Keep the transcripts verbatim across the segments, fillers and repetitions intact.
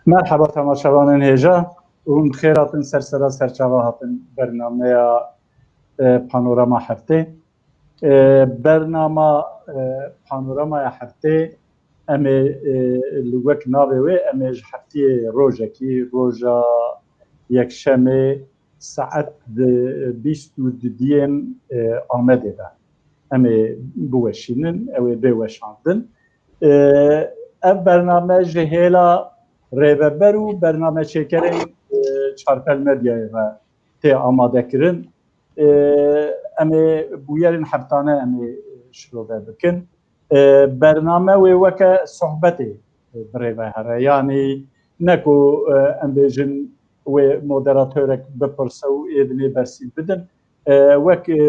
Merheba temaşevanên hêja û hûn bi xêr hatin ser sera serçava hatin bernameya, e, Panorama Heftê. E, bernama, e, Panoramaya Heftê em ê, e, li wek navê wê em ê ji heftiyê rojekî, roja yekşemê saet di bîst û dudiyên, e, Amedê de em ê biweşînin, ew ê bê weşandin. E, ev bername ji hêla rêveber û bernameçêkerên, e, Çarpel Medyayê ve tê amadekirin. E, em ê bûyerên heftane em ê şirove bikin. E, bername wê weke sohbetê, e, bi rê ve here. Yanî ne ku, e, em bêjin wê moderatorek bipirse û ê dinê bersîv bidin. E, wek, e,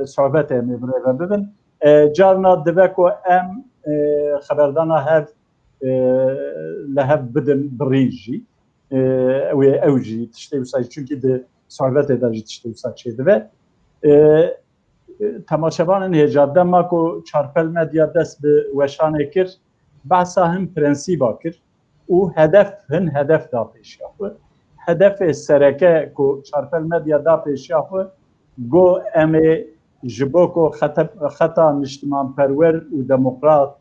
sohbetê em ê bi rê ve bibin. E, carna dibe ku em, e, xeberdana hev, e, li hev bidin bi rî jî. E, ew ê ew jî tiştê wisa, çunkî di sohbetê de jî tiştê wisa çêdibe. E, e, temaşevanên hêja, dema ku Çarpel Medya dest bi weşanê kir, behsa hin prensîba kir û hedef, hin hedef da pêşiya xwe. Hedefê sereke ku Çarpel Medya da pêşiya xwe, got, em ê ji bo ku xete-, xeta niştimanperwer û demokrat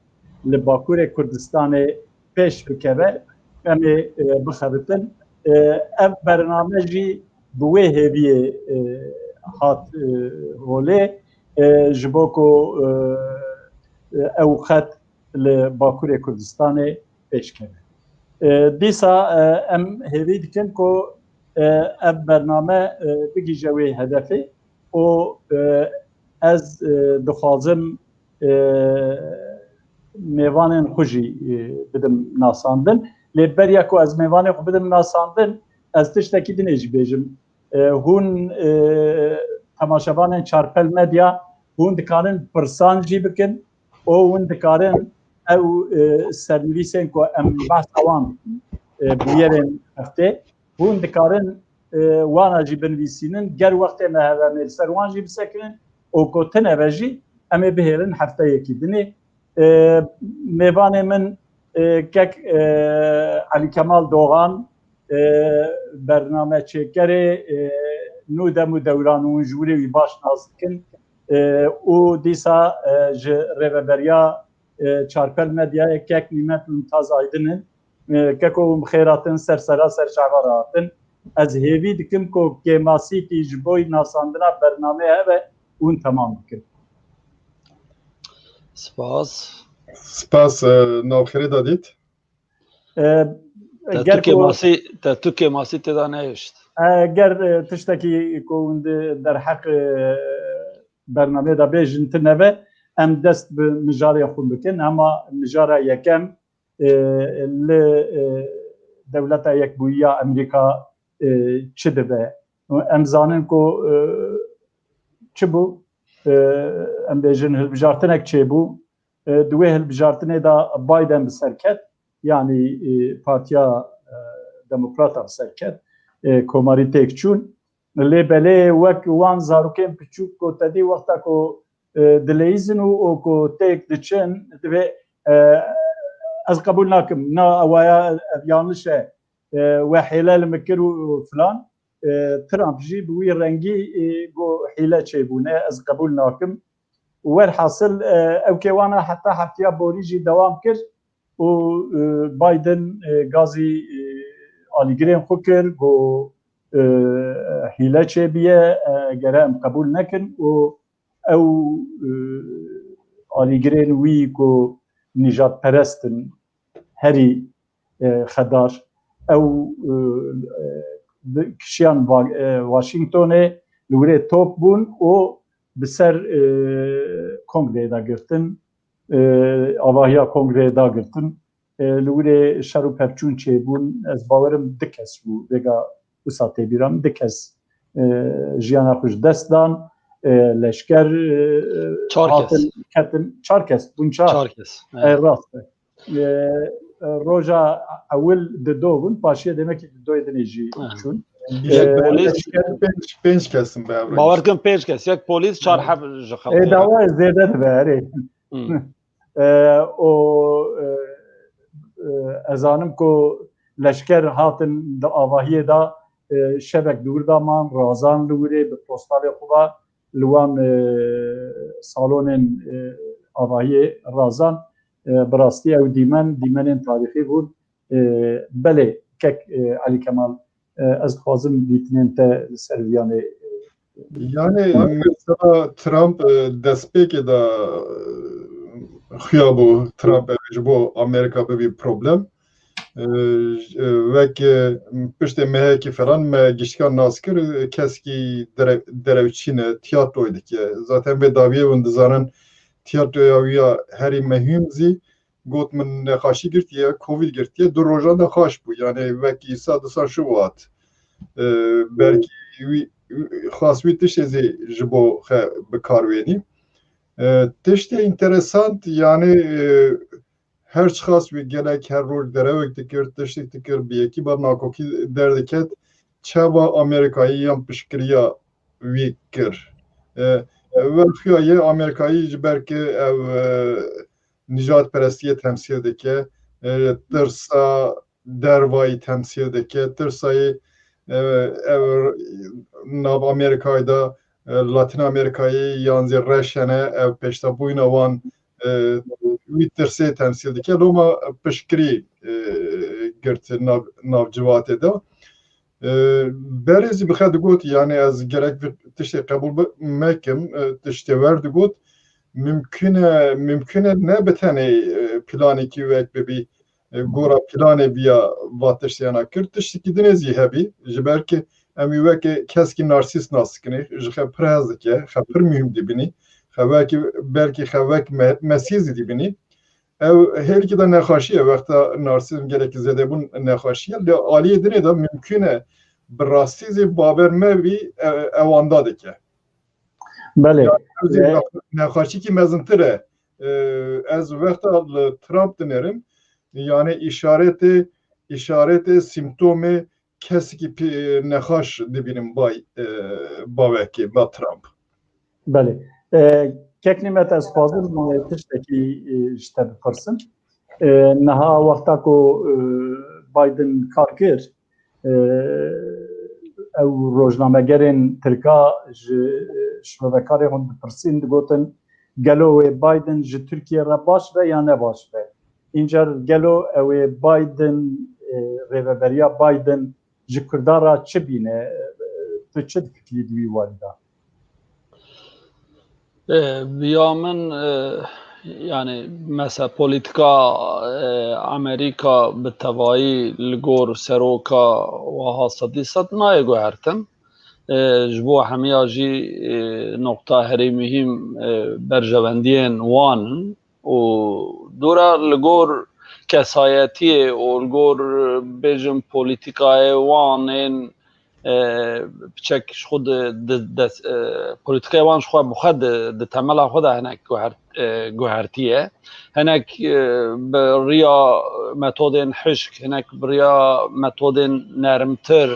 li Bakurê Kurdistanê pêş bikeve, em ê, e, bixebitin. E, ev bername jî bi wê hêviyê, e, hat, e, holê, e, ji bo ku, e, e, ew xet li Bakurê Kurdistanê pêş keve. E, dîsa, e, em hêvî dikin ku, e, ev bername, e, bigihîje wê hedefê û, e, ez, e, dixwazim, e, mêvanên xwe jî, e, bidim nasandin. Lê beriya ku ez mêvanê xwe bidim nasandin, ez tiştekî dinê jî bêjim. E, hûn, e, temaşevanên Çarpel Medya, hûn dikarin pirsan jî bikin û hûn dikarin ew, e, sernivîsên ku em behsa wan dikin, e, bûyerên heftê, hûn dikarin, e, wana jî binivîsînin. Ger wextê me heve, em ê li ser wan jî bisekinin û ku tune be jî em ê bihêlin hefteyekî dinê. E, mêvanê min, e, kek, e, Elî Kemal Doğan, e, bernameçêkerê, e, Nû Dem û Dewran, hûn ji wirê wî baş nas dikin. E, û dîsa, e, ji rêveberiya, e, Çarpel Medyayê kek Nîmet Mumtaz Aydin in. E, keko hûn bi xêr hatin, ser sera serçava re hatin. Ez hêvî dikim ku kêmasîkî ji bo nasandina bernameyê hebe, hûn temam bikin. Spas. Spas, e, navxêrê da dît. E, Te ger tu ku kêmasî, te tu kêmasî tê de nehişt. E, ger, e, tiştekî ku hûn di derheq, e, bernameyê de bêjin tune be, em dest bi mijarê xwe bikin. Hema mijara yekem, e, li, e, Dewleta Yekbûyî ya Amerîka, e, çi dibe? Em zanin ku, e, çi bû? E, em bêjin hilbijartinek çêbû. E, di wê hilbijartinê de Biden bi ser ket, yanî, e, partiya, e, demokrata bi ser ket, e, komarî têk çûn. Lê belê wek wan zarokên piçûk ku te dî wexta ku, e, dileyîzin û, û ku têk diçin, divê, e, ez qebûl nakim, na ewaya ev yanlış e, e, we hêle li min kir û, û filan. E, Trump jî bi wî rengî, e, got hîle çêbûne, ez qebûl nakim. Werhasil, e, ew kêwana heta heftiya borî jî dewam kir û, e, Biden, e, gazî, e, alîgirên xwe kir, got, e, hîle çêbûye, e, gere em qebûl nekin û ew, e, alîgirên wî ku nîjadperest in, herî, e, xedar, ew, e, e, bi-, kişiyan Va-, e, Washingtonê, li wirê top bûn û bi ser, e, kongreyê de girtin, e, avahiya kongreyê dagirtin. E, li wirê şer û pevçûn çêbûn. Ez bawerim du kes bû, vêga wisa tê bîra min, du kes, e, jiyana xwe ji dest dan. E, leşker, e, Çar kes. Hatin, ketin, çar kes bûn, çar. Çar kes, e, evet. Rast e. E, e, roja ewil di do bûn, paşiye demekî di doyê dinê jî, ha, çûn. Yek, e, polis, leşker pênc, pênc kes in bi hev re. Bawer kin pênc kes, yek polis, çar, ha, heb ji xelkê. Ê, dawa zêde dibe, erê. Hmm. E, û, e, e, ez zanim ku leşker hatin di avahiyê de, e, şevek di wir de man, razan li wirê bi postalê xwe ve li wan, e, salonên, e, avahiyê razan, e, bi rastî ew dîmen, dîmenên tarîxî bûn. E, belê, kek, e, Elî Kemal, e, ez dixwazim dîtinên te li ser viyanê, e, Yani mesela Trump, e, destpêkê de, e, xuya bû Trump ev ji bo Amerîka bibî problem. E, e, wek, e, piştê mehekî falan me giştika nas kir, e, kesekî dere-, derewçî ne, tiyatroyê dike. Zaten vê dawiyê hûn dizanin tiyatroya wî ya herî mehîm zî got min nexaşî girtiye, covid girtiye, du rojan de xaş bû. Yani wek îsa disa şû hat. E, belkî wî, wî, xas wî tiştê zî ji bo xe bi kar wênî. E, tiştê înteresant, yani, e, her çiqas wî gelek her roj derewek dikir, tiştek dikir, bi yekî ber nakokî derdiket, çawa Amerîkayî yan piştgiriya wî kir. E, e, welxiya ye Amerîkayî ji ber ki ev, e, nîjadperestiyê temsîl dike, e, tirsa dervayî temsîl dike, tirsayê, e, ev nav Amerîkayê de, e, Latîn Amerîkayê yan zî reş hene, ev pêşdabûyîna wan, e, wî tirsê temsîl dike. Loma piştgirî, e, girt nav, nav civatê de. E, berê zî bi xe digot, yani ez gerek vî tiştê qebûl bi-, mekim, e, tiştê wer digot, mimkun e, mimkun e ne bi tenê, e, planekî wek bibî, e, gora planê viya va tiştiyana kir. Tiştekî dinê zî hebî, ji ber ki em wî weke keskî narsîst nas dikinê, ji xe pir hez dike, xe pir muhîm dibînî, xe wekî, belkî xe wek me-, mesîh zî dibînî. Ew hêrikî de nexaşî ye, wexta narsîzm gelekî zêdebûn nexaşî ye. Lê aliyê dinê de mimkun e bi rastî zî bawer me vî, e, ewanda dike. Belê. Ew zî nex-, nexaşîkî mezintir e. E, ez wexta li Trump dinêrim, yani îşaretê, îşaretê, sîmptomê kesekî pê-, nexaş dibînim bay, e, bavekê, ba Trump. Belê. E, kek Nîmet, ez xwazim, e, tiştekî, e, ji te bipirsim. E, niha wexta ku, e, Biden kar kir, e, ew rojnamegerên Tirka ji, e, şrovekarê hûn dipirsîn, digotin, gelo wê Biden ji Tirkiye re baş be ya ne baş be? Încar gelo ew ê Biden, e, rêveberiya Biden ji Kurdan re çi bîne? E, tu çi difikirî di wî warî de? E, bi ya min, e, yani mesela polîtika, e, Amerîka bi tevayî li gor seroka wiha sedî sed nayê guhertin. E, ji bo hemiya jî, e, noqta herî muhîm, e, berjewendiyên wan in û dora li gor kesayetiyê û li gor, e, bêjin polîtikayê wan ên, e, piçek ji xwe di, di, des-, e, polîtikayê wan ji xwe bi xwe di, di temela xwe de hinek guher-, e, guhertiye. Hinek, e, bi riya metodên hişk, hinek bi riya metodên nermtir,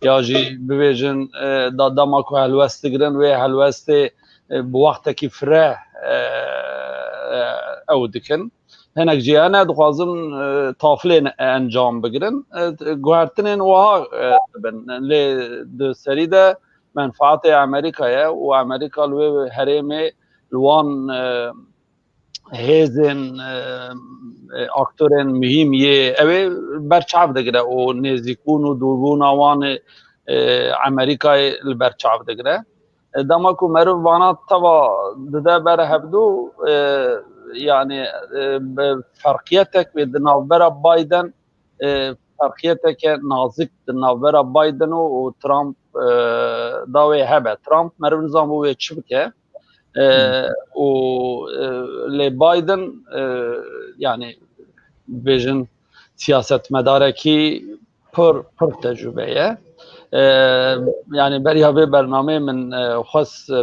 ya jî bibêjin, e, da dema ku helwest digirin, wê helwestê, e, bi wextekî fireh, e, e, ew dikin. Hinek jî hene dixwazin, e, taflên encam bigirin. E, guhertinên wiha, e, dibin. Lê di serî de menfaetê Amerîka ye û Amerîka li wê herêmê li wan, e, hêzên, e, e, aktorên muhîm yê ew ê berçav digire û nêzîkbûn û dûrbûna wan ê, e, Amerîkayê li berçav digire. E, dema ku meriv vana teva dide ber hevdû, e, yani, e, bi ferqiyetek wê di navbera Biden, e, ferqiyeteke nazik di navbera Biden û, û Trump, e, da wê hebe. Trump meriv nizam bû wê çi bike. E, û, e, lê Biden, e, yani bêjin siyasetmedarekî pir, pir tecrube ye. E, yani beriya vê bernameyê min, e, xwest, e,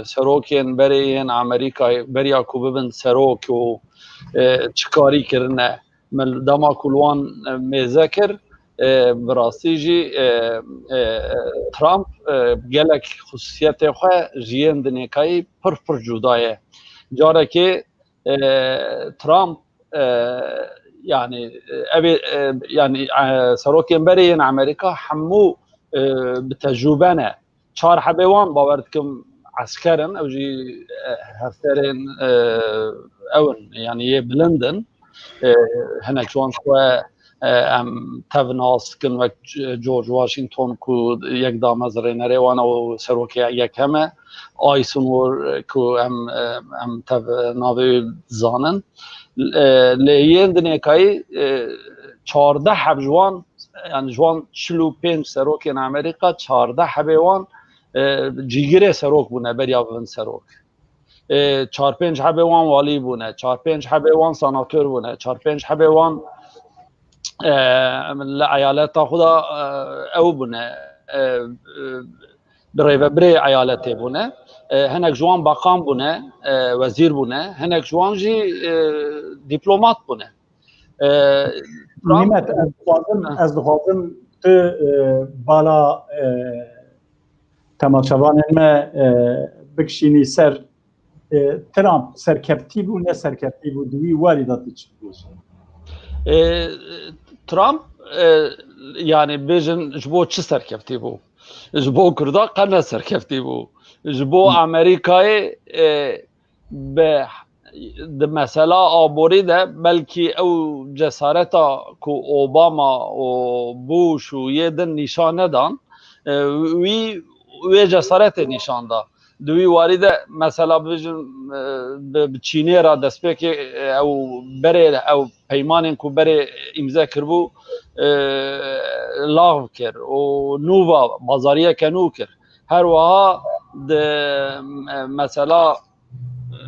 serokên berê yên Amerîkayê, beriya ku bibin serok û, e, çi karî kirine, min dema ku li wan, e, mêze kir, e, bi rastî jî, e, e, Trump, e, gelek xusûsiyetê xwe ji yên dinêkayî pir, pir cuda ye. Carekê, e, Trump, e, Yani, e, ev ê, e, yani, e, serokên berê yên Amerîka hemû, e, bi tecrûbe ne. Çar hebê wan bawer dikim esker in, ew jî, e, hefterên, e, ew in, yani yê bilind in. E, hinek ji wan xwe, e, em tev nas dikin wek George Washington ku yek damezrênerê wan û serokê yekem e. Eisenhower, e, ku em, e, em tev navê wî dizanin. E, lê yên dinêkayî, e, çardeh heb ji wan, yani ji wan çil û pênc serokên Amerîka, çardeh hebê wan, e, cîgirê serok bûne beriya bibin serok. E, çar pênc hebê wan walî bûne, çar pênc hebê wan senator bûne, çar pênc hebê wan, e, li eyaleta xwe de, e, ew bûne, e, e, bi rêvebirê eyaletê bûne. E, hinek ji wan bakan bûne, e, wezîr bûne, hinek ji wan jî, e, dîplomat bûne. E, Trump Nîmet, ez dixwazim, Ha. ez dixwazim tu, e, bala, e, temaşevanên me, e, bikişînî ser, e, Trump serkeftî bû, ne serkeftî bû, di wî warî de tu çi dibêjî? E, Trump, e, yani bêjin ji bo çi serkeftî bû? Ji bo Kurda qe ne serkeftî bû. Ji bo Hı. Amerîkayê, e, bi, di mesela aborî de belkî ew cesareta ku Obama û Bush û yê din nîşan nedan, e, wî wê cesaretê nîşan da. Di wî warî de mesela bijin, e, bi, bi Çînê re destpêkê, e, ew berê, ew peymanên ku berê îmze kiribû, e, laxv kir û nû va, bazariyeke nû kir. Her wiha di, e, mesela,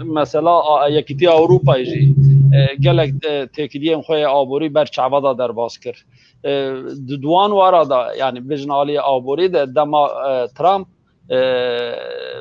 mesela a, Yekîtiya Ewropayê jî, e, gelek, e, têkiliyên xwe yê aborî ber çava de derbas kir. E, di duwan wara de, yani bijin aliyê aborî de dema, e, Trump, e,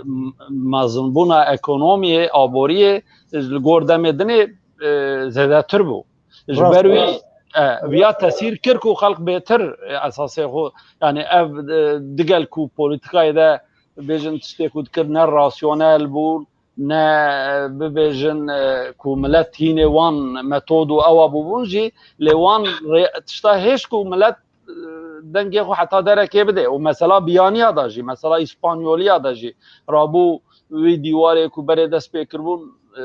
m-, mezinbûna ekonomiyê, aboriyê li gor demê dinê, e, zêdetir bû. Ji Rast, ber wî, rast. e, viya tesîr kir ku xelk bêtir, e, esasê xwe, yani ev, e, digel ku polîtîkayê de bêjin tiştê ku dikir ne rasyonel bû, ne, e, bibêjin, e, ku milet hînê wan metod û ewa bûbûn jî, lê wan rê-, tişta hêj ku milet, e, dengê xwe heta derekê bide. Û mesela biyaniya da jî, mesela îspanyoliya da jî, rabû wî dîwarê ku berê dest pê kiribûn, e,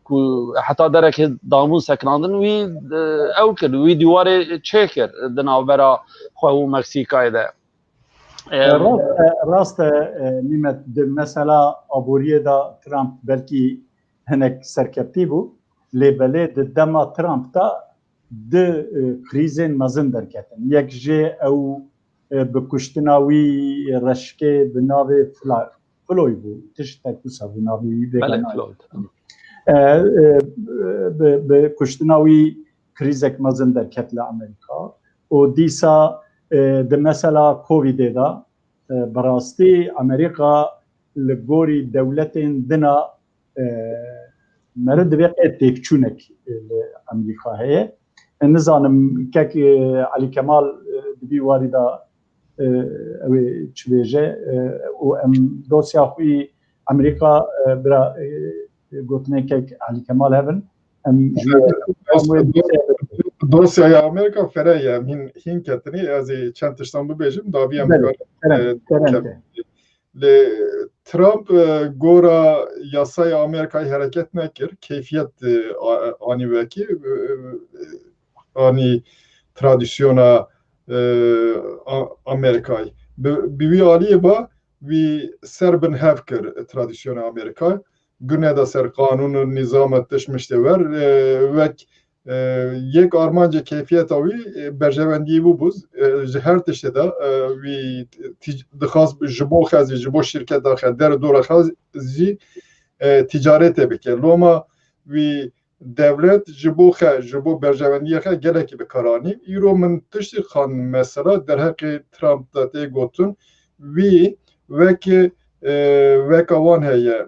ku heta derekê dabûn sekinandin, wî, e, ew kir, wî dîwarê çêkir di navbera xwe û Meksîkayê de. E, Em, rast e, rast e, e, Nîmet, di mesela aboriyê de Trump belkî hinek serkeftî bû, lê belê di dema Trump de du, e, krîzên mezin derketin. Yek jê ew, e, bi kuştina wî reşkê bi navê Fla-, Floyd bû, tiştek wisa bû navê wî, vêga Belê, nayê. Floyd. E, e, bi, bi kuştina wî krîzek mezin derket li Amerîka. Û dîsa, e, di mesela Covidê de, e, bi rastî Amerîka li gorî dewletên dina, e, meriv divê qey têkçûnek, e, li Amerîka heye. E, nizanim kek, e, Elî Kemal, e, di vî warî de, e, ew ê çi bêje, e, û em dosya xwe yî Amerîka, e, bira, e, gotinên kek Elî Kemal hebin. Em ji wî Dosyaya Amerîka fere ye, em hîn, hîn ketinî, ez ê çend tiştan bibêjim, davî em Belê, bikarin, kerem, e, kerem ke. Lê Trump, e, gora yasaya Amerîkayê hereket nekir, keyfiyet, e, a-, anî wekî, e, e, anî tradisyona, e, a-, Amerîkayê. Bi, bi wî aliyê ba, wî ser bin hev kir tradisyona Amerîka. Gune da ser qanûn û nîzama tişt miştê wer, e, wek, e, yek armancê keyfiyeta wî, e, berjewendiyê bû bû, e, ji her tiştê de, e, wî tîc-, dixwast ji bo xwe zî, ji bo şirketa xwe, der û dora xwe zî, e, tîcaretê bike. Loma wî dewlet ji bo xwe, ji bo berjewendiya xwe gelekî bi kar anî. Îro min tiştî xan mesela derheqê Trump de tê gotin, wî wek, e, weka wan heye.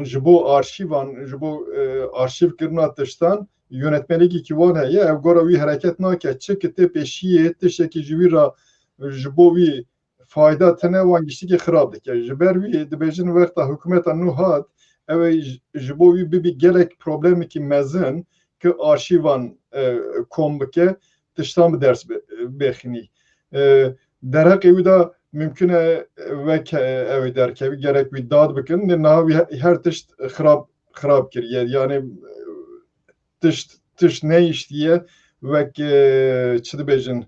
Ji bo arşîvan, ji bo, e, arşîvkirina tiştan, yönetmelikekî wan heye. Ev gora wî hereket nake. Çi ki tê pêşiyê, tiştekî ji wî re, ji bo wî fayda tine, wan giştikî xirab dike. Ji ber wî dibêjin wexta hikûmeta nû hat, ew ê ji, ji bo wî bibî gelek problemekî mezin, ku arşîvan e, kom bike, tiştan bi ders bêxînî. E, derheqê wî de mimkun e wek e, ew ê derkevî, gerek wî dad bikin. Lê niha wî her tişt xirab, xirab kiriye. Yani e, tişt, tişt neyiştiye wek e, çi dibêjin,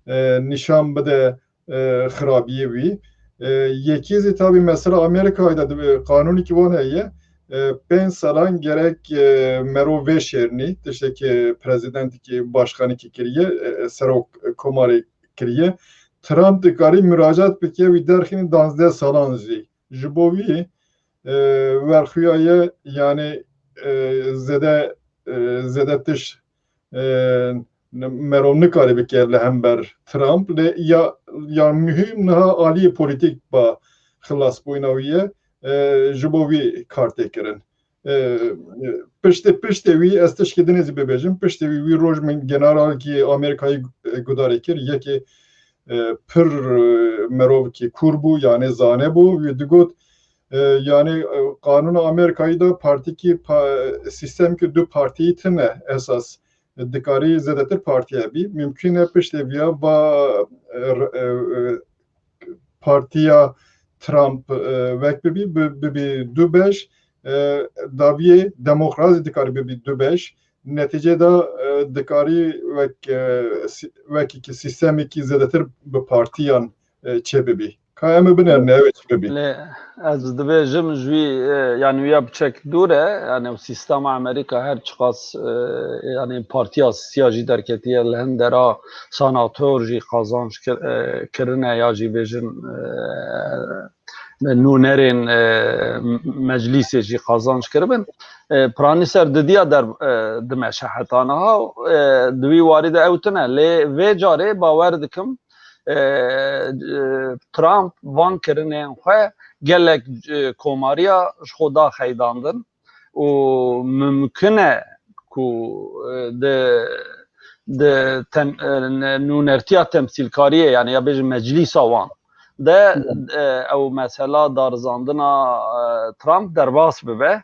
e, nîşan bide e, xirabiyê wî. E, yekî zî tabî mesela Amerîkayê de dibe qanûnekî wan heye. E, pênc salan gerek e, merov vê şêrnî, tiştekî prezidentekî başkanekî kiriye, e, serok komarê kiriye. Trump dikarî muracat bike wî derxînî danzdeh salan jî. Ji bo wî e, werxuya ye, yani e, zêde e, zêde tişt e, merov nikare bike li hember Trump, lê ya, ya muhîm niha aliyê polîtîk ba xilasbûyîna wî ye, e, ji bo wî kar tê kirin. E, piştê, piştê wî ez tişkî dinê zî bibêjim, piştê wî, wî roj min generalkî Amerîkayê gudarê kir, yekê e, pir e, merovkî kûr bû, yani zane bû, wî digot, e, yani e, qanûna Amerîkayê de partîkî pa, sîstemkî du partîyî tine esas. Dikarî zêdetir partî hebî. Mimkun e piştê viya va e, e, e, partiya Trump e, wek bibî, bi- bibî du beş, e, daviyê demokrat zî dikarî bibî du beş. Netîcê de e, dikarî wek e, sî- wekî sîstemekî zêdetir bi partiyan e, çêbibî. Ka em ê binerine ew ê çi bibî. Lê ez dibêjim ji wî, e, yani wîya biçek dûr e, yani ew sîstema Amerîka her çiqas, e, yani partiya siya jî derketiye, li hin dera senator jî qazanç kir- e, kirine ya jî bêjin, e, nûnerên e, meclîsê jî qazanç kiribin. E, piranî ser didiya der, e, dimeşe heta niha, e, di wî warî de ew tune. Lê vê carê bawer dikim, e, e, Trump van kirinên xwe gelek e, komariya ji xwe da xeydandin û mimkun e ku e, di, di tem, e, nûnertiya temsîlkariyê, yani ya bêjin meclîsa wan de e, ew mesela darizandina e, Trump derbas bibe.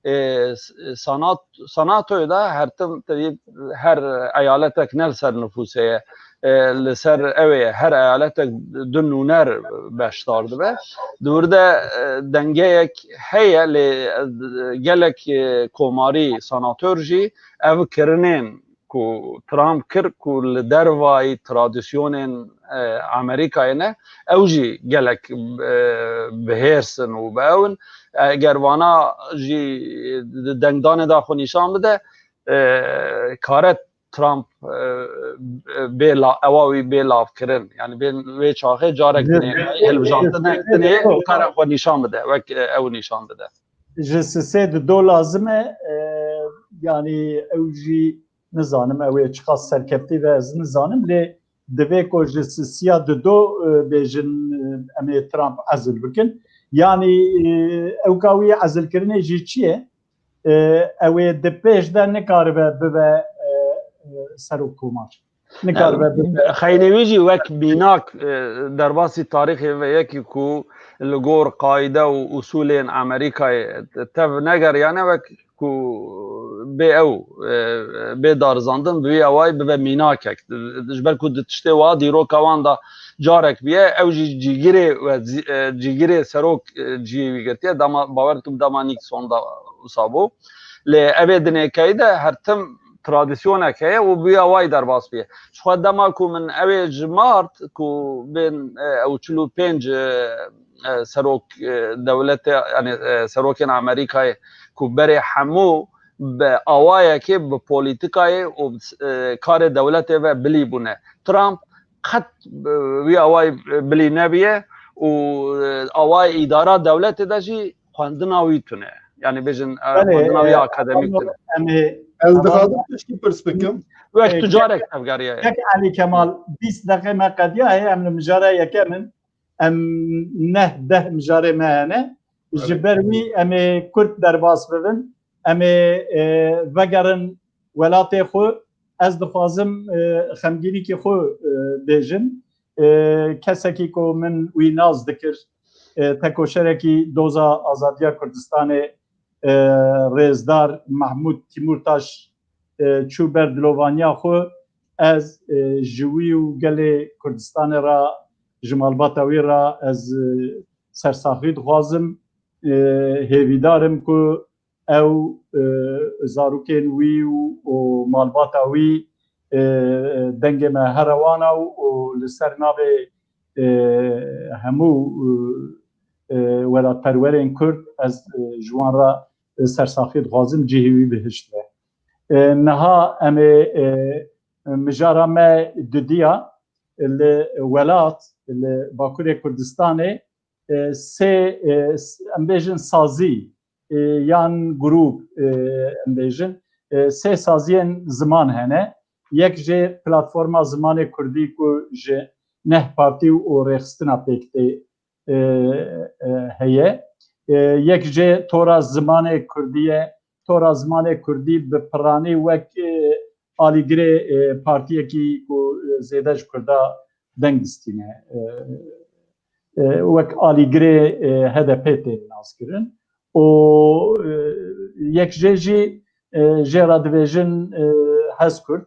E, s- sanat, sanatoyê de her tim, tevî her eyaletek ne li ser nifûsê ye. E, li ser ew ê ye, her eyaletek du nûner beşdar dibe. Di wir de e, dengeyek heye, lê e, gelek e, komarî sanator jî ev kirinên ku Trump kir, ku li dervayî tradisyonên e, Amerîkayê ne, ew jî gelek e, bi hêrs in û bi ew in. Eger vana jî di dengdanê de xwe nîşan bide, e, kare Trump e, bê la, ewa wî bê lavkirin. Yani bê wê çaxê carek dinê hilbijartin, hek dinê kare xwe nîşan bide, wek e, ew nîşan bide. Ji sisê di do lazim e, e, yani ew jî nizanim ew ê çiqas serkeftî be, ez nizanim, lê divê ku ji sisiya di do e, bêjin e, em ê Trump ezil bikin. Yanî e, ewka wî ezilkirinê jî çi ye? E, ew ê di pêş de nikaribe bibe e, e, serokkomar. Nikaribe bibe. Xeynê wî jî wek mînak e, derbasî tarîxê ve yekî ku li gor qayde û usûlên Amerîkayê tev negeriyane, wek ku bê ew e, bê darizandin, bi wî awayî bibe mînakek. Ji ber ku di tiştê wa dîroka wan de carek bûye, ew jî cîgirê we zî- e, cîgirê serok e, cihê wî girtiye. Dema, bawer dikim dema Nixon de wisa bû. Lê ev ê dinêkeyî de her tim tradisyonek heye û bi wî awayî derbas bûye. Ji xwe dema ku min ew ê ji mart ku bên e, ew çil û pênc e, e, serok e, dewletê, yani e, serokên Amerîkayê ku berê hemû bi awayekê, bi polîtikayê û e, karê dewletê ve bilî bûne. Trump qet e, wî awayî bilî nebiye û e, awayê îdara dewletê de jî xwendina wî tune. Yani bêjin e, Belê, xwendina wî e, akademîk tune. Em ê Ez dixwazim tişkî pirs bikim. Wek e, tu carek tevgeriya ye. Kek Elî Kemal, bîst deqê me qediya heye, em li mijara yekem in. Em neh deh mijarê me hene. Ji ber wî em ê kurt derbas bibin. Em ê e, vegerin welatê xwe. Ez dixwazim e, xemgînîkî xwe e, bêjim. E, kesekî ku min wî nas dikir, e, tekoşerekî doza azadiya Kurdistanê, e, rêzdar Mahmûd Tîmûrtaş e, çû ber dilovaniya xwe, ez, e, ji wî û gelê Kurdistanê re, ji malbata wî re ez, e, sersaxî dixwazim, e, hêvîdar im ku ew, e, zarokên wî û, û malbata wî, e, dengê me here wan a û, û li ser navê, e, hemû, e, e, welatperwerên Kurd ez, e, ji wan re, e, sersaxî dixwazim, cihê wî bihişt be. E, niha em ê, e, mijara me dudiya li welat, li Bakurê Kurdistanê, e, sê, e, s-, em bêjin sazî, e, yan grûp, e, em bêjin, e, sê saziyên ziman hene. Yek jê platforma zimanê kurdî ku ji neh partî û rêxistina pêk tê, e, e, heye. E, yek jê tora zimanê kurdî ye. Tora zimanê kurdî bi piranî wek, e, alîgirê, e, partiyekî ku, e, zêde ji kurda deng distîne. E, e, wek alîgirê, e, H D P tên naskirin. Û, e, yek jê jî, e, jê re dibêjin, e, Hezkurd.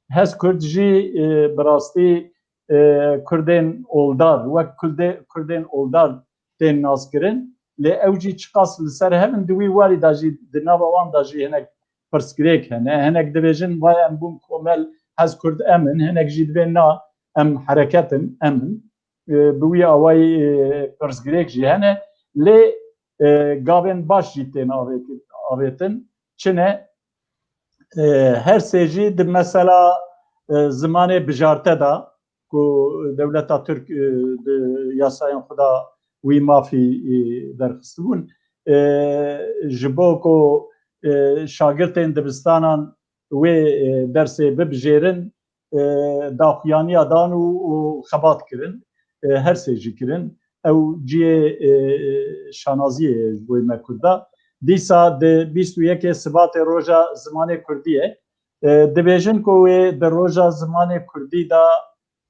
Hezkurd jî, e, bi rastî, e, Kurdên oldar, wek Kurdê-, Kurdên oldar tên naskirin. Lê ew jî çiqas li ser hev in, di wî warî de jî, di nava wan de jî hinek pirsgirêk hene. Hinek dibêjin, vay em bûn komel, Hezkurd em in. Hinek jî dibên na, em hereket in, em in. E, bi wî awayî, e, pirsgirêk jî hene. Lê, e, gavên baş jî tên avêtin, avêtin. Çi ne? E, her sê jî di mesela, e, zimanê bijarte de ku dewleta Tirk, e, di yasayên xwe de wî mafî, e, derxistibûn. E, ji bo ku, e, şagirtên dibistanan wê, e, dersê bibijêrin, e, daxuyaniya dan û, û xebat kirin. E, her sê jî kirin. Ew cihê, e, şanaziyê ye ji bo me Kurda. Dîsa di bîst û yekê Sibatê roja zimanê kurdî ye. E, dibêjin ku wê di roja zimanê kurdî de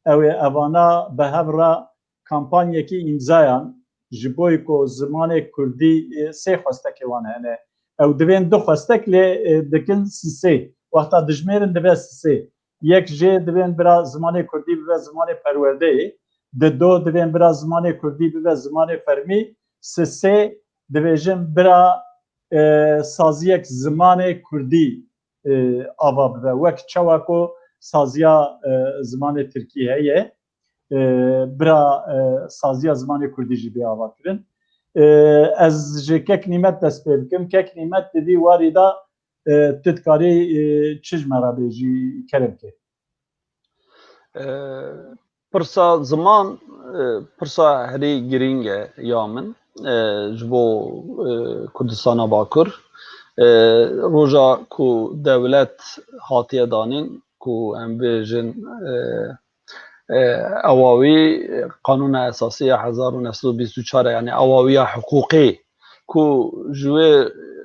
ew ê evana bi hev re kampanyekî îmzayan ji bo ku zimanê kurdî, e, sê xwestekê wan hene. Ew divên du xwestek lê, e, dikin sisê. Wexta dijmêrin dibe sisê. Yek jê divên bira zimanê kurdî bibe zimanê perwerdeyê. Di do divên bira zimanê kurdî bibe zimanê fermî. Sisê dibêjin bira, e, saziyek zimanê kurdî, e, ava bibe. Wek çawa ku saziya, e, zimanê tirkî heye, e, bira, e, saziya zimanê kurdî jî bê ava kirin. E, ez ji Kek Nîmet dest pê bikim. Kek Nîmet di vî warî de, e, tu dikarî, e, çi ji me re bêjî, kerem ke? E, pirsa ziman, e, pirsa herî girîng e ya min, e, ji bo, e, Kurdistana Bakur. E, roja ku dewlet hatiye danîn, ku em bêjin, e, e, ewawî, e, Qanûna Esasî ya hezar û neh sed û bîst û çar e, yanî ewawiya hiqûqî, ku ji wê,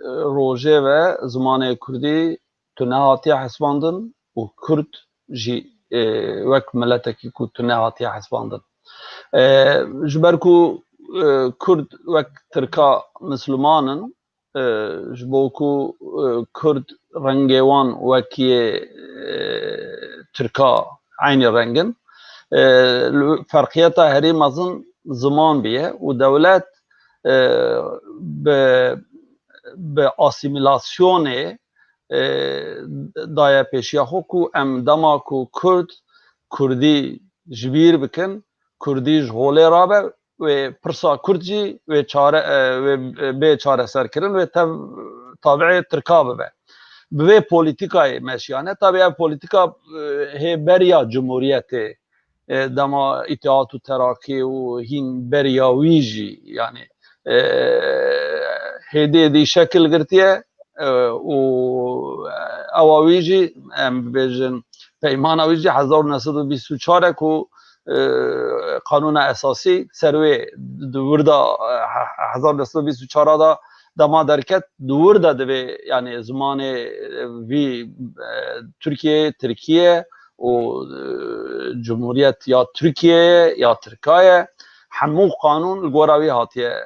e, rojê ve zimanê kurdî tu nehatiye hesibandin û kurd jî, e, wek miletekî ku tu nehatiye hesibandin. E, ji ber ku, e, kurd wek tirka misliman in, e, ji bo ku, e, kurd rengê wan wek yê, e, tirka eynî reng in. E, li-, ferqiyeta herî mezin ziman bûye û dewlet, e, bi, bi asîmîlasyonê, e, daye pêşiya xwe ku em dema ku kurd kurdî ji bîr bikin, kurdî ji holê rabe, wê pirsa kurd jî wê çare, e, wê bê çareserkirin, wê tev tabi'ê tirka bibe. Bi vê polîtîkayê meşiyane. Tabî ev polîtîka, e, hê beriya cumhuriyetê, e, dema Îtîhat û Terakî û hîn beriya wî jî, yanî, e, hêdî hêdî şekil girtiye, e, û ewa wî jî, em bibêjin, peymana wî jî hezar û neh sed û bîst û çar e ku, e, Qanûna Esasî ser wê di wirda, e, he-, hezar û neh sed û bîst û çar de dema derket, di wirda divê, yanî zimanê, e, vî, e, Tirkiyeyê, Tirkiye û, e, Cumhuriyet ya Tirkiye ye, ya Tirka ye, hemû qanûn li gora wî hatiye, e,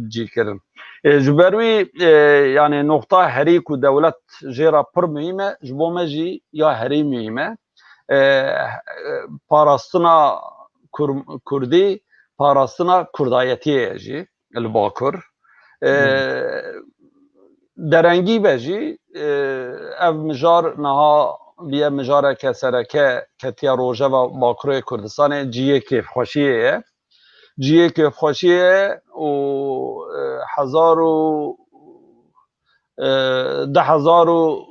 cîkirin. E, ji ber wî, e, yani noqta herî ku dewlet jê re pir muhîm e, ji bo me jî ya herî muhîm e. E, e, parastina Kur-, Kurdî, parastina Kurdayetiyê ye jî li Bakur. E, Hmm. derengî be jî, e, ev mijar niha biye mijareke sereke ketiye rojeva Bakurê Kurdistanê, cihê kêfxweşiyê ye. Cihê kêfxweşiyê ye û, e, hezar û, e, du hezar û,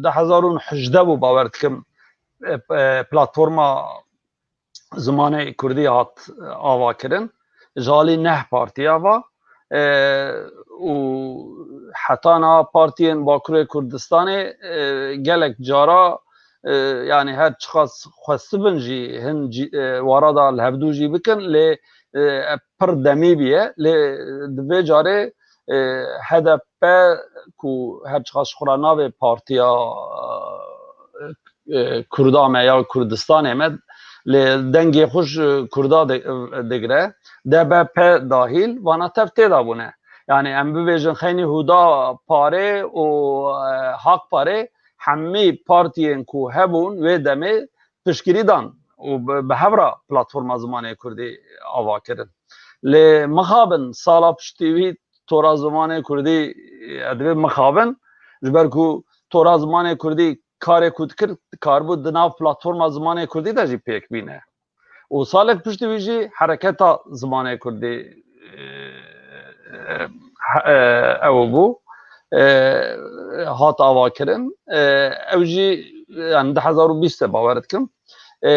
du hezar û hejdeh bû, bawer dikim, e, e, platforma zimanê kurdî hat, e, avakirin. Ji alî neh partiya va, e, û heta niha partiyên Bakurê Kurdistanê, e, gelek cara, e, yani her çiqas xwestibin jî hin cî-, e, wara da li hevdû jî bikin, lê, e, pir demî bûye. Lê di vê carê, e, H D P ku her çiqas ji xwe re navê partiya, e, Kurda me ya Kurdistanê me, lê dengê xwe ji Kurda di-, digire. D B P dahîl vana tev tê de bûne. Yani em bibêjin xeynî Huda Parê û, e, Hak Parê hemî partiyên ku hebûn wê demê piştgirî dan û bi, bi hev re platforma zimanê kurdî ava kirin. Lê mixabin sala piştî wî tora zimanê kurdî, e, divê mixabin, ji ber ku tora zimanê kurdî karê ku dikir, dikaribû di nav platforma zimanê kurdî de jî pêk bîne. Û salek piştî wî jî hereketa zimanê kurdî, e, e, e, ew bû, e, hat avakirin. E, ew jî, yani, du hezar û bîst e, bawer dikim. E,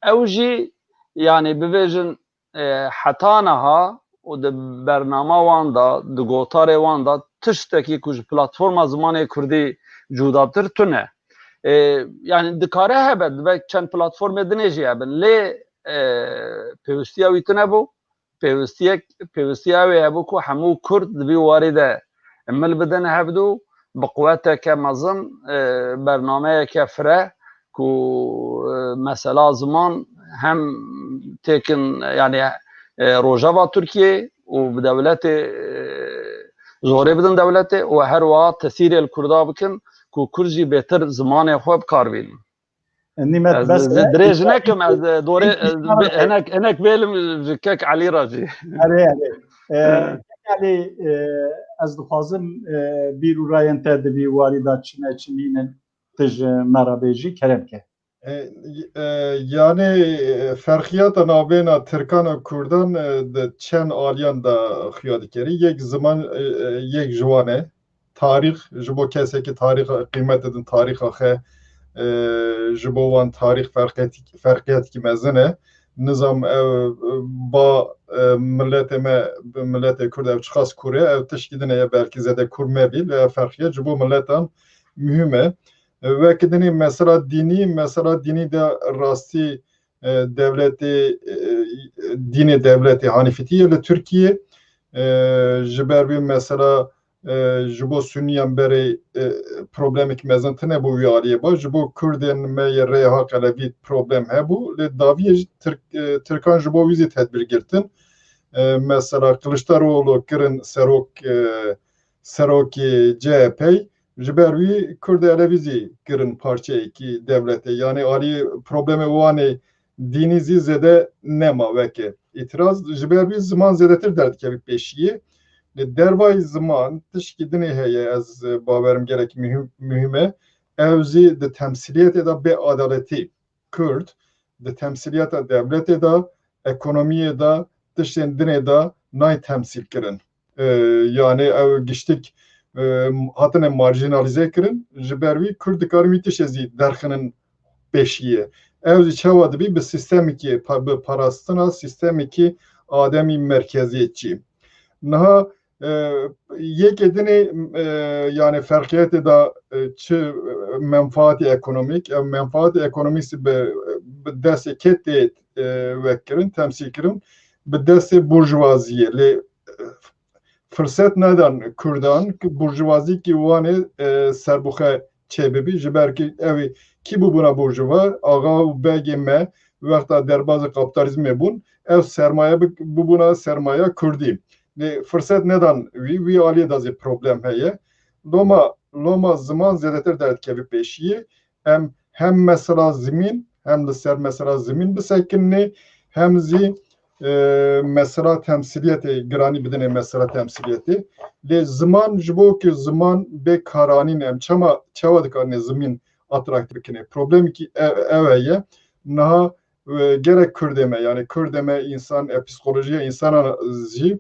ew jî, yani, bibêjin, e, heta niha û di bernama wan de, di gotarê wan de tiştekî ku ji platforma zimanê kurdî cudatir tune. E, yani dikare hebe, dibe çend platformê dinê jî hebin. Lê, e, pêwistiya wî tune bû. Pêwistiyek, pêwistiya wê hebû ku hemû kurd di vî warî de mil bidin hevdû, bi quweteke mezin, e, bernameyeke fire ku, e, mesela ziman hem têkin, yani, e, rojeva Tirkiyê û bi dewletê, e, zorê bidin dewletê û her wiha tesîrê li Kurda bikin ku Kurd jî bêtir zimanê xwe bi kar bînin. Nîmet, ez bes e, dirêj nekim, ez, e, dorê, e, hinek, hinek bêlim ji kek Elî re jî. Erê, erê. E, kek Elî, e, ez dixwazim, e, bîr û rayên te di vî warî de çi ne, çi nînin, tu ji me re bêjî, kerem ke. E, e, yani, e, ferqiyata navbêna Tirkan û Kurdan, e, di çend aliyan de xuya dikerî. Yek ziman, e, e, yek ji wan e. Tarîx, ji bo kesekî tarîxa qîmet didin, tarîxa xe, e, ji bo wan tarîx ferqiyetî-, ferqiyetekî mezin e. Nizam ev, e, ba, e, miletê me, miletê Kurd ev çiqas kûr e, ev tişkî din e, belkî zêde kûr mebî, lê ev ferqiyet ji bo miletan muhîm e. E, wek dinê mesela dînî, mesela dînî de rastî, e, dewletê, e, dînê dewletê hanîfîtî ye li Tirkiyê. E, ji ber vê mesela, e, ji bo Sunniyan berê, e, problemek mezin tine bû wî aliyê ba. Ji bo Kurdên me yê Rêya Haq Elevî problem hebû. Lê daviyê ji Tirk-, e, Tirkan ji bo wî zî tedbîr girtin. E, mesela Kiliçdaroglu kirin serok, e, serokê C H P, ji ber wî Kurd Elevî zî kirin parçeyekî dewletê. Yanî alî problemê wanê dînî zî zêde nema weke îtiraz. Ji ber wî ziman zêdetir derdikevî pêşiyê. Li dervayî ziman tişkî dinê heye, ez bawerim gelek muhîm, muhîm e. Ew zî di temsîliyetê de bê adaletî Kurd di temsîliyeta dewletê de, ekonomiyê de, tiştên dinê de nayê temsîl kirin. E, yani ew giştik, e, hatine marjinalîze kirin, ji ber wî Kurd dikarin wî tiştê zî derxinin pêşiyê. Ew zî çawa dibî? Bi sîstemekî, pa-, bi parastina sîstemekî ademî merkeziyetçî. Niha, e, yekê dinê, e, yani ferqiyetê de, e, çi, e, menfaatê ekonomîk, ev menfaatê ekonomîk bi, bi destê kê tê, e, vekirin, temsîl kirin, bi destê burjuvaziyê. Lê, e, firset nedan Kurdan, ki burjuvazî ki wanê, e, serbixwe çêbibî, ji ber ki ew ê kî bûbûna burjuva, axa û begê me wexta derbazê kapitalizmê bûn, ev sermaye bi-, bûbûna sermaya Kurdî. Lê firset nedan wî, wî aliyê de zî problem heye. Loma, loma ziman zêdetir derdikeve pêşiyê. Em hem mesela zimîn, hem li ser mesela zimîn bisekinê, hem zî, e, mesela temsîliyetê, giranî bidinê mesela temsîliyetê. Lê ziman, ji bo ku ziman bê karanîn, em çema, çawa dikarinê zimîn atraktif bikinê? Problemekî ev, ev heye. Niha, e, gerek Kurdê me, yani Kurdê me, însan, e, psîkolojiya însanan jî,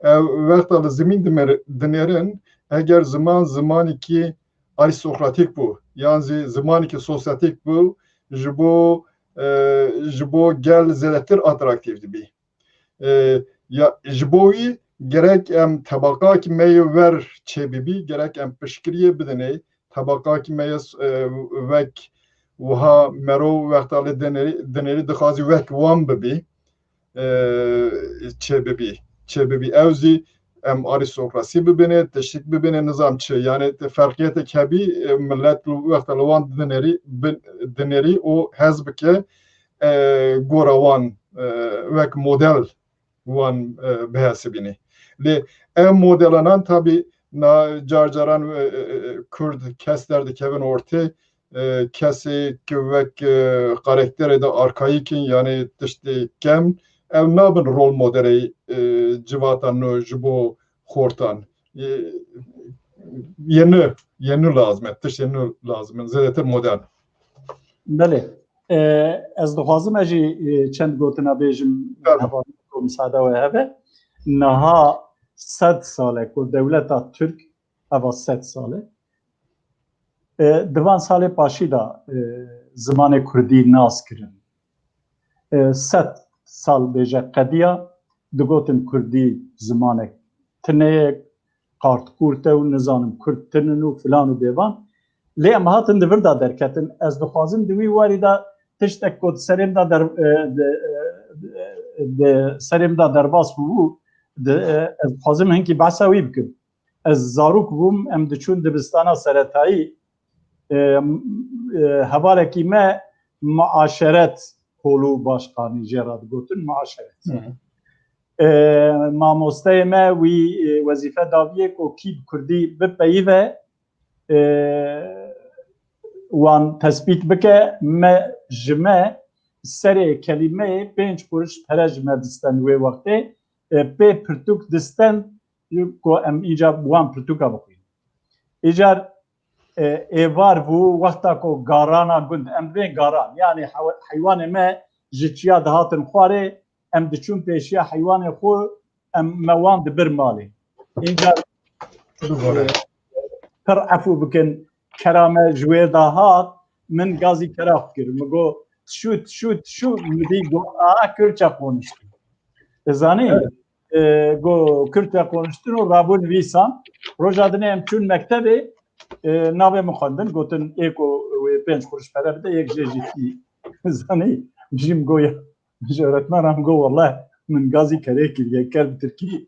ew wexta li zimîn dimêr-, dinêrin, eger ziman zimanekî arîstokratîk bû, yan zî zimanekî sosyatîk bû, ji bo, e, ji bo gel zêdetir atraktîf dibî. E, ya, ji bo wî gerek em tebaqakî me yê wer çêbibî, gerek em piştgiriyê bidinê, tebaqakî me yê, e, wek wiha mero wexta lê dinêrî, dinêrî dixwazî wek wan bibî, e, çêbibî, çêbibî. Ew zî em arîstokrasî bibîne, tiştik bibîne, nizam çi. Yani te ferqiyetek hebî, e, millet li wexta li wan dinêrî, bin-, dinêrî û hez bike, e, gora wan, e, wek model wan, e, bihesibînî. Lê ev modelanan tabî na car caran, e, e, e, Kurd kes derdikevin ortê, e, kesê ki wek, e, karakterê de arkayîk in, yani tiştê kem, ew nabin rol modelê, e, civata nû ji bo xortan. E, yê nû, yê nû lazim e, tiştê nû lazim in, zêdetir modern. Belê. E, ez dixwazim ez jî, e, çend gotina bêjim, Tabii. Hevalên ku misade we hebe. Niha sed sal e ku dewleta Tirk, eva sed sal e. E, di van salê paşî de, e, zimanê kurdî nas kirin. E, sed sal bêje qediya, digotin kurdî zimanek tune ye, qartkurt e û nizanim kurd tune ne û filan û bêvan. Lê em hatin di vir de derketin. Ez dixwazim di wî warî de tiştek ku di serê min de der-, e, di, e, di serê min de derbas bûbû, di, e, ez dixwazim hinkî behsa wî bikim. Ez zarok bûm, em diçûn dibistana seretayî, e, m-, e, hevalekî me muaşeret kolu başkanî jê re digotin, muaşeret. Hı hı. E, mamosteyê me wî, e, wezîfe daviyê ku kî bi kurdî bipeyive, e, wan tespît bike, me, ji me serê kelîmeyê pênc quruş pere ji me disten wê wextê, e, pê pirtûk disten ku em îcar bi wan pirtûka bixwînin. Îcar, e, êvar bû wexta ku garana gund, em dibên garan, yanî hew-, heywanê me ji çiya dihatin xwarê, em diçûn pêşiya heywanê xwe, em, me wan dibir malê. Încar, e, pir efû bikin, kera me ji wê de hat, min gazî kera xwe kir. Min got, "Tişû, tişû, tişû", min dî got, "Aa, Kürtçe konuştu." Dizanî? Evet. E, got, "Kürtçe konuştu" û rabûn vîsan. Roja dinê em çûn mektebê, e, navê min xwendin, gotin, "Ê ku wê pênc quruş pere bide, yek jê jî tî." Zanî? Jî min got, "Ya." Ji öğretmena min got, "Wele min gazî kerê kiriye, ker bi tirkî,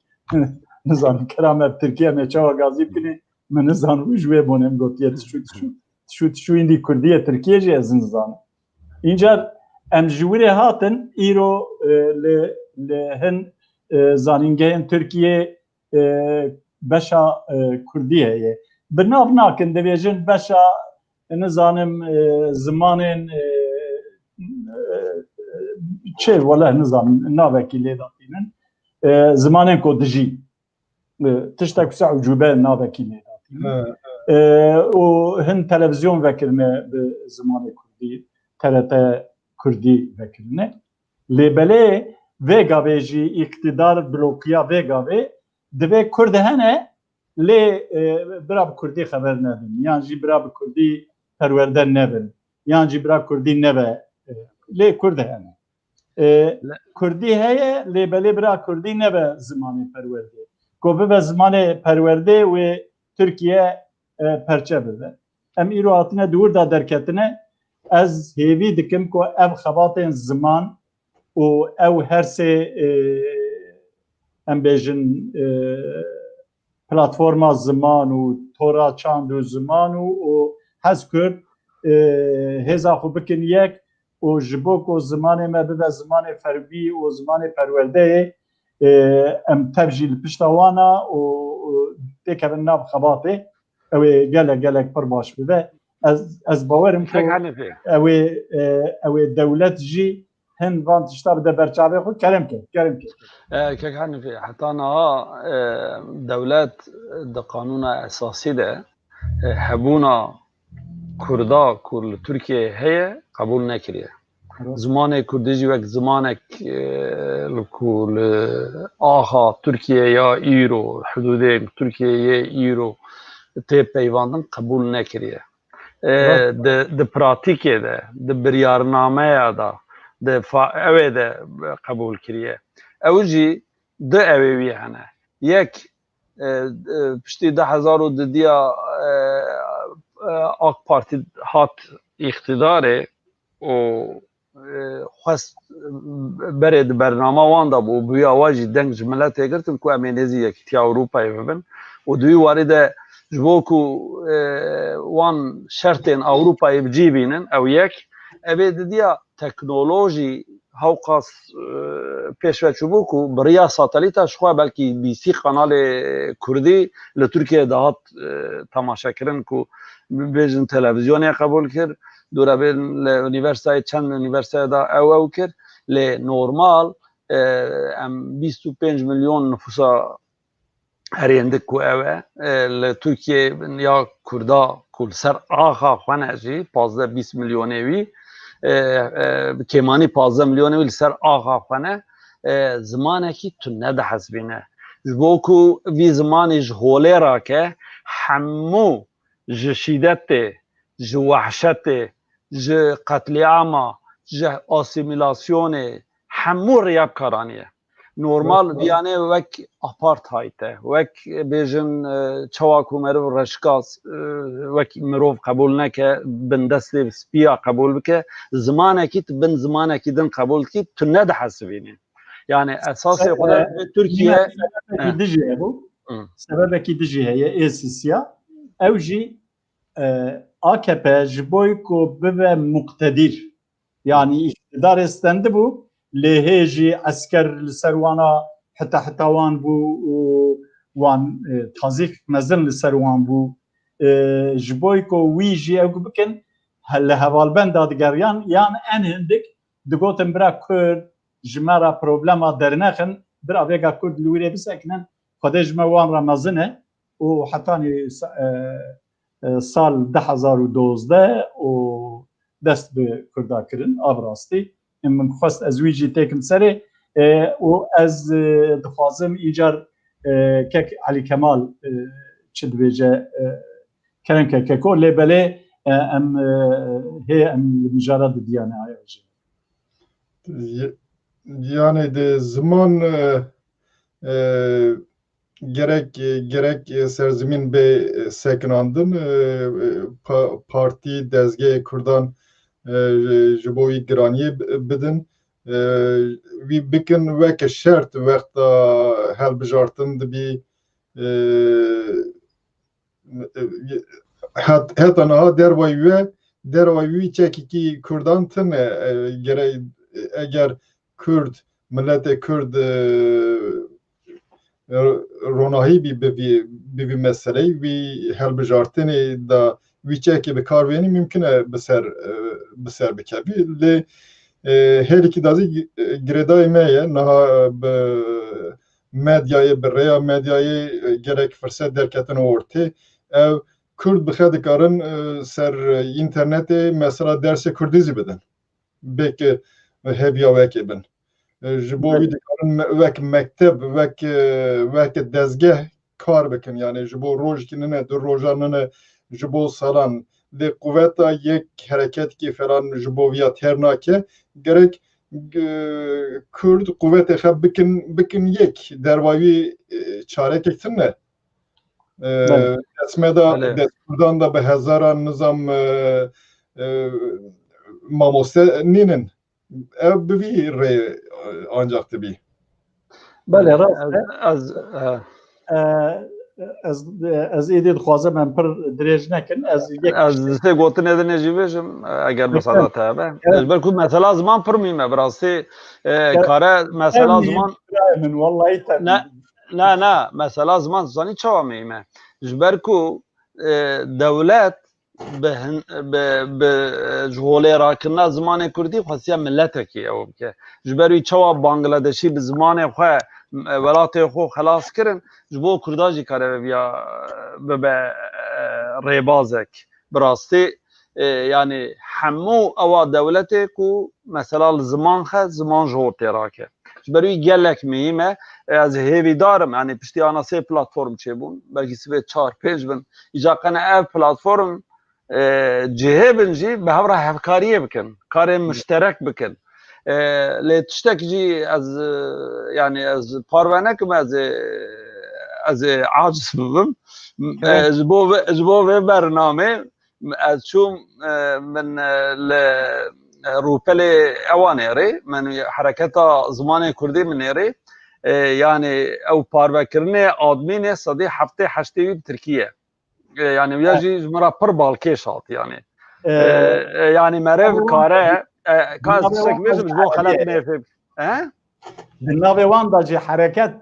nizanim, kera me bi tirkî em ê çawa gazî bikinê, min nizanibû ji wê bonê." Min gotiye, "Tişû, tişû, tişû, tişû îndî kurdî ye, tirkî ye jî ez nizanim." Încar em ji wirê hatin, îro, e, li, li hin, e, zanîngehên Tirkiyê, e, beşa, e, kurdî heye. Bi nav nakin, dibêjin beşa, nizanim, e, zimanên, e, e, çi, wele nizanim, navekî lê datînin. E, zimanên ku dijî, e, tiştek wisa ucube navekî lê datînin. Evet, evet. E, û hin televizyon vekirine bi zimanê kurdî, T R T kurdî vekirine. Lê belê vê gavê jî îktidar blokiya vê gavê, divê Kurd hene, lê, e, bira bi Kurdî xeber nedin, yan jî bira bi Kurdî perwerde nebin, yan jî bira Kurdî nebe, e, lê Kurd hene. E, Kurdî heye, lê belê bira Kurdî nebe zimanê perwerdê. Ku bibe zimanê perwerdê wê Tirkiye, e, perçe bibe. Em îro hatine di wir de derketine. Ez hêvî dikim ku ev xebatên ziman û ew her sê, e, em bêjin, e, platforma ziman û tora çand û ziman û, û Hezkurd, e, hêza xwe bikin yek û ji bo ku zimanê me bibe zimanê fermî û zimanê perwerdeyê, E, em tev jî li pişta wan a û, û têkevin nav xebatê. Ew ê gelek, gelek pir baş bibe. Ez, ez bawerim ku Kek Henifê. ew ê, e, ew ê dewlet jî hin van tişta bide ber çavê xwe. Kerem ke, kerem ke. E, Kek Henifê, heta niha, e, dewlet di qanûna esasî de, e, hebûna Kurda ku li Tirkiyeyê heye qebûl nekiriye. Zimanê kurdî jî wek zimanek, e, li ku li axa Tirkiye ya îro, hidûdê Tirkiyeyê yê îro tê peyvandin qebûl nekiriye. E, Rast. di, di pratîkê de, di biryarnameya de, di fa-, ew ê de qebûl kiriye. Ew jî du ewê wî hene. Yek, e, e, piştî du hezar û dudiya, e, e, AK Partî hat îqtidarê û, e, xwest, e, berê di bernama wan de bû, bi wî awa jî deng ji miletê girtin ku em ê nêzî Yekîtiya Ewropayê bibin û di wî warî de ji bo ku, e, wan şertên Ewropayê bi cî bînin, ew yek, ev ê didiya teknolojî hewqas, e, pêş ve çûbû ku bi riya satelîta ji xwe belkî bîstî kanalê kurdî li Tirkiyeyê dihat, e, temaşekirin ku bibêjin televîzyonê qebûl kir, dûrebên li unîversayê, çend unîversayê de ew ew kir, lê normal, e, em bîst û pênc milyon nifûsa herêndik ku ew e, e, li Tirkiyeyê ya Kurda ku li ser axa xwe ne jî pazdeh bîst milyonê wî, e, e, bi kêmanî pazdeh milyonê wî li ser axa xwe ne, e, zimanekî tune dihesibîne. Ji bo ku vî zimanî ji holê rake, hemû ji şîdetê, ji wehşetê, ji qetlîama, ji asîmîlasyonê, hemû riya bi kar aniye. Normal Rast e. viyanê wek apartheid e, wek bêjin, e, çawa ku meriv reşka, e, wek mirov qebûl neke, bindestê spiya qebûl bike, zimanekî tu bin zimanekî din qebûl dikî, tu nedihesibînî. Yani esasê Sebebekî xwe de Tirkiye, sebebekî he. dijî hebû. Hı. Sebebekî dijî heye, ê sisiya. Ew jî, e, A K P ji bo ku bibe muqtedîr, yanî îqtidarê stendibû, lê hê jî esker li ser wan a, heta heta wan bû û wan, e, tazîk mezin li ser wan bû. E, ji bo ku wî jî ew bikin, he-, li hevalbenda digeriyan, yan en hindik digotin, bira Kurd ji me re problema dernexin, bira vêga Kurd li wî rê bisekinin, Xwedê ji me wan re mezin e û hetanî sa-, e, e, sal du hezar û dozdeh û dest bi Kurda kirin, a bi rastî. Min xwest ez wî jî têkim serê, e, û ez, e, dixwazim îcar, e, kek Elî Kemal, e, çi dibêje, e, kerem ke keko, lê belê, e, em, e, hê em li mijara didiyane aya jî. Y-, yani de ziman, e, e, gerek, gerek serzimîn bê sekinandin, e, e, pa-, partî, dezgehê Kurdan, e, ji bo wî giraniyê bi-, bidin, e, wî bikin weke şert wexta helbijartin dibî, e, het-, heta niha dervayî we, dervayî wî çekekî Kurdan tune, e, gere-, eger Kurd, miletê Kurd, e, ronahî bî bi vî, bi vî meseleyî, vî helbijartinê de wî çekê bi kar bênî mimkun e bi ser, e, bi ser bikevî. Lê, e, herikî dazî, e, girêdayî me ye. Niha, e, bi medyayê, bi rêya medyayê, e, gelek firset derketin ortê. Ev Kurd bi xe dikarin, e, ser, e, înternetê mesela dersê Kurdî zî bidin. Bêke heviya wekê bin. E, ji bo wî Belê. dikarin me-, wek mekteb, wek, e, wek dezgeh kar bikin. Yani ji bo rojekî nine, du rojan nine, ji bo salan. Lê quveta yek hereketkî falan ji bo viya têr nake. Gerek, e, Kurd quvetê xwe bikin, bikin yek. Dervayî, e, çarekek tune. E, Belê. Destmeda Belê. dest Kurdan da bi hezaran nizam, e, e, mamoste nînin. Ev bi vî rê, e, ancak dibî. Belê, rast e. Ez, ez, e, E, ez, ez êdî dixwazim em pir dirêj nekin. Ez yek Ez tiştek di sê gotinê din jî bêjim, eger Peki. misada te be. Evet. Ji ber ku mesela ziman pir muhîm e, bi rastî, e, Evet. kare mesela Em ziman min, wallahî te min. Na, na, mesela ziman zanî çawa meyme. Ji ber ku e, dewlet bi, hin- bi, bi e, ji holê rakirina zimanê kurdî xwestiya miletekî ew bike. Ji ber wî çawa Bangladeşî bi zimanê xwe e, welatê xwe xelas kirin, ji bo kurda jî kare viya bibe e, rêbazek. Bi rastî e, yanî hemû ewa dewletê ku mesela li ziman xe, ziman ji holê rake. Ji ber wî gelek muhîm e. E, ez hêvîdar im, yanî piştî ana sê platform çêbûn, belkî sibê çar pênc bin. Îca qene ev platform e, cihê bin jî bi hev re hevkariyê bikin, karê muşterek bikin. E, lê tiştek jî ez e, yanî ez parve nekim, ez ê ez ê aciz bibim. E, ji bo vê, ji bo vê bernamê ez çûm e, min e, li e, rûpelê ewan êrê, min hereketa zimanê kurdî min êrê. E, yanî ew parvekirinê admînê sedî heftê heştê wî bi tirkî ye. E, yanî ya jî ji min re pir balkêş hat yanî. E, e, yanî merev kare, e, ka ez tiştek bêjim ji bo xelet nêfêm. He? Di navê wan de jî hereket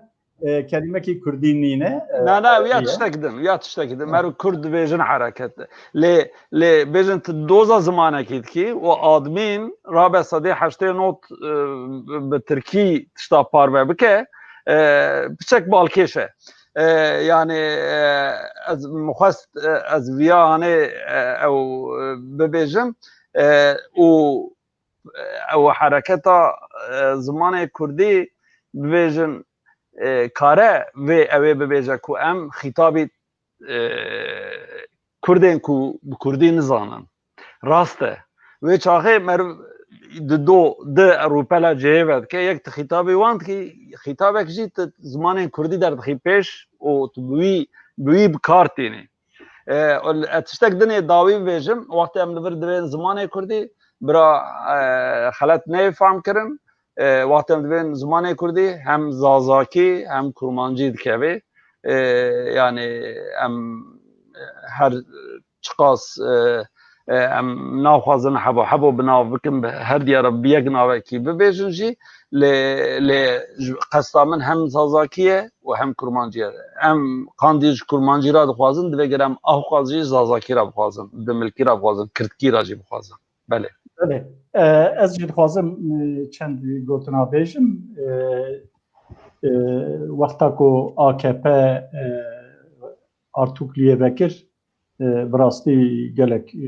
e, kelimekî kurdî nîne. E, Na, na, ya tiştek din, ya tiştek din. Mero kurd dibêjin hereket. Lê, lê bêjin tu doza zimanekî dikî û admîn rabe sedê heştê not e, bi tirkî tişta parve bike, e, piçek balkêş e. E, yanî e, ez mixwest e, ez viya hanê e, ew e, bibêjim e, û ew hereketa e, zimanê kurdî bibêjin e, kare vê ew ê bibêje ku em xîtabî e, kurdên ku bi kurdî nizanin. Rast e. Wê çaxê meriv di do di rûpela cihê ve dike, yek tu xîtabî wan dikî, xîtabek jî tu zimanên kurdî derdixî pêş û tu bi wî, bi wî bi kar tînî. E, ez tiştek dinê dawî bibêjim, wextê em li vir divên zimanê kurdî, bira e, xelet neyê fam kirin. E, wextê em divên zimanê kurdî hem zazakî hem kurmancî dikeve. E, yanî em her çiqas e, e, em naxwazin hebo hebo bi nav bikin, bi her diyara bi yek navekî bibêjin jî, lê, lê ji- qesta min hem zazakî ye û hem kurmancî ye. Em qandî ji kurmancî re dixwazin, divê gere em ewqas jî zazakî re bixwazin, dimilkî re bixwazin, kirdkî re jî bixwazin. Belê. Belê. E, ez jî dixwazim e, çend gotina bêjim. E, e, wexta ku A K P e, Artukliyê vekir, e, bi rastî gelek e,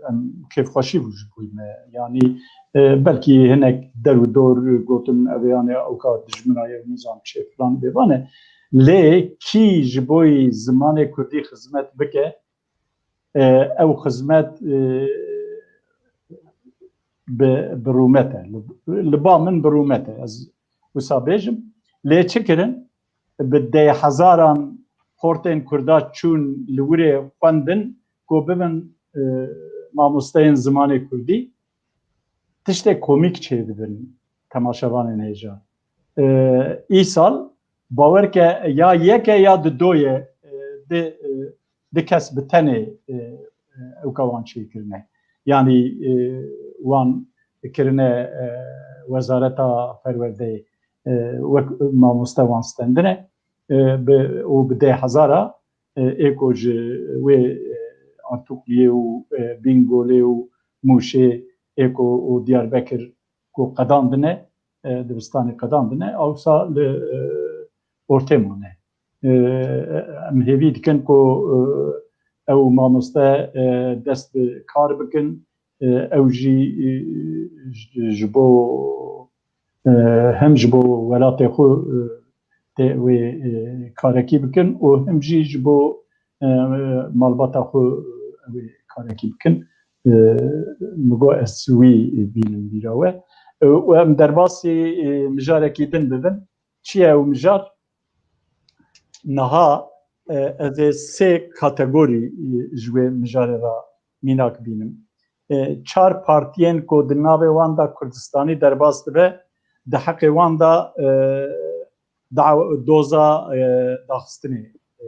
em kêfxweşî bû ji bo me. Yanî e, belkî hinek der û dor gotin ev ê yanê ewka dijmina ye, nizam çê filan bêvan e. Lê kî ji bo zimanê kurdî xizmet bike, e, ew xizmet e, bi, bi rûmet e. Li, li ba min bi rûmet e. Ez wisa bêjim. Lê çi kirin? Bi deh hezaran xortên kurda çûn li wirê xwendin ku bibin e, mamosteyên zimanê kurdî. Tiştê komîk çêdibin temaşevanên hêja. E, îsal bawer ke ya yek e ya di do ye, e, di, e, di kes bi tenê e, e, ewka wan çêkirine. Yanî e, wan kirine e, wezareta perwerdeyê e, wek mamoste wan stendine e, bi, û bi deh hezara e, ê ku ji wê e, Artukliyê û e, Bîngolê û Mûşê ê ku û Diyarbekir ku qedandine, e, dibistanê qedandine, awsa li e, ortê mane. E, em hêvî dikin ku e, ew mamoste e, dest bi kar bikin, e, ew jî e, ji- ji bo e, hem ji bo welatê xwe e, tê wê e, karekî bikin û hem jî ji bo e, malbata xwe e, wê karekî bikin. E, min got ez wî bînim bîra we. E, û em derbasî e, mijarekî din bibin. Çi ye ew mijar? Niha e, ez ê sê kategorî e, ji wê mijarê re mînak bînim. E, çar partiyên ku di navê wan de Kurdistanî derbas dibe, di heqê wan de e, daw- doza e, daxistinê e,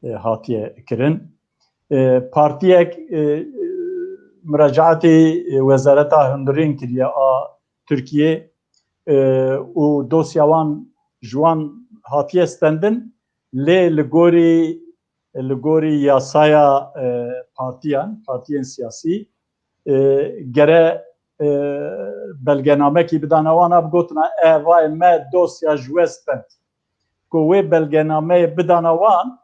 e, hatiye kirin. E, partiyek e, e, muracaetê e, Wezareta Hundirîn kiriye a Tirkiyê e, û dosya wan ji wan hatiye stendin, lê li gorî, li gorî yasaya, e, partiyan, partiyên siyasî, e, gere, e, belgenamekî bidane wan, a bigotina, "Ev, vay, me dosya ji we stend." Ku wê belgenameyê bidane wan,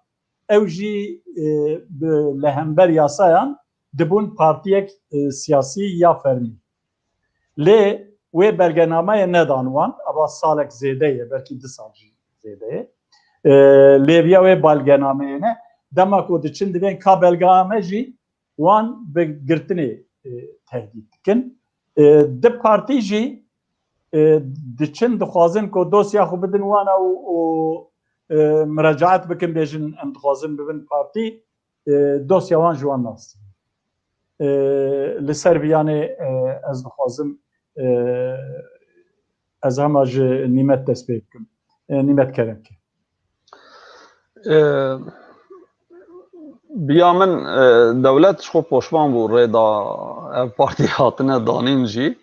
ew jî, e, bi, li hember yasayan dibûn partiyek, e, siyasî ya fermî. Lê wê belgenameyê nedan wan, eva salek zêde ye, belkî du sal jî zêde ye. E, lêviya wê belgenameyê ne. Dema ku diçin divên ka belgename jî wan bi girtinê, e, tehdît dikin. E, di partî jî, e, diçin dixwazin ku dosya xwe bidin wana û, û, e, miracaet bikin, bêjin, "Em dixwazin bibin partî." E, dosya wan ji wan nas. E, li ser viyanê, e, ez dixwazim, e, ez hema ji Nîmet dest pê bikim. E, Nîmet, kerem ke. E, bi ya min, e, dewlet ji xwe poşman bû rê da ev partî hatine danîn jî.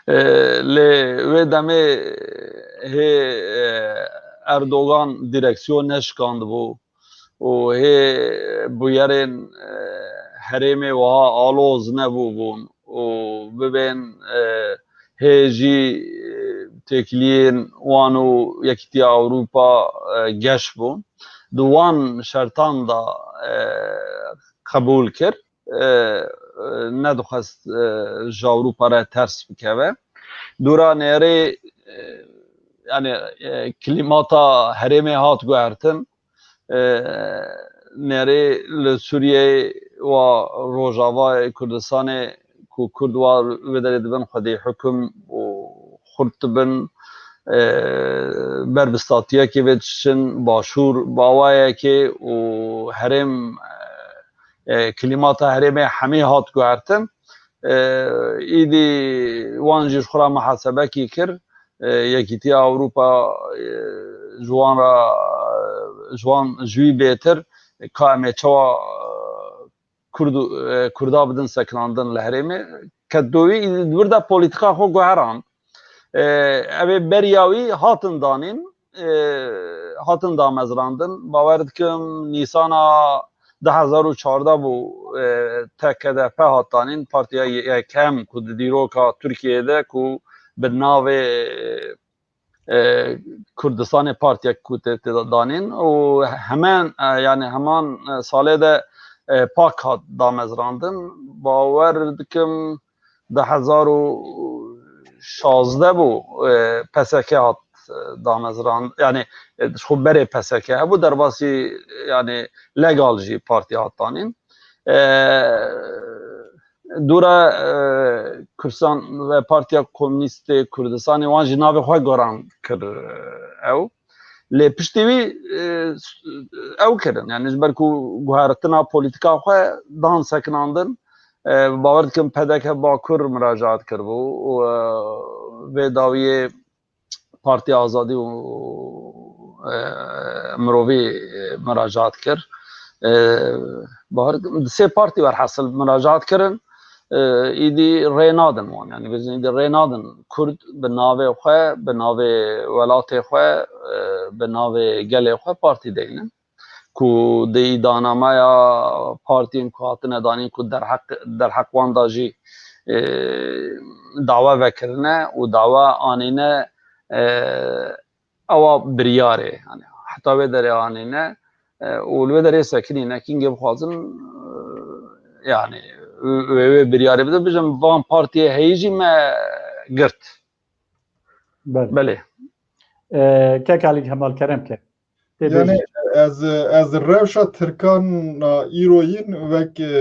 E, lê wê demê hê, e, Erdogan direksiyon neşikandibû û hê bûyerên, e, herêmê wiha aloz nebûbûn û bibên, e, hê jî, e, têkiliyên wan û Yekîtiya Ewropa, e, geş bûn. Di wan şertan de, e, qebûl kir. E, e, nedixwest, e, ji Ewropa re ters bikeve. Dûra nêrê, e, yani, e, klîmata herêmê hat guhertin. E, nêrê li Sûriyeyê wa Rojavayê Kurdistanê ku Kurd wa wê derê dibin xwedî hukum û xurt dibin, e, ber bi statuyekê vê diçin, başûr bi awayekê û herêm, e, klîmata herêmê hemî hat guhertin. E, îdî wan jî ji xwe re muhasebekî kir. E, Yekîtiya Ewropa, e, ji wan re, ji wan ji wî bêtir ka em ê çawa, e, Kurd û, e, Kurda bidin sekinandin li herêmê. Ket dowî, îdî di wir de polîtîka xwe guherand. E, ev ê beriya wî hatin danîn, e, hatin damezrandin. Bawer dikim Nîsana du hezar û çardeh bû, e, T K D P hat danîn, partiya ye-, yekem ku di dîroka Tirkiyeyê de ku bi navê, e, Kurdistanê partiyek ku tê, tê danîn û hemen, e, yani heman, e, salê de, e, pak hat damezrandin. Bawer dikim du hezar û şazdeh bû, e, P S K hat, e, damezrand, yani, e, ji xwe berê P S K hebû, derbasî, yani, legal jî partî hat danîn. E, dûra, e, Kurdistan ve Partiya Komînîstê Kurdistanê wan jî navê xwe goran kir, e, ew. Lê piştî wî, e, ew kirin. Yani ji ber ku guhertina polîtîka xwe dan sekinandin, e, bawer dikim P D K Bakur miracaat kiribû û, e, vê dawiyê Partiya Azadî û, e, Mirovî, e, miracaat kir. E, bawer dikim, sê partî werhasil miracaat kirin. E, îdî rê nadin wan. Yani, bêjin îdî rê nadin Kurd bi navê xwe, bi navê welatê xwe, e, bi navê gelê xwe partî deynin. Ku di îdanameya partiyên ku hatine danîn ku derheq, derheq wan da jî, e, dawa vekirine û dawa anîne, e, ewa biryarê. Yani, heta wê derê anîne, e, û li wê derê sekinîne. Kîngê bixwazin, e, yani, wê, wê biryarê bide, bijim van partiyê heyî jî me girt. Belê. Belê. E, Kek Alî Kemal, kerem ke. Tê Yani bêjî. ez, ez rewşa Tirkan a îroyîn wek, e,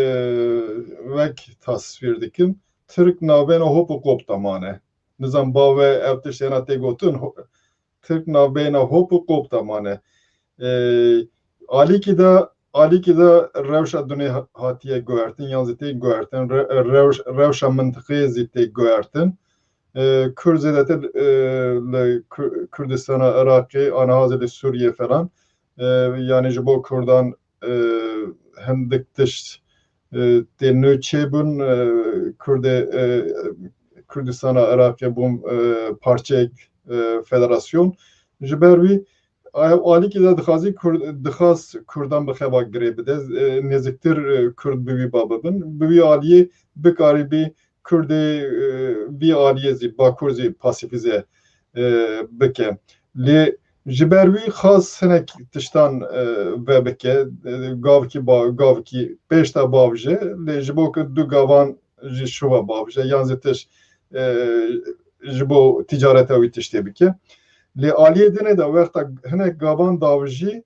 wek tasvîr dikim. Tirk navbeyna hop û qop de mane. Nizam bavê ev tişt êna tê gotin, ho-, Tirk navbeyna hop û qop de mane. E, alîkî de, alîkî de rewşa dunê ha-, hatiye guhertin, yan zî tê guhertin, re-, rewş-, rewşa mintiqê zî tê guhertin. E, Kurd zêdetir, e, li Ku-, Kurdistana Iraqê, aniha zî li Sûriyê falan. E, yani ji bo Kurdan, e, hindik tişt, e, tê nû çêbûn, e, Kurdê, e, Kurdistana Iraqê bûn, e, parçeyek, e, federasyon. Ji ber wî ew alîkî de dixwazî Kurd, dixwaz Kurdan bi xeva girê bide, e, nêziktir, e, Kurd bi wî ba bibin. Bi wî aliyê bikarîbî Kurdê, e, vî aliyê zî, Bakur zî pasîfîze, e, bike. Lê ji ber wî xwaz hinek tiştan, e, vebike, e, gavkî ba-, gavkî pêş de bavije, lê ji bo ku du gavan jî şuva bavije, yan zî tişt, e, ji bo ticareta wî tiştê bike. Lê aliyê dinê de wexta hinek gavan davijî,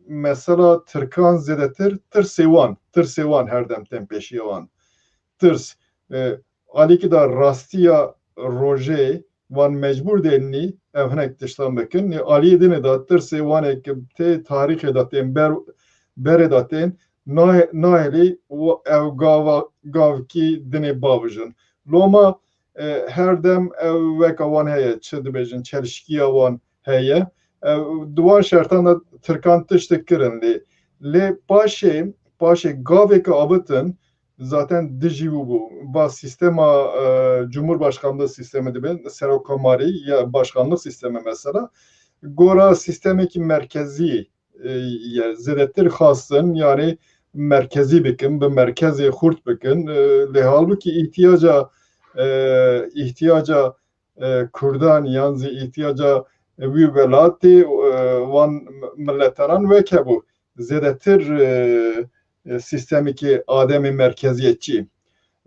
mesela Tirkan zêdetir tirsê wan, tirsê wan her dem tên pêşiya wan. Tirs, e, alîkî de rastiya rojê wan mecbûr dênî ev hinek tiştan bikin. Lê aliyê dinê de tirsê wanê ki tê tarîxê de tên ber, berê de tên nahê-, nahêlî û ew gava, gavkî dinê bavijin. Loma, e, her dem ew weka wan heye, çi dibêjin, çelişkiya wan heye. Ew, di wan şertan de Tirkan tiştik kirin lê, lê paşê, paşê gavê ke avitin, zaten dijî wî bû. Va sîstema, e, cumhurbaşkanlığı sîstemi dibe, serokkomarî ya başkanlık sîstemi mesela. Gora sîstemekî merkezî, e, ye, zêdetir xwestin, yani merkezî bikin, bi merkezê xurt bikin. E, lê halbûkî îhtiyaca, e, îhtiyaca, e, Kurdan yan zî îhtiyaca wî welatê, e, wan mileteran wek hebû. Zêdetir, e, e, sîstemekî ademê merkeziyetçî.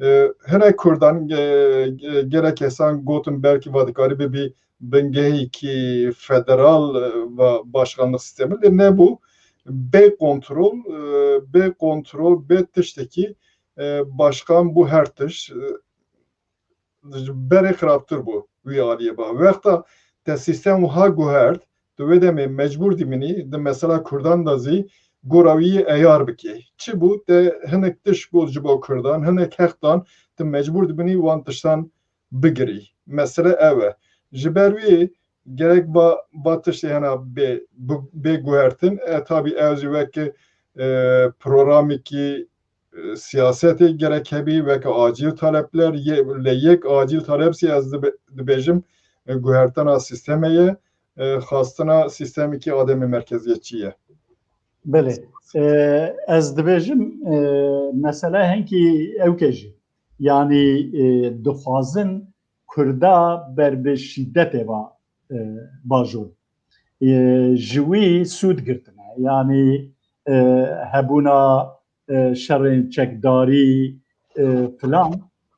E, hinek Kurdan, e, e, gelek kesan gotin belkî va dikarî bibî bingehekî federal, e, va başkanlık sîstemi, lê nebû. Bê kontrol, e, bê kontrol, bê tiştekî, e, başkan bû her tişt, e, berê xirabtir bû wî aliyê ba. Wexta te sîstem wiha guhert, tu wê demê mecbûr dimînî, di mesela Kurdan de zî gora wî eyar bikê. Çi bû? Te hinek tişt got ji bo Kurdan, hinek heq dan, tu mecbûr dimînî wan tiştan bigirî. Mesele ew e. Ji ber wî gerek ba, ba tiştê hena bê, bi-, bê guhertin. E, tabî ew zî wek, e, programekî, e, siyasetê gerek hebî, wek acil talepler, ye-, lê yek acil talep zî ez dibe-, dibêjim, e, guhertina sîstemê ye, e, xwestina sîstemekî ademê merkeziyetçî ye. Belê. E, ez dibêjim, e, mesele henkî ewke jî. Yanî, e, dixwazin Kurda ber bi şîdetê va, e, bajor. E, ji wî sûd girtine. Yanî, e, hebûna, e, şerên çekdarî, e, filan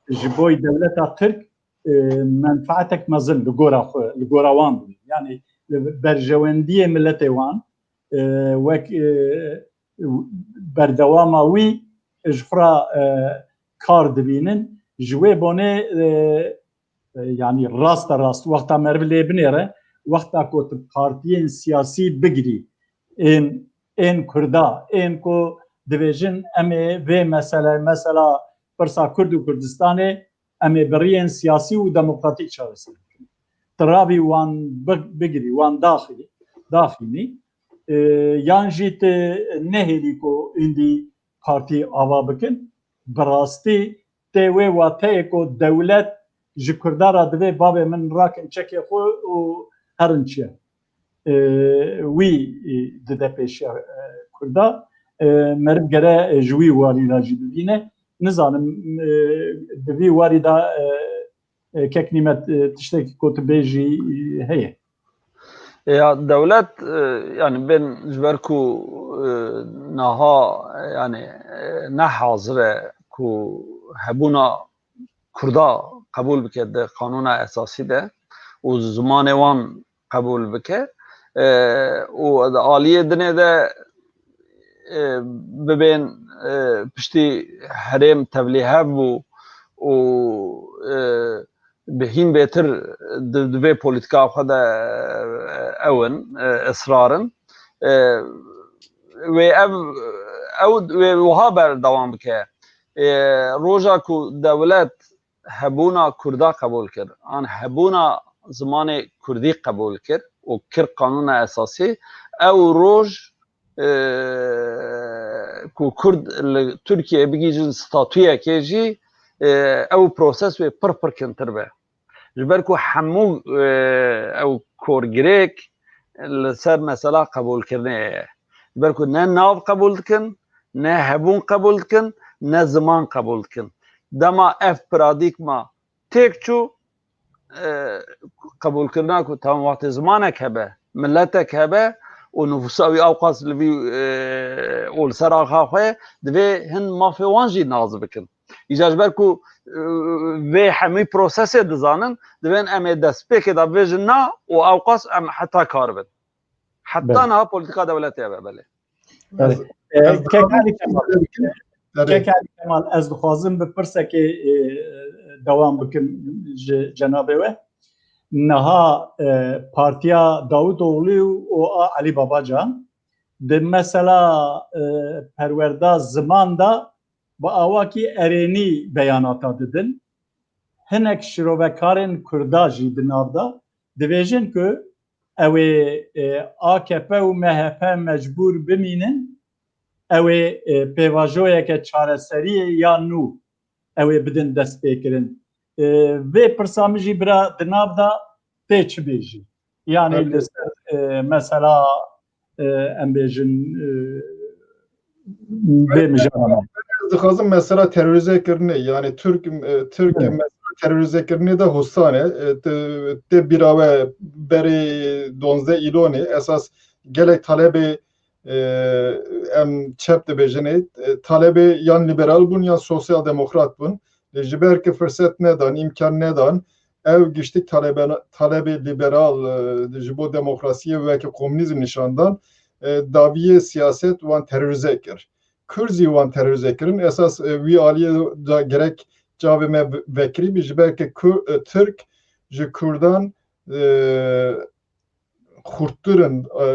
ji bo dewleta Tirk, e, menfaatek mezin li gora xwe, li gora wan bû. Yanî li berjewendiyê miletê wan, e, wek, e, berdewama wî ji xwe re, e, kar dibînin. Ji wê bonê, e, e, yanî raste rast wexta meriv lê binêre, wexta ku tu partiyên siyasî bigirî, ên, ên Kurda, ên ku dibêjin em ê vê mesele, mesela pirsa Kurd û Kurdistanê, em ê bi riyên siyasî û demokratîk çareser bikin. Tu rabî wan bi-, bigirî, wan daxî, daxînî, e, yan jî tu nehêlî ku êndî partî ava bikin, bi rastî tê wê wateyê ku dewlet ji Kurda re divê bavê min rakin çekê xwe û herin çi ye. E, wî, e, dide pêşiya, e, Kurda. E, meriv gere, e, ji wî warî re jî bibîne. Nizanim, e, di vî warî de, e, e, kek Nîmet, e, tiştekî ku tu bêjî, e, heye. Ya dewlet, e, yani bên ji ber ku, e, naha, yani, e, ne hazir e ku hebûna Kurda qebûl bike di qanûna esasî de û zimanê wan qebûl bike, e, û di aliyê dinê de, e, bibên, e, piştî herêm tevlîhev bû û, e, bi hîn bêtir di, di vê polîtika xwe de, e, ew in, e, israr in. E, wê ev, ew wê wiha berdewam bike. E, roja ku dewlet hebûna Kurda qebûl kir, an hebûna zimanê Kurdî qebûl kir û kir qanûna esasî, ew roj, e, ku Kurd li Tirkiyeyê bigihîjin statuyekê jî, e, ew proses wê pir pir kintir be. Ji ber ku hemû, e, ew korgirêk, li ser mesela qebûlkirinê ye. Ji ber ku ne nav qebûl dikin, ne hebûn qebûl dikin, ne ziman qebûl dikin. Dema ev paradîgma têk çû, e, qebûlkirina ku tam wextê zimanek hebe, miletek hebe û nifûsa wî ewqas li vî, e, û li ser axa xwe ye, divê hin mafê wan jî nas bikin. Îcar ji ber ku, e, vê hemî prosesê dizanin, divên em ê destpêkê de bibêjin na û ewqas em heta kar bin. Heta Belê. niha polîtîka dewletê ev e, belê. Belê. Ez, E, ez Kek daha Alî bir şey Kemal. söyleyeyim. Belê. Kek Alî Kemal, ez dixwazim bi pirsekê, e, dewam bikim ji cenabê we. Niha, e, partiya Davutoğlu û a Elî Babacan di mesela, e, perwerda ziman de bi awakî erênî beyanata didin. Hinek şirovekarên Kurda jî di nav de dibêjin ku ew ê, e, A K P û M H P mecbûr bimînin, ew ê, e, pêvajoyeke çareseriyê ya nû ew ê bidin destpêkirin. E, vê pirsa min jî bira di nav de tê çi bêjî? Yani Evet. li ser, e, mesela, e, em bêjin, e, vê mijara me. Ez dixwazim mesela terorîze kirinê, yani Türk, e, Türk Evet. mesela terorîze kirinê de hosane, e, te, te bîra we berê donzdeh Îlonê esas gelek talebê, e, em çep dibêjinê, e, talebê yan liberal bûn yan sosyal demokrat bûn. Lê ji ber ku firset nedan, îmkan nedan, ev giştik talebe, talebê liberal, e, ji bo demokrasiyê weke komûnîzm nîşan dan, e, daviyê siyaset wan terorîze kir. Kurd jî wan terorîze kirin. Esas, e, wî aliyê de gerek çavê me ve-, vekirî bî, ji ber ku Kur-, e, Tirk ji Kurdan, e, xurttir in, e,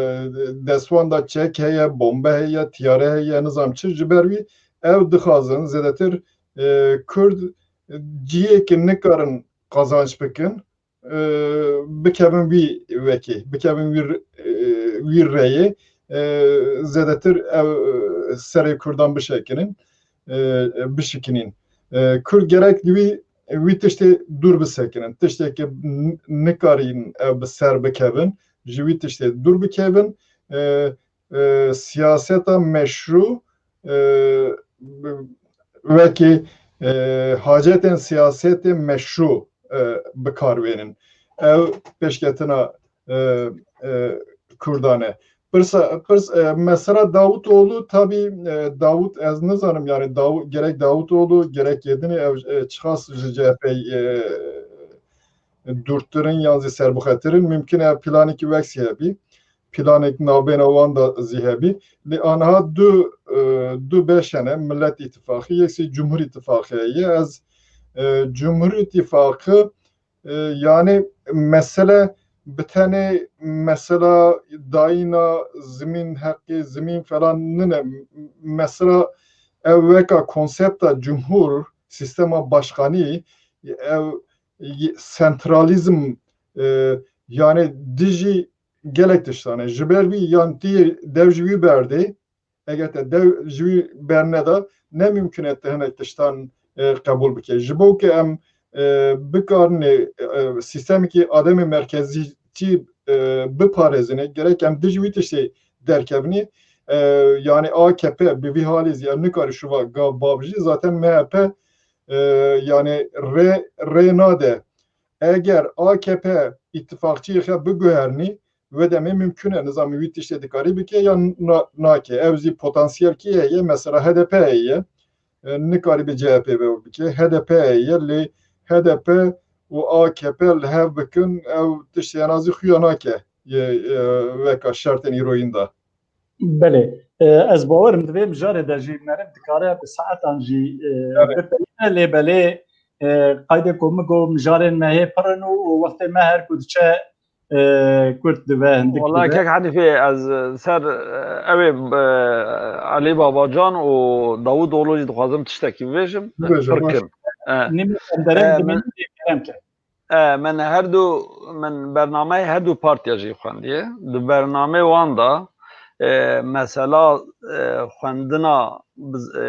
destwan de çek heye, bombe heye, tiyare heye, nizam çi. Ji ber wî ew dixwazin zêdetir, e, Kurd cihê ku nikarin qazanç bikin, e, bikevin wî wekî, bikevin wî r-, e, wî reyê, e, zêdetir ew, e, serê Kurdan bişekinin, e, bişikinîn. E, Kurd gerek di wî, wî tiştê dûr bisekinin. Tiştê ku n-, nikarîn ew bi ser bikevin, ji wî tiştê dûr bikevin. E, e, siyaseta meşrû, e, wekî, e, hacetên siyasetê meşrû, e, bi kar wênin. Ew pêşketina, e, e, Kurdan e. Pirsa, pirs, e, mesela Davutoğlu, tabii, e, Davut, ez nizanim, yani Davu-, gerek Davutoğlu, gerek Yedinî ev, e, çiqas ji C H P, e, dûrtirin yan zî serbixwetir in. Mümkün e planekî wek zî hebî. Planek navbêna wan de zî hebî. Lê aniha du, e, du beş hene, Millet Îttifaqî, yek zî Cumhur Îttifaqî heye. Ez, e, Cumhur Îttifaqî, e, yani mesele bi tenê mesela dayîna zimîn heqî, zimîn falan nine. Mesela ev weka konsepta cumhur, sistema başkanî, ev y-, sentralîzm, e, yani dijî gelek tiştan e. Ji ber wî yan tî dev ji wî berdê, eger te dev ji wî berneda, ne mimkun e te hinek tiştan, e, qebûl bike. Ji bo ku em, e, bikarinê, e, sîstemekî ademê merkezîtî, e, biparêzinê, gerek em dijî wî tiştê derkevnî. E, yani A K P bi vî halê zî ev nikare şuva gav bavijî. Zaten M H P, e, yani rê, rê nade. Eger A K P îttifaqçiyê xwe biguhernî, wê demê mimkun e, nizam wî tiştê dikarî bike yan na-, nake. Ev zî potansiyelkî heye, mesela H D P heye, e, nikarî bi C H P ve bike. H D P heye, lê H D P û A K P li hev bikin, ew tiştê en azî xuya nake, e, e, weka şertên îroyîn de. Belê. E, ez bawerim di vê mijarê de jî meriv dikare bi saetan jî, e, Evet. bipeyivîne, lê belê, e, qaydê ku min got mijarên me hê pir in û, û wextê me her ku diçe, e, kurt dibe, hindik Wala dibe. Kek Hanîfê, ez, e, ser, e, ew ê, e, Elî Babacan û Davutoğlu jî dixwazim tiştekî bibêjim. Bibêje, Pir baş. Kim. E, Nîmê em dereng e, dimînin, min lê kerem ke. E, min her du, min bernameyê her du partiya jî xwendiye. Di bernameyê wan de, e, mesela, e, xwendina bi z-, e,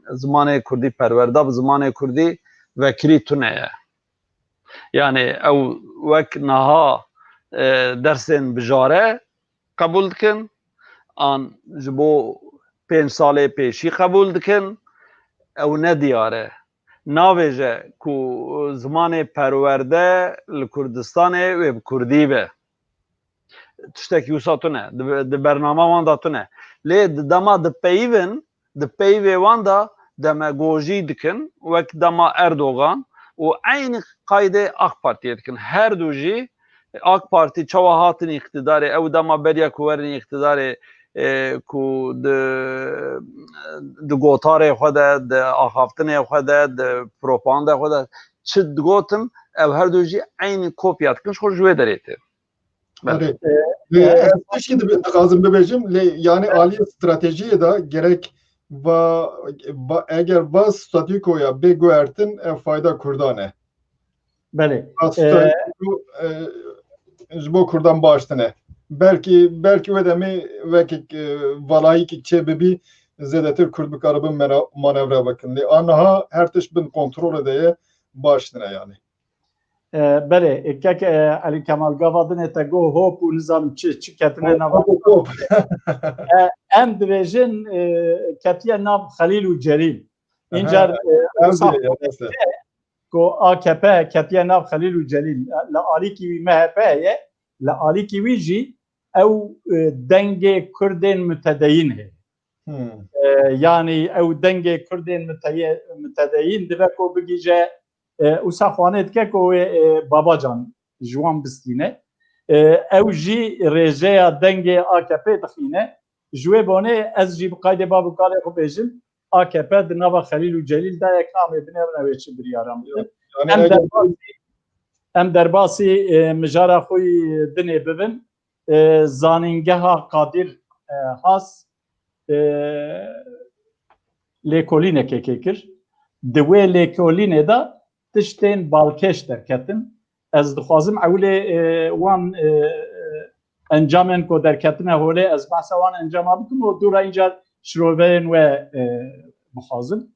zimanê kurdî, perwerda bi zimanê kurdî vekirî tune ye. Yani ew wek niha, e, dersên bijare qebûl dikin, an ji bo pênc salê pêşî qebûl dikin, ew ne diyar e. Navêje ku zimanê perwerde li Kurdistanê wê bi kurdî be. Tiştekî wisa tune. Di, di bernama wan de tune. Lê di dema dipeyivin, di peyvê wan de demagojî dikin, wek dema Erdogan û eynî qaydê AK Partiyê dikin. Her du jî AK Parti çawa hatin îqtidarê, ew dema beriya ku werin îqtidarê, e, ku di, di gotarê xwe de, di axaftinê xwe de, di propaganda xwe de çi digotin, ew her du jî eynî kopya dikin, ji xwe ji wê derê tê. Belê. Erê. E, e, ez tişkî dibi-, dixwazim bibêjim, lê yani aliyê stratejiyê de gerek va, va, eger va statûkoya bê guhertin, ev fayda Kurdan e. Belê. Va E, statûko, e, ji bo Kurdan baş tine. Belkî, belkî wê demê wekek, e, valayîkek çê bibî, zêdetir Kurd bikaribin mena-, manevra bikin. Lê aniha her tişt bin kontrolê de ye, baş tine yani. E, belê, e, kek, e, Elî Kemal, gava dinê te got hop û nizanim çi, çi ketine nava. Hop, hop, hop. E, em dibêjin, e, ketiye nav Xelîl û Celîl. Aha. Încar, e, Ew wisa diye ya, mesela. Ku A K P ketiye nav Xelîl û Celîl. Li alîkî wî M H P heye, li alîkî wî jî ew, e, dengê Kurdên mutedeyîn heye. Hmm. E, yanî ew dengê Kurdên muteye-, mutedeyîn dibe ku bigihîje, e, wisa xwanê dike ku wê, e, Babacan ji wan bistîne. E, ew jî rêjeya dengê A K P dixîne. Ji wê bonê ez jî bi qaydê bav û kalê xwe bêjim, A K P di nava Xelîl û Celîl de ye, kamê binêrin ew ê çi biryaran bidin. Yani Em eger derbasî, em derbasî, e, mijara xwe yî dinê bibin. E, zanîngeha Qadir, e, Has, e, lêkolînekê kê kir. Di wê lêkolînê de tiştên balkêş derketin. Ez dixwazim ewilê, e, wan, e, encamên ku derketine holê, ez behsa wan encama bikim û dûra încar şiroveyên we, e, bixwazim.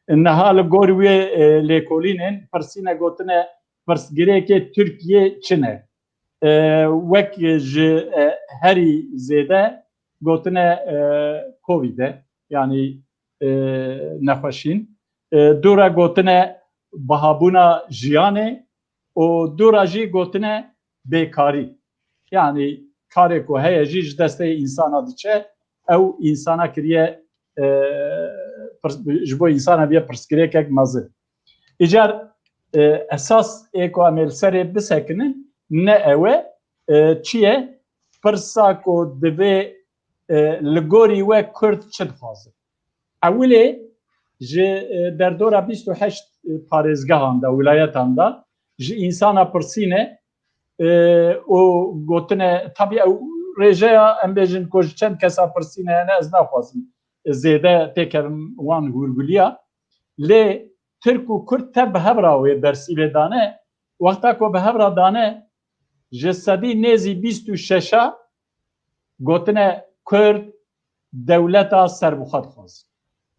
Niha li gor wê, e, lêkolînên pirsîne gotine, pirsgirêkê Tirkiyê çi ne? E, wek ji, e, herî zêde gotine, e, Covid e, yanî, e, nexweşîn. E, dûra gotine bihabûna jiyanê û dûra jî gotine bêkarî. Yanî karê ku heye jî ji destê însana diçe, ew însana kiriye, e, pirs-, ji bo însana bûye pirsgirêkek mezin. Îcar, e, esas ê ku em ê li serê bisekinin ne ew e, e, çi ye? Pirsa ku divê, e, li gorî we Kurd çi dixwazin? Ewilê ji, e, derdora bîst û heşt parêzgehan de, wîlayetan de ji însana pirsîne, e, û gotine, tabî ew rêjeya, em bêjin ku ji çend kesa pirsîne hene, ez naxwazim zêde têkevim wan hûrguliya. Lê Tirk û Kurd tev bi hev re wê bersîvê dane. Wexta ku bi hev re dane, ji sedî nêzî bîst û şeşa gotine Kurd dewleta serbixwe dixwazin.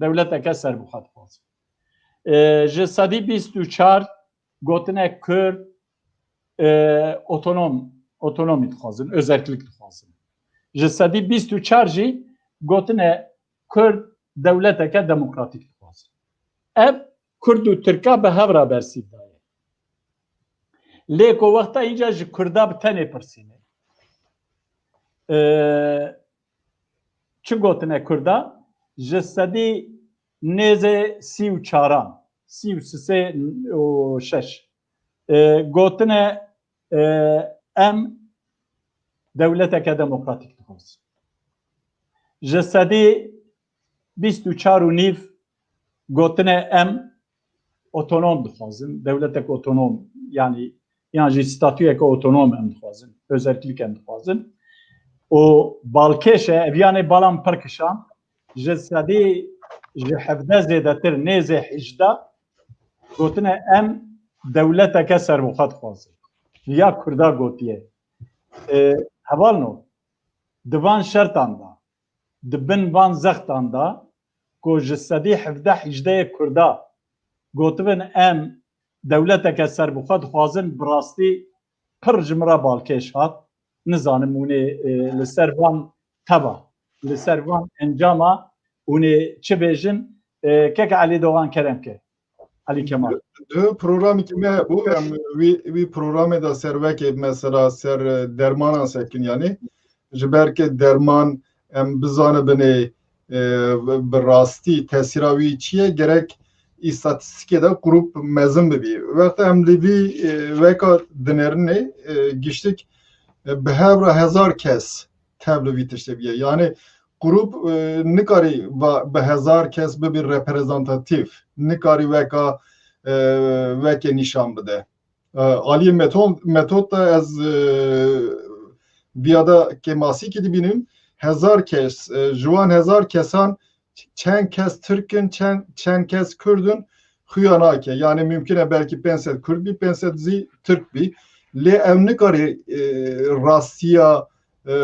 Dewleteke serbixwe dixwazin. E, ji sedî bîst û çar gotine Kurd, e, otonom, otonomî dixwazin, özerklik dixwazin. Ji sedî bîst û çar jî gotine Kurd dewleteke demokratîk dixwazin. Ev Kurd û Tirka bi hev re bersîv daye. Lê ku wexta înca ji Kurda bi tenê pirsîne. E, çi gotine Kurda? Ji sedî nêzê sî û çaran, sî û sisê û şeş, e, gotine, e, em dewleteke demokratîk dixwazin. Ji sedî bîst û çar û nîv gotine em otonom dixwazin, dewletek otonom, yanî yan jî statuyeke otonom em dixwazin, özerklik em dixwazin. Û balkêş e, ev yanê balan pir kişan, ji sedî ji hevdeh zêdetir nêzê hejdeh gotine em dewleteke serbixwe dixwazin. Ya Kurda gotiye. E, hevalno, di van şertan de, di bin van zextan de ku ji sedî hevdeh hejdehê Kurda gotibin em dewleteke serbixwe dixwazin, bi rastî pir ji min re balkêş hat. Nizanim hûn ê, e, li ser van teba, li ser van encama hûn ê çi bêjin? E, kek Elî Dogan, kerem ke. Elî Kemal. Di programekî me hebû, em wî, wî programê de ser wekê mesela ser, e, dermanan sekin, yanî ji ber ke derman em bizanibinê, e, bi rastî tesîra wî çi ye, gerek îstatîstîkê de grûp mezin bibî. Wexta em li vî, e, weka dinêrinê, e, giştik, e, bi hev re hezar kes tev li vî tiştê bîye. Yanî grûp, e, nikarî va-, bi hezar kes bibî reprezentatif, nikarî weka, e, wekê nîşan bide. E, aliyê meton-, metod de ez, e, viya de kêmasîkî dibînim, hezar kes, e, ji wan hezar kesan çend kes Tirk in, çend, çend kes Kurd in, xuya nake. Yanî mimkun e belkî pênc sed Kurd bî, pênc sed zî Tirk bî. Lê ew nikarî, e, rastiya, e,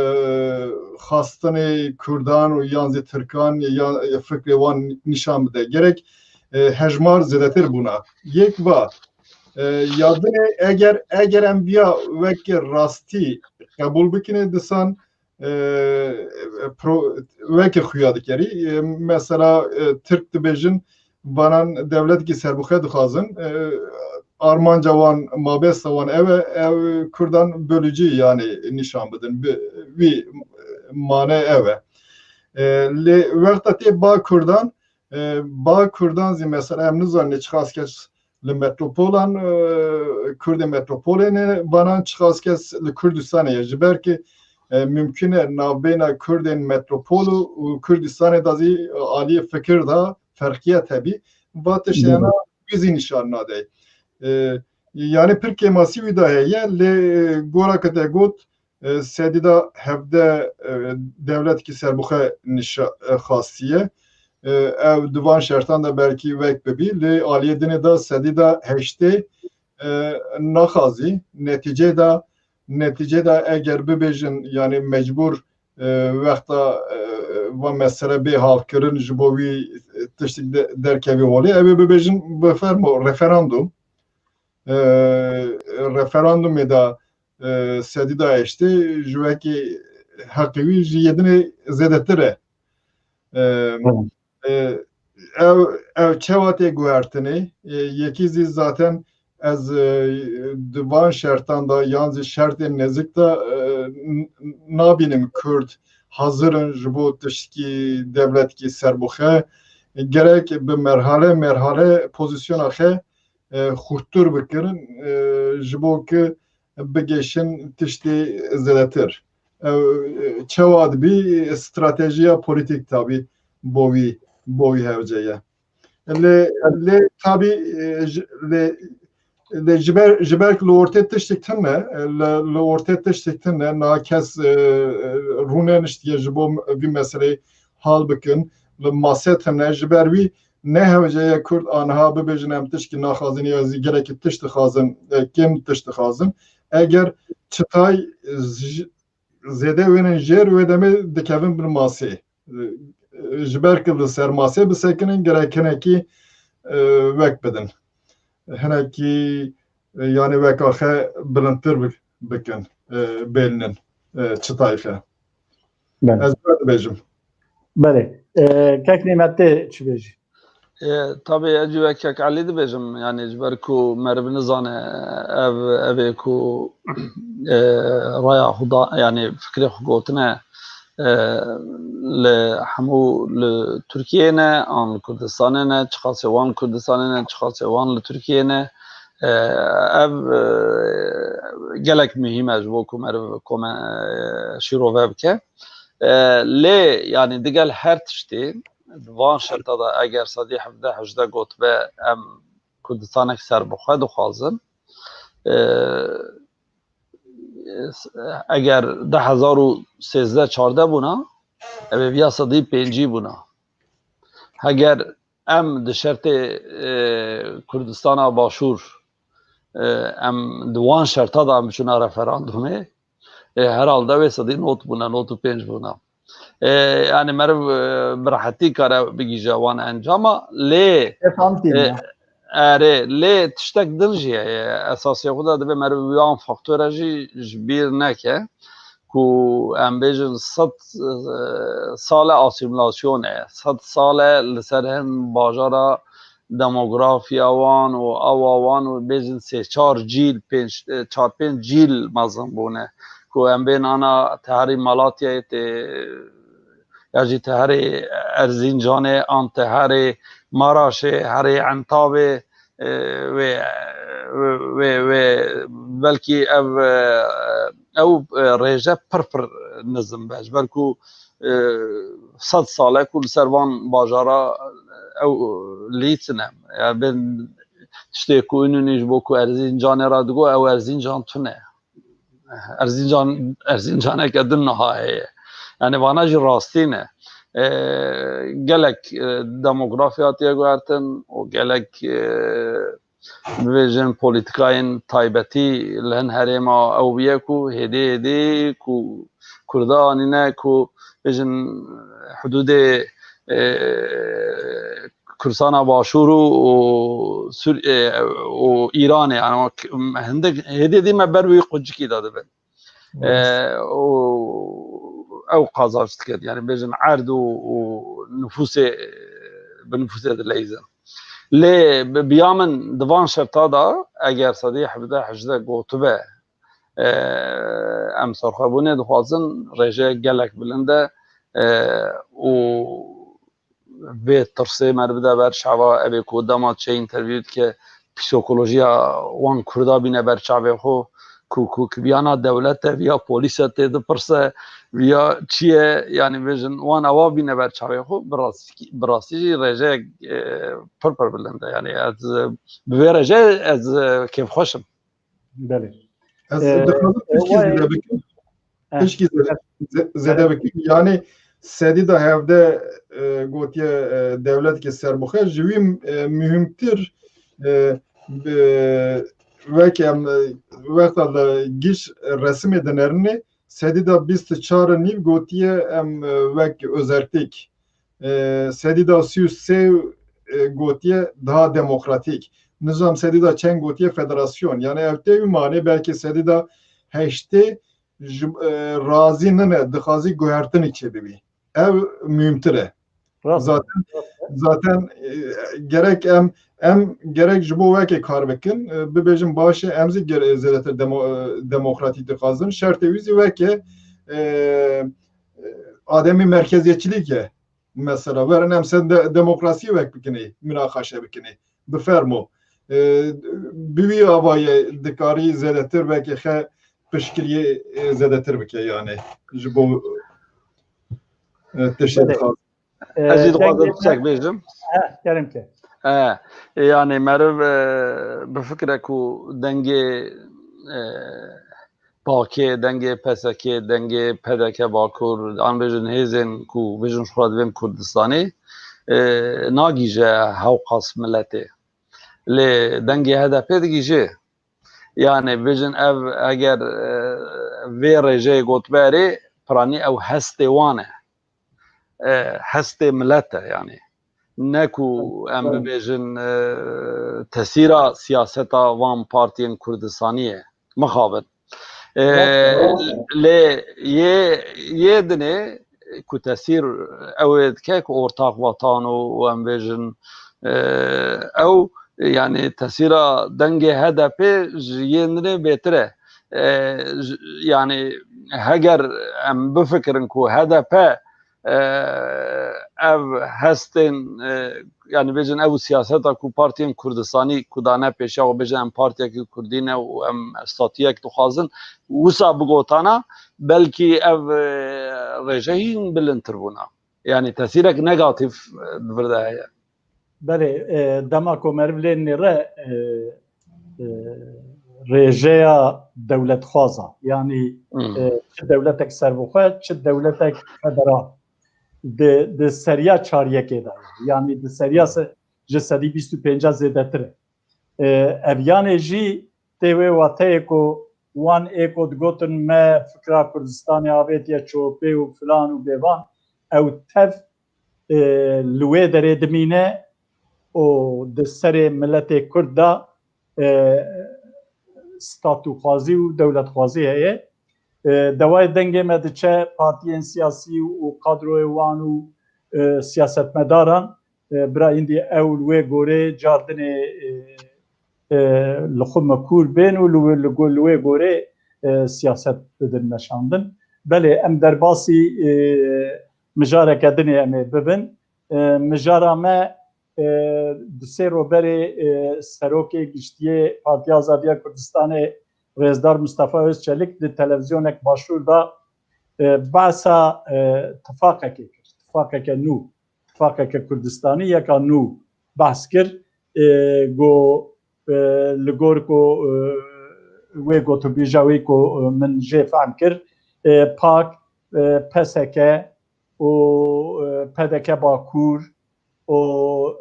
xastinê Kurdan û yan zî Tirkan ya, e, fikrê wan nîşan bide. Gerek, e, hejmar zêdetir bûna. Yek va, e, ya dinê eger, eger em viya weke rastî qebûl bikinê, disan, e, pro-, weke xuya dikerî. E, mesela, e, Tirk dibêjin, vanan dewletekî serbixwe dixwazin. E, armanca wan, mabesta wan ew e, ew Kurdan bölücü, yanî nîşan bidin. Bi-, wî mane ew e. E, lê wexta tê ba Kurdan, e, ba Kurdan zî mesela em nizanin çiqas kes li metropolan, e, Kurdên metropolê ne, vanan çiqas kes li Kurdistanê ye. Ji ber ki, e, mimkun e navbeyna Kurdên metropol û, û Kurdistanê de zî, e, aliyê fikir de ferqiya tebî. Va tiştê hena wî zî nîşan nade. E, yanî pir kêmasî wî de heye, lê, e, gora ke te got, e, sedî de hevdeh, e, dewletekî serbixwe nîşa-, e, xastiye. E, ew di van şertan de belkî wek bibî, lê aliyê dinê de sedî de heştê, e, naxazî. Netîcê de, netîcê de eger bibêjin, yanî mecbûr, e, wexta, e, va mesele bê halkirin ji bo wî, e, tiştik de-, derkevî holê, ew ê bibêjin bifermo referandum. E, referandumê de, e, sedî da heştê ji wekî heqê wî ji yê dinê zêdetir e. E, e, ew, ew çawa tê guhertinê? E, yekî zî zaten ez, e, di van şertan de yan zî şertên nezik de, e, n-, n-, nabînim Kurd hazir in ji bo tiştkî dewletkî serbixwe. Gerek bi merhale merhale pozisyona xwe, e, xurttir bikirin, e, ji bo ki bigêşin tiştê zêdetir. Ew, e, çawa dibî stratejiya polîtîk tabî bo wî, bo wî hewce ye. Lê, lê tabî, e, ji, lê, lê ji ber, ji ber ku li ortê tiştek tune, e, li, li ortê tiştek tune, na kes, e, e, rûne niştiye ji bo vî meseleyê hal bikin, li mase tune, ji ber wî ne hewce ye Kurd aniha bibêjin em tişkî naxwazin ya zî gelekî tişt dixwazin, e, kêm tişt dixwazin. Eger çitay z-, zêde wênin jêr, wê demê dikevin bin masê. E, ji ber ku li ser masê bisekinin, gerek hinekî, e, wek bidin. Hinekî, e, yanî weka xwe bilindtir bi-, bikin, e, bêlinin, e, çitayê xwe. Belê. Ez wê dibêjim. Belê. E, kek Nîmet, tê çi bêjî? E, tabî ez jî wek kek Elî dibêjim, yanî ji ber ku meriv nizane ev, ev ê ku, e, raya xwe da, yanî fikrê xwe gotine, e, li hemû li Tirkiyeyê ne, an li Kurdistanê ne, çiqasê wan li Kurdistanê ne, çiqasê wan li Tirkiyeyê ne. E, ev, e, gelek muhîm e ji bo ku meriv kome-, e, şîrove bike. E, lê, yanî digel her tiştê, di van şerta de eger sedî hevdeh hejdeh gotibe em Kurdistanek serbixwe dixwazin, e, eger du hezar û sêzdeh çardeh bûna, ev ê viya sedî pêncî bûna. Heger em di şertê, e, Kurdistana Başûr, e, em di wan şerta de em biçûna referandumê, e, herhalde wê sedî nod bûne, nod û pênc bûne. E, yanî meriv, e, bi rehetî kare bigihîje wan encama, lê, e, Erê, lê tiştek din jî heye. Esasê xwe de divê meriv wan faktora jî ji bîr neke ku em bêjin sed, e, sal e asîmîlasyon e. Sed sal e li ser hin bajara demografiya wan û awa wan û bêjin sê çar cîl, pênc, e, çar pênc cîl mezin bûne. Ku em bên ana teherî Malatyayê tê ya jî te herê Erzincanê an te herê Maraşê, herê Entavê, e, wê, wê, wê, wê belkî ev, e, ew, e, rêje pir pir nizim be. Ji ber ku, e, sed sal e ku li ser van bajara ew lîtine. Ya bên tiştê ku înûnî ji bo ku Erzincanê re digo ew Erzincan tune. Erzincan, Erzincaneke din niha heye. Yani vana jî rastî ne. E, gelek, e, demografi hatiye guhertin û gelek, e, bibêjin polîtikayên taybetî li hin herêma ew bûye ku hêdî hêdî ku Kurda anîne ku bêjin hudûdê, e, Kurdistana Başûr û, û Sûr-, e, û Îranê, yani, hindik hêdî hêdî me ber wî qucikî de dibin. E, û ew qazanç diket, yani, bêjin erd û, û nifûsê, bi nifûsê dileyzin. Lê bi, biya min di van şerta de, eger sedî hevdeh hejdeh gotibe, e, em serxwebûnê dixwazin, rêjeyek gelek bilind e, e, û vê tirsê meriv de ber çava, ev ê ku dema çê interview dike, psîkolojiya wan Kurda bîne ber çavê xwe, ku, ku, ku biyana dewlet e, viya polîs e tê dipirse, viya çi ye, yani bêjin wan ewa bîne ber çavê xwe, bi rastî, bi rastî jî rêjeyek, e, pir pir bilind e. Yani ez, e, bi vê rêjeyê ez, e, kêfxweş im. Belê. Ez Ee, dixwazim e, tişkî vay- zêde bikim. Eh, Tişkî zêde, ze-, zêde bikim. Yani sedî de hevdeh, e, gotiye, e, dewletekî serbixwe ji wî, e, muhîmtir, e, bi, wek em, e, wexta li giş resimê dinerinê, sedî de bîst û çar û nîv gotiye em, e, wek özerklik. E, sedî de sî û sê, e, gotiye daha demokratîk. Nizam sedî de çend gotiye federasyon. Yani ev tê wî manê belkî sedî de heştê ji, e, razî nine, dixwazî guhertinê çêbibî. Ev muhîmtir e. Rast. Zaten, Rast. zaten, e, gerek em, em gerek ji bo wekê kar bikin, e, bibêjin baş e, em zî gere-, zêdetir demo-, e, demokratîk dixwazin. Şertê wî zî wek e, e, e, ademî merkeziyetçilîk e. Mesela, werin em sen de-, demokrasiyê wek bikinê, münaqaşe bikinê. Bifermo. E, bi wî avayê dikarî zêdetir belkî xe piştgiriyê, e, zêdetir bike yani. Ji bo, e, tiştê Belê. dixwazim. E, Ez jî dixwazim dengê tiştek bêjim. He, kerem ke. E, yani meriv, e, bifikire ku dengê, e, pakê, dengê P S K, dengê P D K Bakur, an bêjin hêzên ku bêjin ji xwe re divên Kurdistanê, e, nagîje hewqas miletê. Lê dengê H D P digîje. Yani bêjin ev eger, e, vê rêjeyê gotberê, piranî ew hestê wan e. E, hestê milet e yani. Ne ku em Tabii. bibêjin, e, tesîra siyaseta van partiyên Kurdistanî ye. Mixabin. E, Rast e, rast e. Lê yê, yê dinê ku tesîr ew ê dike ku ortak vatan û, û em bêjin, e, ew, yani tesîra dengê H D P ji yê dinê bêtir e. E, j-, yani heger em bifikirin ku H D P e, ev hestên, e, yani bêjin ew siyaseta ku partiyên Kurdistanî ku dane pêşiya xwe bêjin em partiyekî Kurdî ne û em statuyek dixwazin, wisa bigotana, belkî ev, e, rêje hîn bilindtir bûna. Yani tesîrek negatîf, e, di vir de heye. Belê, e, dema ku meriv lê nêre, e, e, rêjeya dewletxwaza, yanî, Hmm. e, çi dewletek serbixwe, çi dewletek federal di, di seriya çar yekê de ye. Yanî di seriya se-, ji sedî bîst û pênca zêdetir e. E, ev yanê jî tê wê wateyê ku wan ê ku digotin me fikra Kurdistanê avêtiye çopê û filan û bêvan, ew tev e, li wê derê dimîne, û di serê miletê Kurd de, e, statûxwazî û dewletxwazî heye. E, dewayê dengê me diçe partiyên siyasî û kadroyê wan û, e, siyasetmedaran, e, bira îndî ew li wê gorê cardinê, e, e, li xwe mekûr bên û li wê, li go-, li wê gorê, e, siyaset bidin meşandin. Belê, em derbasî, e, mijareke dinê em ê bibin. E, mijara me, e, di sê roberê, e, Serokê Giştiyê Partiya Azadiya Kurdistanê Rêzdar Mistefa Özçelik di televizyonek başûr de, e, behsa, e, tifaqekê kir. Tifaqeke nû, tifaqeke Kurdistanî yeka nû behs kir. E, go, e, li gor ku, e, wê gotûbêja wî ku, e, min jê fehm kir, e, PAK, e, P S K û, e, P D K Bakur û,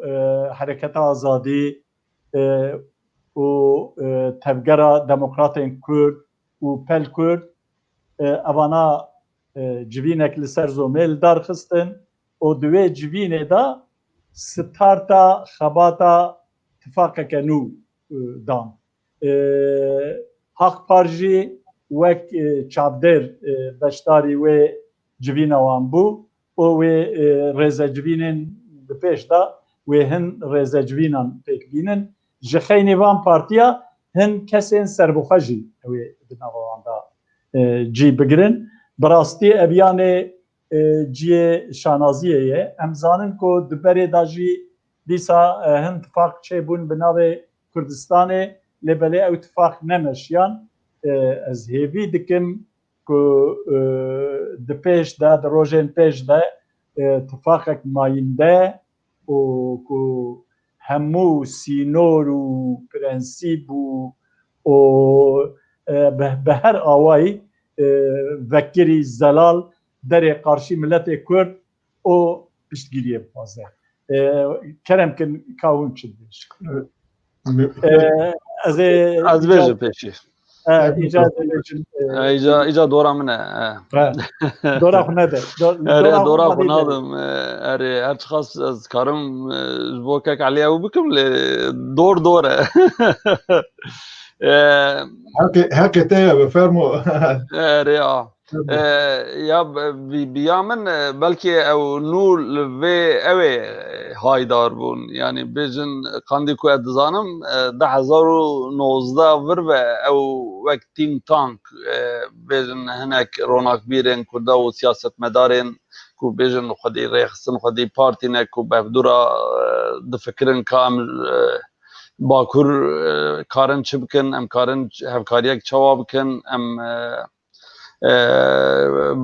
e, Hereketa Azadî, e, û, e, Tevgera Demokratên Kurd û Pel Kurd, e, evana, e, civînek li ser zomê li dar xistin û di wê civînê de starta xebata tifaqeke nû, e, dan. E, Haq Par jî wek, e, çavdêr, e, beşdarî wê civîna wan bû û wê, e, rêzecivînên di pêş de wê hin rêzecivînan pêk bînin. Ji xeynî van partiya hin kesên serbixwe jî ew ê di nava wan de, e, cî bigirin. Bi rastî ev yanê, e, ciyê şanaziyê ye. Em zanin ku di berê de jî dîsa, e, hin tifaq çêbûn bi navê Kurdistanê, lê belê ew tifaq nemeşiyan. E, ez hêvî dikim ku, e, di pêş de, di rojên pêş de, e, tifaqek mayînde û ku hemû sînor û prensîp û, û, e, bi, bi her awayî, e, vekirî zelal derê qarşî miletê Kurd û piştgiriyê bixwaze. E, kerem kin ka hûn çi dibêjin? E, ez ê Ez bêjim pêşî. E, îca ez ê bêjim, e, E, îca, îca dora min e. E. E, dora xwe nede. Do-, Erê, dora xwe dora xwe nadî de. Nadim. E, erê, her çiqas ez karim, e, ji bo kek Elî ew bikim, lê dor dor e. E, Heqê, heqê te ye, bifermo. Erê, a. Tabii. E, ya bi, bi, bi ya min, e, belkî ew nû li vê ew ê, e, haydar bûn. Yanî bêjin, qandî ku ez dizanim, e, du hezar û nozdeh vir ve ew wek think tank, e, bêjin hinek ronakbîrên Kurda û siyasetmedarên ku bêjin xwedî rêxistin, xwedî partî ne ku bi hevdû re, e, difikirin ka em, e, Bakur, e, karin çi bikin, em karin hevkariyek çawa bikin, em, e, e,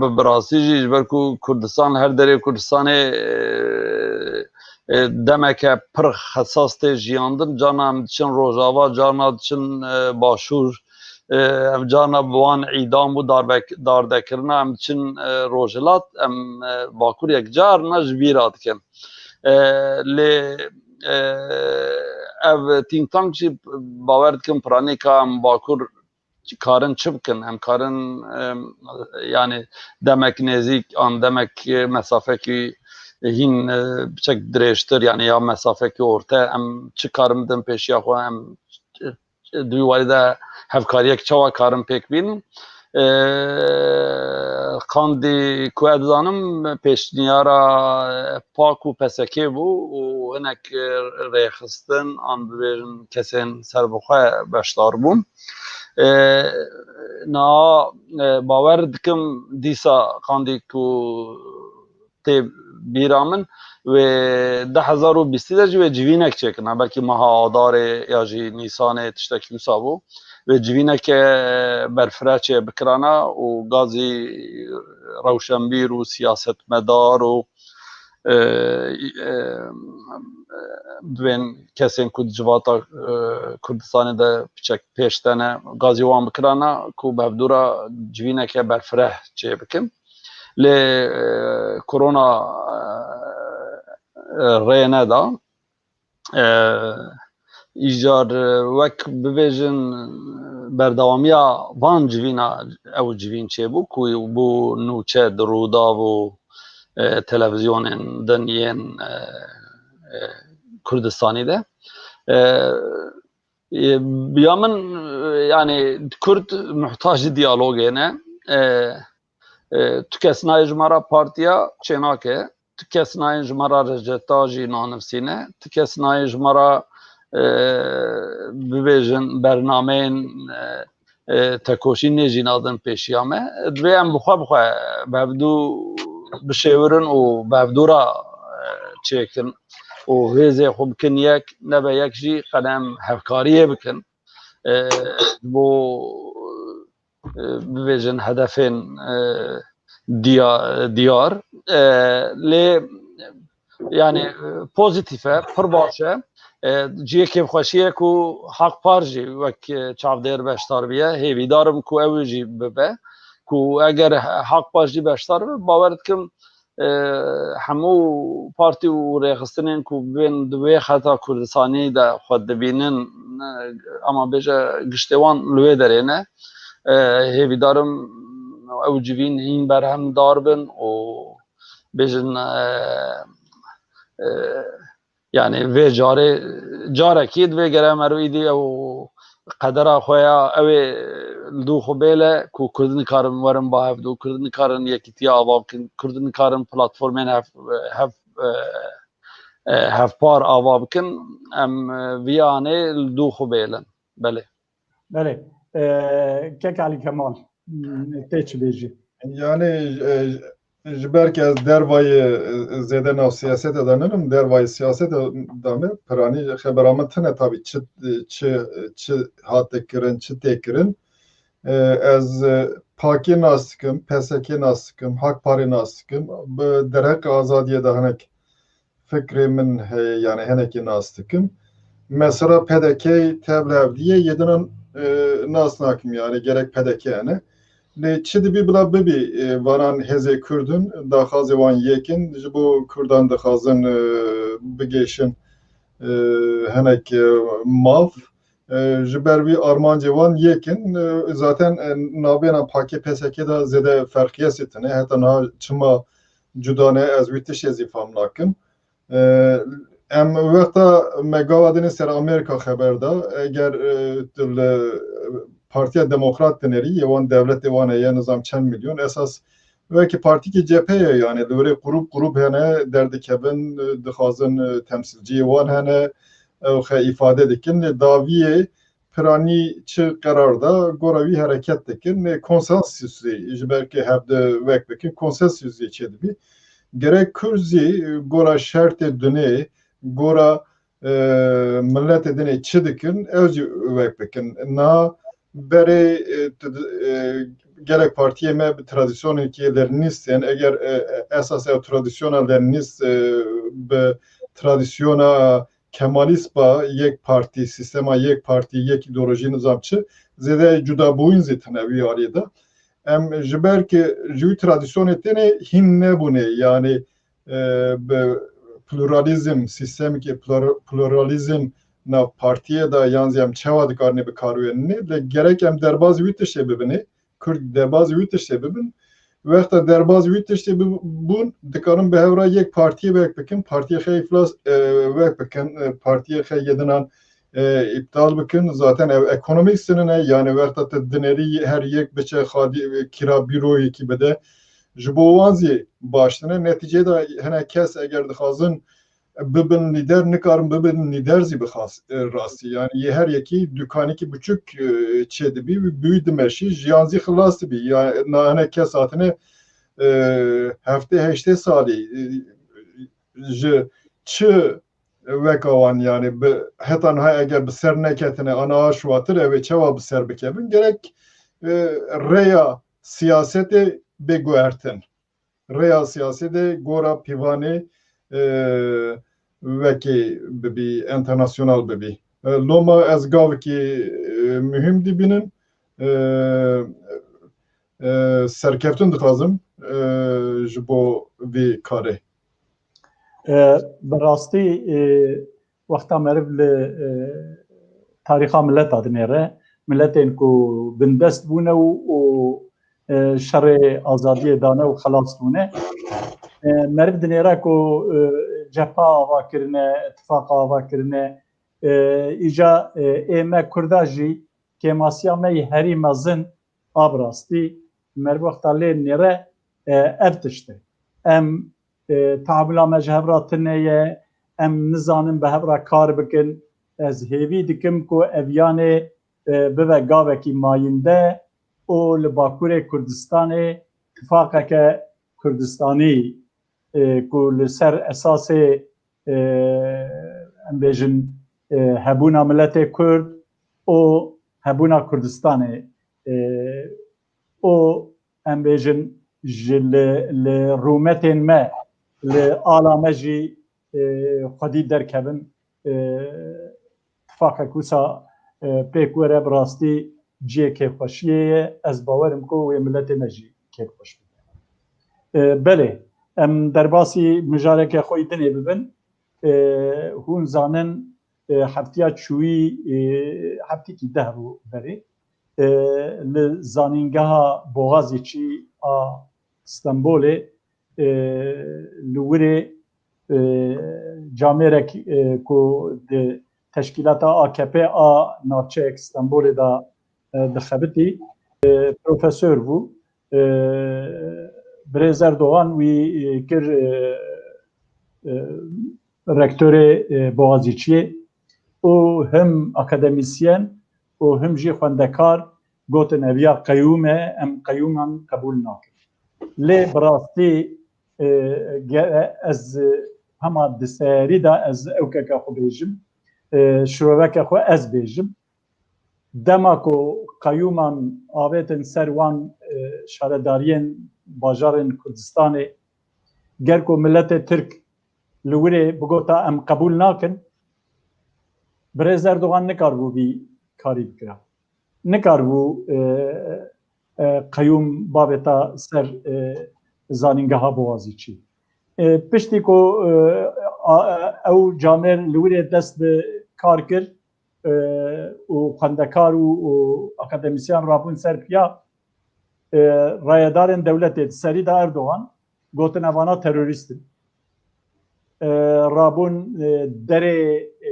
bi, bi rastî jî ji ber ku Kurdistan li her derê Kurdistanê, e, e, demeke pir hesas tê jiyandin, carna em diçin Rojava, carna diçin, e, Başûr, e, em carna bi wan îdam û darbek-, dardekirina em diçin, e, Rojhilat, em, e, Bakur yekcarna ji bîra dikin. E, lê, e, ev think tank jî bawer dikim piranî ka em Bakur karin çi bikin? Em karin, em, yanî demek nêzîk an demek, e, mesafekî hîn, e, biçek dirêjtir, yanî ya mesafekî orte, em çi karin bidin pêşiya xwe, em, e, di wî warî de hevkariyek çawa karin pêk bînin? E, qandî ku ez dizanim pêşniyara PAK û P S K bû û hinek, e, rêxistin an bibêjin kesên serbixwe beşdar bûn. E, niha, e, bawer dikim dîsa qandî ku tê bîra min, wê du hezar û bîstî de jî wê civînek çêkirina, belkî meha Adarê ya jî Nîsanê tiştekî wisa bû. Wê civîneke berfireh çê bikirana û gazî rewşenbîr û siyasetmedar û, e, e, divên kesên ku di civata, e, Kurdistanê de piçek pêş de ne, gazî wan bikirana ku bi hevdû re civîneke berfireh çê bikin. Lê, e, korona, e, rê neda. E, îcar, e, wek bibêjin, berdewamiya van civîna ew civîn çêbû ku bû nûçe di Rûdav û, e, televîzyonên din yên, e, e, Kurdistanî de. E, e, ya min, e, yani Kurd muhtacî diyalogê ne. E, e, tu kes nayê ji me re partiya çênake, tu kes nayên ji me re receta jî nanivsîne, tu kes nayên ji me re, e, bibêjin bernameyên, e, e, tekoşînê jî nadin pêşiya me. Divê em bi xwe bi xwe bi hevdû bişêwirin û bi hevdû re, e, çêkin û hêzê xwe bikin yek, nebe yek jî qede em hevkariyê bikin. E, bo, e, bibêjin hedefên, e, diya-, diyar. E, lê yani, e, pozîtîf e, pir baş e. E, cihê kêfxweşî ye ku Hak Par jî wek, e, çavdêr beşdar biye. Hêvîdar im ku ew jî bibe. Ku eger Hak Par jî beşdar bibe, bawer dikim, e, hemû partî û rêxistinên ku bên di wê xeta Kurdistanî de xwe dibînin, e, ama bêje giştê wan li wê derê ne. E, hêvîdar im ew civîn hîn berhemdar bin û bêjin, e, e, yani vê carê, carekî divê gere mero îdî ew qedera xwe ya, ew ê li dû xwe bêle ku Kurd nikarin werin ba hevdû, Kurd nikarin yekîtiya ava bikin, Kurd nikarin platformên hev-, hev-, e, e, hevpar ava bikin, em, e, viyanê li dû xwe bêlin. Belê. Belê. E, Kek Alî Kemal, m, tê çi bêjî? Yani, e, ji ber ke ez dervayê, e, zêde nav siyasete de ninim, dervayê siyasete de me, piranî xebera min tine tabî çi, çi, çi hate kirin, çi tê kirin. E, ez, e, pakê nas dikim, P S K nas dikim, Hak Parê nas dikim, bi derheqê azadiyê de hinek fikrê min heye, yani hinekî nas dikim. Mesela P D K tevlevdiye yedinan, e, nas nakim, yani gerek P D K hene. Lê çi dibî bila bibî, e, vanan hêzê Kurdin, daxazê wan yekin, ji bo Kurdan dixwazin, e, bigêşin, e, hinek, e, maf. E, ji ber vî armancê wan yekin, e, zaten, e, nabêna pakê P S K de zêde ferqiyesê tine. Heta niha çima cuda ne, ez wî tiştê zî fam nakim. E, em wexta me gava dinê ser Amerîka xeber da, eger, e, tu li Partiya Demokrat dinêrî, yê wan dewletê wan heye nizam çend milyon, esas wekî partîkî cepheye, yani li wirê qurûb qurûb hene, derdikevin, e, dixwazin, e, temsîlciyê wan hene, ew xe îfade dikin. Lê dawiyê piranî çi qerar da, gora wî hereket dikin. Lê konsensusê ji ber ke hevdi wek bikin, konsensusê çêdibî. Gerek Kurd zî gora şertê dunê, gora, e, miletê dinê çi dikin, ew jî wek bikin. Na berê, e, tu di-, e, gelek partiyê me bi tradisyonekî Lenînîst tên. Eger, e, e, esas ew tradisyona Lenînîst, e, bi tradisyona Kemalîst ba yek partî, sîstema yek partî, yek îdeolojî nizam çi, zêde cudabûyîn zî tine wî alî de. Em ji ber ke ji wî tradisyonê têne hîn nebûne, yani, e, bi pluralizm, sîstemekê plur-, pluralizm nav partiyê de yan zî em çawa dikarine bi kar wênine, lê gerek em derbaz wî tiştê bibine, Kurd derbaz wî tiştê bibin. Wexta derbaz wî tiştê bibûn, dikarin bi hevra yek partiyê wek bikin, partiyê xe îflas, e, wek bikin, e, partiyê xe yedinan, e, îptal bikin. Zaten ev ekonomîk sinine, yani wexta te dinêrî her yek biçe xadî, e, kira bîroyekî bide. Ji bo wan zî baş tine. Netîcê de hene kes eger dixwazin bibin lîder, nikarin bibin lîder zî bi xas-, e, rastî. Yani yê her yekî dukanekî biçûk, e, çêdibî, bi wî dimeşî, jiyan zî xilas dibî. Ya, na hene kes hatine, e, heftê heştê salî, e, ji çi weka wan, yani bi, heta niha eger bi ser neketine, ana a şuatir ew ê çawa bi ser bikevin? Gerek, e, rêya siyasetê bê guhertin. Rêya siyasetê gora pîvanê, e, wekî bibî, enternasyonal bibî. E, loma ez gavekî, e, muhîm dibînim. E, e, serkeftin dixwazim, e, ji bo vî karê. E, bi rastî, e, wexta meriv li, e, tarîxa mileta dinêre, miletên ku bindest bûne û, û, e, şerê azadiyê dane û xelas bûne, e, meriv dinêre ku, e, cepha ava kirine, tifaqa ava kirine. E, îca, e, ê me Kurda jî kêmasiya me yî herî mezin a bi rastî me li wexta lê nêre, e, ev tişt e. Em, e, taamula me ji hev re tune ye, em nizanin bi hev re kar bikin. Ez hêvî dikim ku ev yanê, e, bibe gavekî mayînde û li Bakurê Kurdistanê tifaqeke Kurdistanî, e, ku li ser esasê, e, em bêjin, e, hebûna miletê Kurd û hebûna Kurdistanê, e, û em bêjin ji li, li rûmetên me, li ala me jî, e, xwedî derkevin, e, tifaqek wisa, e, pêk were, bi rastî cihê kêfxweşiyê ye. Ez bawer im ku wê miletê me jî kêfxweş bibe. E, belê, em derbasî mijareke xwe yî dinê bibin. E, hûn zanin, e, heftiya çûyî, e, heftîkî deh rû berê, e, li zanîngeha Boğaziçi a Stenbolê, e, li wirê, e, camêrek, e, ku di teşkîlata A K P a navçeyek Stenbolê de, e, dixebitî, e, profesor bû. E, Birêz Erdogan wî, e, kir, e, e, rektorê, e, Boğaziçi'yê û him akademisyen û him jî xwendekar gotin, ev ya qeyûm e, em qeyûman qebûl nakin. Lê bi rastî, e, ge-, ez, e, hema di serî de ez ewkeke xwe bêjim, e, şiroveke xwe ez bêjim. Dema ku qeyûman avêtin ser wan, e, şaredariyên bajarên Kurdistanê, ger ku miletê Tirk li wirê bigota em qebûl nakin, Birêz Erdogan nikaribû vî karî bikira. Nikaribû, e, e, qeyûm bavêta ser, e, zanîngeha Boğaziçi. E, piştî ku, e, a, e, ew camêr li wirê dest bi kar kir, e, û xwendekar û, û akademisyen rabûn ser piya, e, rayedarên dewletê, di serî de Erdogan, gotin, evana terorîst in. E, rabûn, e, derê, e,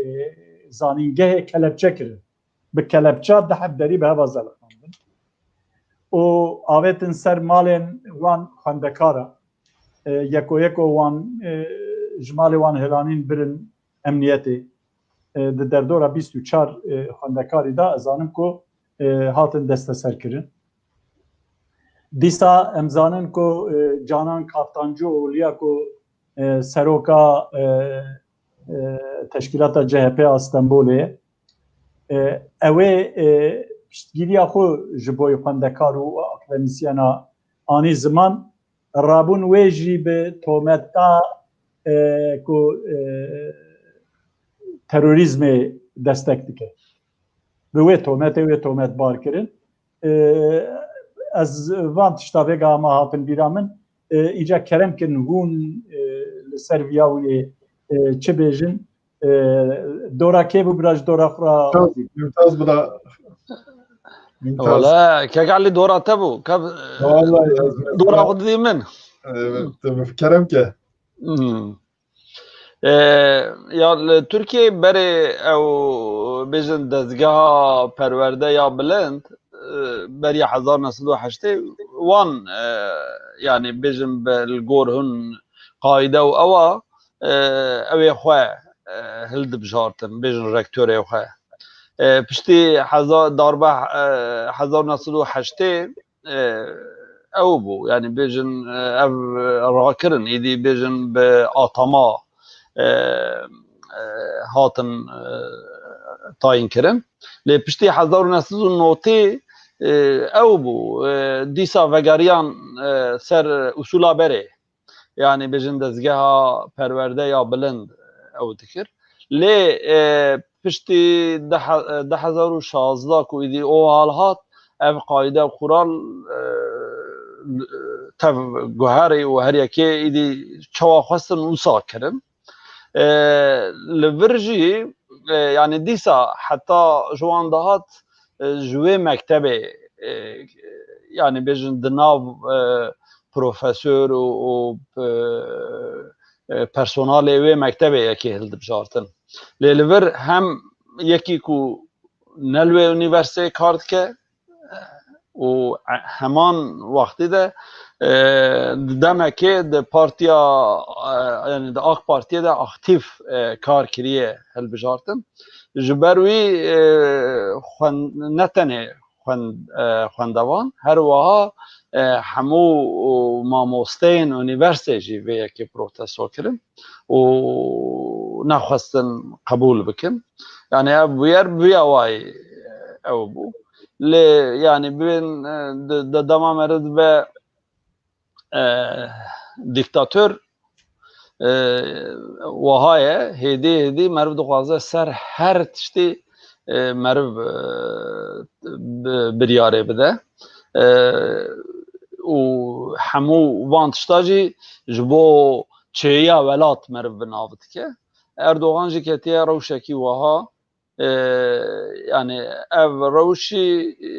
zanîngehê kelepçe kirin. Bi kelepça deh heb derî bi heva zelixandin. Û avêtin ser malên wan xwendekara. E, yeko yeko wan, e, ji malê wan hilanîn birin emniyetê. E, di derdora bîst û çar, e, xwendekarî de ez zanim ku, e, hatin desteserkirin. Dîsa em zanin ku, e, Canan Kaftancıoğlu ya ku, e, seroka, e, e, teşkîlata C H P a Stenbolê ye. E, ew ê, e, piştgiriya xwe ji bo xwendekar û akademisyena anî ziman, rabûn wê jî bi tometa, e, ku, e, terorîzmê destek dike. Bi wê tometê wê tometbar kirin. E, ez van tişta vêga hema hatin bîra min. E, îca kerem kin hûn, e, li ser viya wî, e, çi bêjin? E, dora kê bû, bira ji dora xwe re Mümtaz, Mümtaz bira. Mümtaz. Wala, kek Ali dora te bû. Ke-, Vallahi ez dora xwe didî min. Evet, kerem ke. Hmm. E, ya li Tirkiyeyê berê ew bêjin dezgeha perwerde ya bilind, e, beriya hezar neh sed û heştê wan, e, yanî bêjin bi, li gor hûn qayde û ewa, e, ew ê xwe, e, hildibjartin, bêjin rektorê xwe. E, piştî heza-, darbe, e, hezar neh sed û heştê, e, ew bû. Yanî bêjin, e, ev rakirin, îdî bêjin bi atama, e, e, hatin, e, tayîn kirin. Lê piştî hezar û neh sed û notê, e, ew bû. E, dîsa vegeriyan, e, ser usûla berê. Yanî bêjin dezgeha perwerde ya bilind ew dikir. Lê, e, piştî du he-, du hezar û şazdeh ku îdî o hal hat, ev qayde û qural, e, tev guherî û her yekê îdî çawa xwestin wisa kirin. E, li vir jî, e, yanî dîsa heta ji wan dihat, e, ji wê mektebê, e, yanî bêjin di nav, e, profesor û, û, e, e, personalê wê mektebê yekê hildibijartin. Lê li vir hem yekî ku ne li wê unîversiteyê kar dike û heman wextî de, e, di demekê di partiya, e, yanî di AK Partiyê de aktîf, e, kar kiriye hilbijartin. Ji ber wî, e, xwen-, ne tenê xwend-, e, xwendevan, her wiha, e, hemû mamosteyên unîversiteyê jî vê yekê protesto kirin û nexwestin qebûl bikin. Yanî ev bûyer bi vî awayî ew bû. Lê yanî bibên, e, di, di dema meriv dibe, e, dîktator, e, wiha ye, hêdî hêdî meriv dixwaze ser her tiştî, e, meriv, e, bi-, biryarê bide. E, û hemû van tişta jî ji bo çêyiya welat meriv bi nav dike. Erdogan jî ketiye rewşekî wiha, e, yanî ev rewşî, e,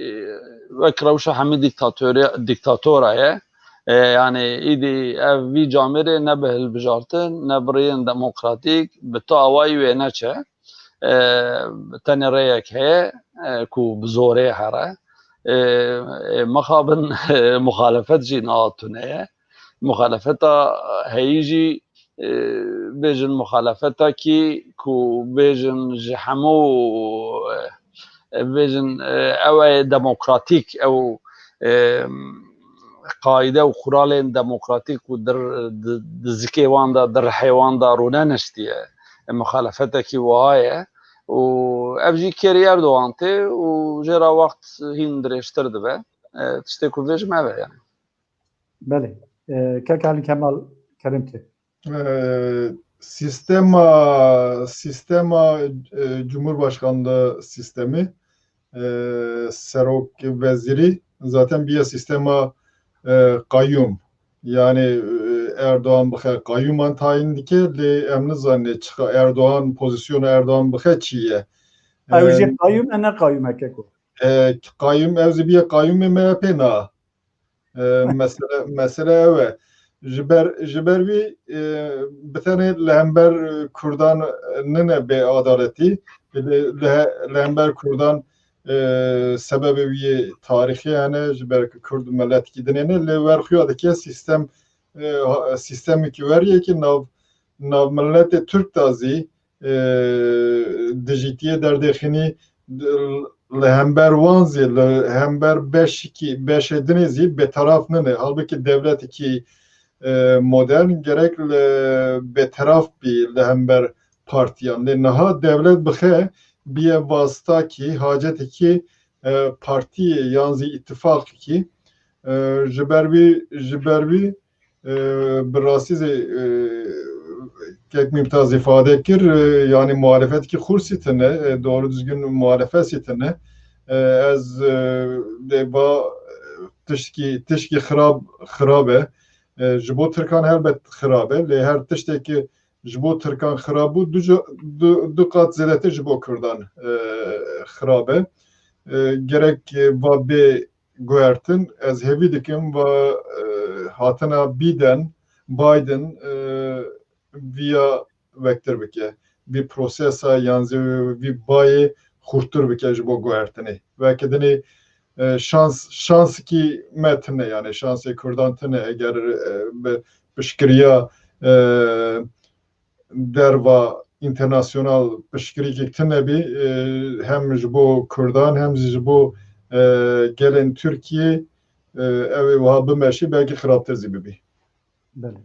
wek rewşa hemî dîktatorî-, dîktatora ye. E, yanî îdî ev vî camêrê ne bi hilbijartin, ne bi rêyên demokratîk, bi tu awayî wê neçe. E, tenê rêyek heye, e, ku bi zorê here. E, e, mixabin, muxalefet jî niha tune ye. Muxalefeta heyî jî, e, bêjin muxalefetekî ku bêjin ji hemû, e, bêjin, e, ew ê demokratîk, ew, e, qaîde û quralên demokratîk û di, di, di zikê wan de, di rihê wan de rûneniştiye. E, muxalefetekî wiha ye û ev jî kêrî Erdogan tê û jê re wext hîn dirêjtir dibe. E, tiştê ku bêjim ev e yani. Belê. E, Kek Alî Kemal, kerem ke. E, sîstema, sîstema, e, Cumhurbaşkanlığı sistemi, e, serok vezîrî zaten bîye sîstema, e, qayyum. Yani, e, Erdoğan bixe qayyuman tayin dike, lê em nizanin çiqa Erdoğan, pozisyonu Erdoğan bixe çi ye. Ew jî E, qayyum e, ne qayyum e keko? E, qayyum, ev zî bîye qayyumê M H P na. E, mesele, mesele ew e. Ji ber, ji ber vî, e, bi tenê li hember Kurdan nine bê adaletî. Li, li he-, li hember Kurdan, e, sebebê wî yê tarîxî hene, ji ber ku Kurd miletekî dinê ne, lê wer xuya dike sîstem, e, ha-, sîstemekî wer yekî nav, nav miletê Türk da zî, e, dijîtiyê derdêxînî, li hember wan zî, li hember beşikî, beşê dinê zî bêteraf nine. Halbikî dewletekî, e, modern gerek li bêteraf bî li hember partiyan. Lê niha dewlet bixe bîye vastakî, hacetekî, e, partiyê yan zî îtifaqekî, e, ji ber wî, ji ber wî E, bi rastî zî, e, Kek Mîmtaz îfade kir, e, yanî muhalefetekî xurtî tine, e, doğru düzgün muhalefetî tine. E, ez, e, dê ba, e, tişkî, tişkî xirab, xirab e. E, ji bo Tirkan helbet xirab e, lê her tiştekî ji bo Tirkan xirab bû, du, du, du qat zêdetir ji bo Kurdan, e, xirab e. E, gerek, e, va bê guhertin, ez hêvî dikim va, e, hatina Biden, Biden, e, viya vektir bike. Vî prosesa yan zî vî bayê xurtir bike ji bo guhertinê. Belkî dinê, e, şans, şansikî me tine, yani şansê Kurdan tine, eger, e, bi piştgiriya, e, derva înternasyonal piştgirîkek tine bî, e, hem ji bo Kurdan hem jî ji bo, e, gelên Tirkiyê, e, ew ê wiha bimeşî, belkî xirabtir zî bibî. Belê.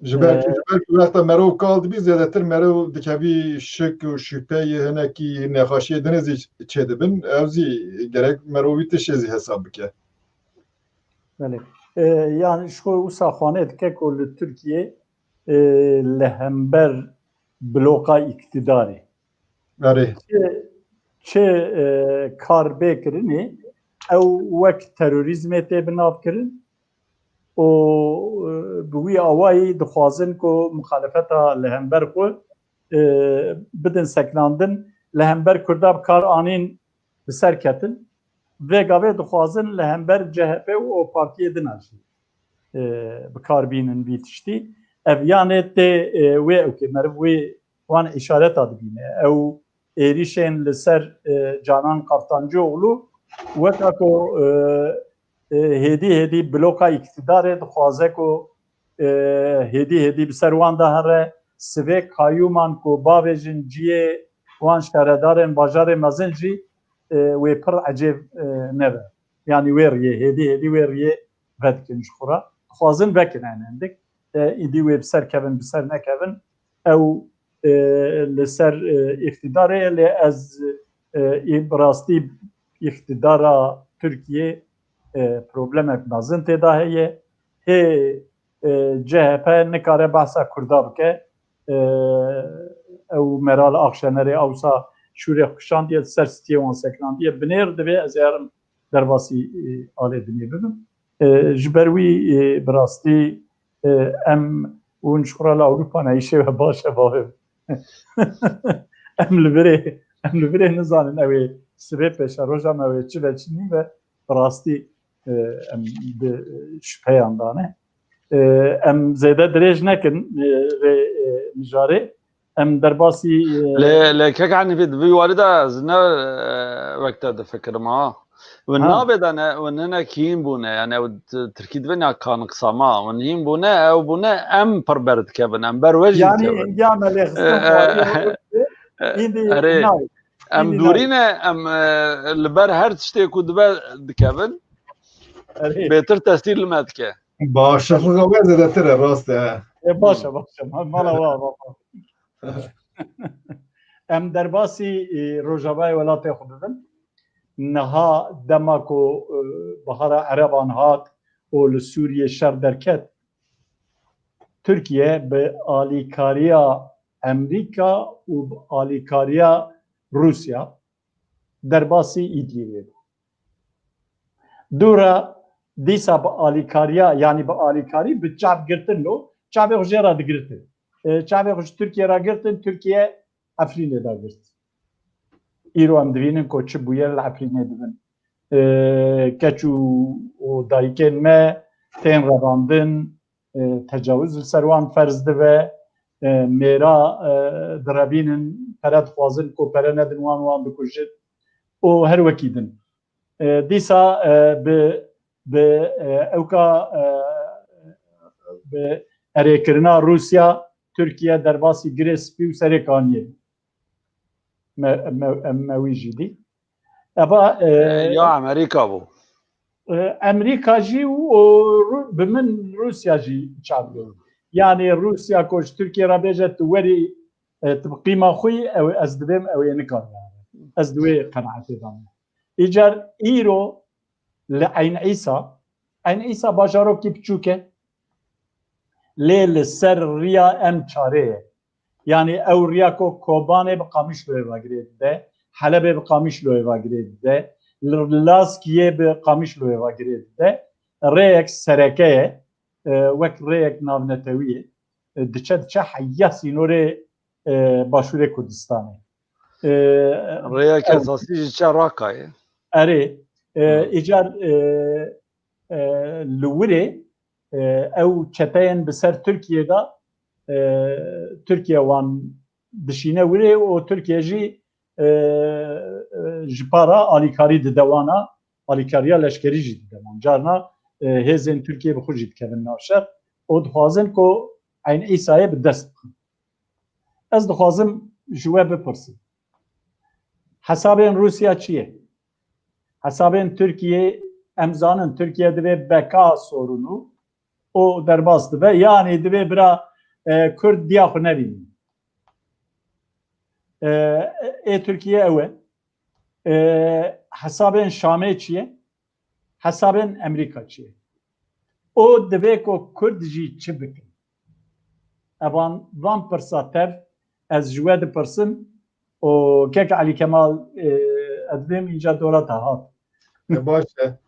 Ji ber, e, ji ber ku wexta meriv kal dibî, zêdetir meriv dikevî şik û şüpheyê, hinekî nexweşiyê dinê zî çêdibin. Ew zî gerek meriv wî tiştê zî hesab bike. Belê. E, yani ji xwe wisa xwanê dike ku li Tirkiyê e, li hember bloka îktidarê. Erê. Çi, çi, e, kar bê kirinê, ew wek terorîzmê tê bi nav kirin û, e, bi wî awayî dixwazin ku muxalefeta li hember xwe, e, bidin seknandin, li hember Kurda bi kar anîn bi ser ketin. Vê gavê dixwazin li hember C H P û partiyê din a jî, e, bi kar bînin vî tiştî. Ev yanê tê, e, wê ewkê meriv wê wan îşareta dibîne. Ew êrîşên li ser, e, Canan Kaftancıoğlu weka ku, e, e, hêdî hêdî bloka îktidarê dixwaze ku, e, hêdî hêdî bi ser wan de here, sivê kayûman ku bavêjin ciyê wan şaredarên bajarê mezin jî, e, wê pir ecêb, e, nebe. Yanî wê riyê, hêdî hêdî wê riyê vedikin ji xwe re. Dixwazin vekin enendik. E, îdî wê bi ser kevin, bi ser nekevin. Ew, e, li ser, e, îqtîdarê ye, lê ez, e, ê, bi rastî îqtîdara Tirkiyê, e, problemek mezin tê de heye. Hê, e, C H P nikare behsa Kurda bike. E, ew Meral Akşenerê ewsa şûrê xwe kişandiye, li ser stiyê wan sekinandiye. Binêr divê ez ê herim derbasî, e, alê dinê bibim. E, ji ber wî, e, bi rastî, e, em hûn ji xwe re li Ewropa ne, îşê we baş e bavê. Em li virê, em li virê nizanin ew ê sibê pêşeroja me wê çi ve çi nîn ve, bi rastî, e, em di şüpheyan dane. E, em zêde dirêj nekin, e, vê, e, mijarê. Em derbasî, e, Lê, lê kek Hanîfî, di vî warî de ez ne, e, wek te difikirim ha. Win Ha. nabê de ne, win hinek hîn bûne, yani ew t-, tirkî dibên ya kanıksama. Win hîn bûne, ew bûne, em pir ber dikevin, em ber we jî Yani dikevin. Indiya me lê xistin E, xwariyê e, e, Îndî erê, nayê. em Îndî dûrî nayê. ne, em, e, li ber her tiştê ku dibe dikevin, Erê. bêtir tesîr li me dike. Başarlığa we zêdetir e, rast e. E, baş e, baş e. Ma-, mala wa, wa, wa. Em derbasî, e, rojavayê welatê xwe bibin. Niha dema ku, e, bihara Ereban hat û li Sûriyê şer derket, Tirkiye bi alîkariya Amerîka û bi alîkariya Rûsya derbasî Îdlîbê bû. Dû re dîsa bi alîkariya, yanî bi alîkarî, bi çav girtin lo, çavê xwe jê re digirtin. E, çavê xwe ji Tirkiye re girtin, Tirkiye Efrînê dagirt. Îro em dibînin ku çi bûyer li Efrînê dibin. E, keç û, û dayikên me tên revandin, e, tecawuz li ser wan ferz dibe, e, mêra, e, direvînin, pere dixwazin ku pere nedin wan, wan dikujin û her wekî din. E, dîsa, e, bi, bi, e, ewka, e, bi erêkirina Rûsya, Tirkiye derbasî Girê Spî û Serê Kaniyê. Me, me, em me wî jî dî. Eva, e, E, ya Amerîka bû. E, Amerîka jî û, û Rû-, bi min Rûsya jî çav bû. Yanî Rûsya ku ji Tirkiye re bêje tu werî, e, tu bi qîma xwe yî, ew, ez dibêm ew ê nikare. Ez di wê qenaetê de me. Îcar îro li Eyn Îsa, Eyn Îsa bajarokî biçûk e, lê li ser riya M çarê ye. Yanî ew riya ku Kobanê bi Qamişloyê ve girê dide, Helebê bi Qamişloyê ve girê dide, L-, Laskiyê bi Qamişloyê ve girê dide. Rêyek sereke ye, e, wek rêyek navnetewî ye. E, diçe, diçe heya sînorê, e, Başûrê Kurdistanê. E, Rêyek ew esasî jî çe Raqayê. Erê, e, Hı. îcar, e, e, li wirê, e, ew çeteyên bi ser Tirkiyê de, e, Tirkiye wan dişîne wirê û Tirkiye jî, e, e, ji para alîkarî dide wana, alîkariya leşkerî jî dide wan. Carna, e, hêzên Tirkiye bi xwe jî dikevin nav şer û dixwazin ku Eyn Îsayê bi dest bixin. Ez dixwazim ji we bipirsim. Hesabên Rûsya çi ye? Hesabên Tirkiyê, em zanin Tirkiye divê beka sorûnû û derbas dibe. Yanî divê bira, e, Kurd diya xwe nebînin. E, ê Tirkiye ew e. E, hesabên Şamê çi ye? Hesabên Amerîka çi ye? Û divê ku Kurd jî çi bikin? Evan, van pirsa tev ez ji we dipirsim û kek Elî Kemal, e, ez dibêm înca dora te hat. E, baş e.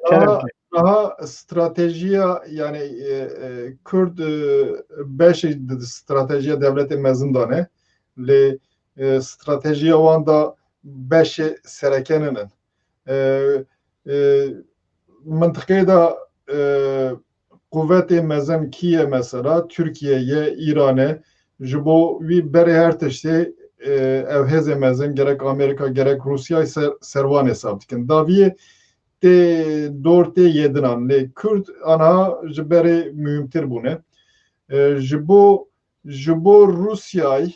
Kerem Daha, ke. daha stratejiya, yani, e, e, Kurd, e, beşê di stratejiya dewletê mezin de ne. Lê, e, stratejiya wan da beşê sereke nînin. E, e, mintiqeyê de, e, quvetê mezin kî ye mesela? Tirkiye ye, Îran e. Ji bo wî berê her tiştê, e, ev hêzê mezin gerek Amerîka, gerek Rûsya ser, servan hesab dikin. Daviyê tê dor tê yedinan. Lê Kurd aniha ji berê muhîmtir bûne. E, ji bo, ji bo Rûsyayê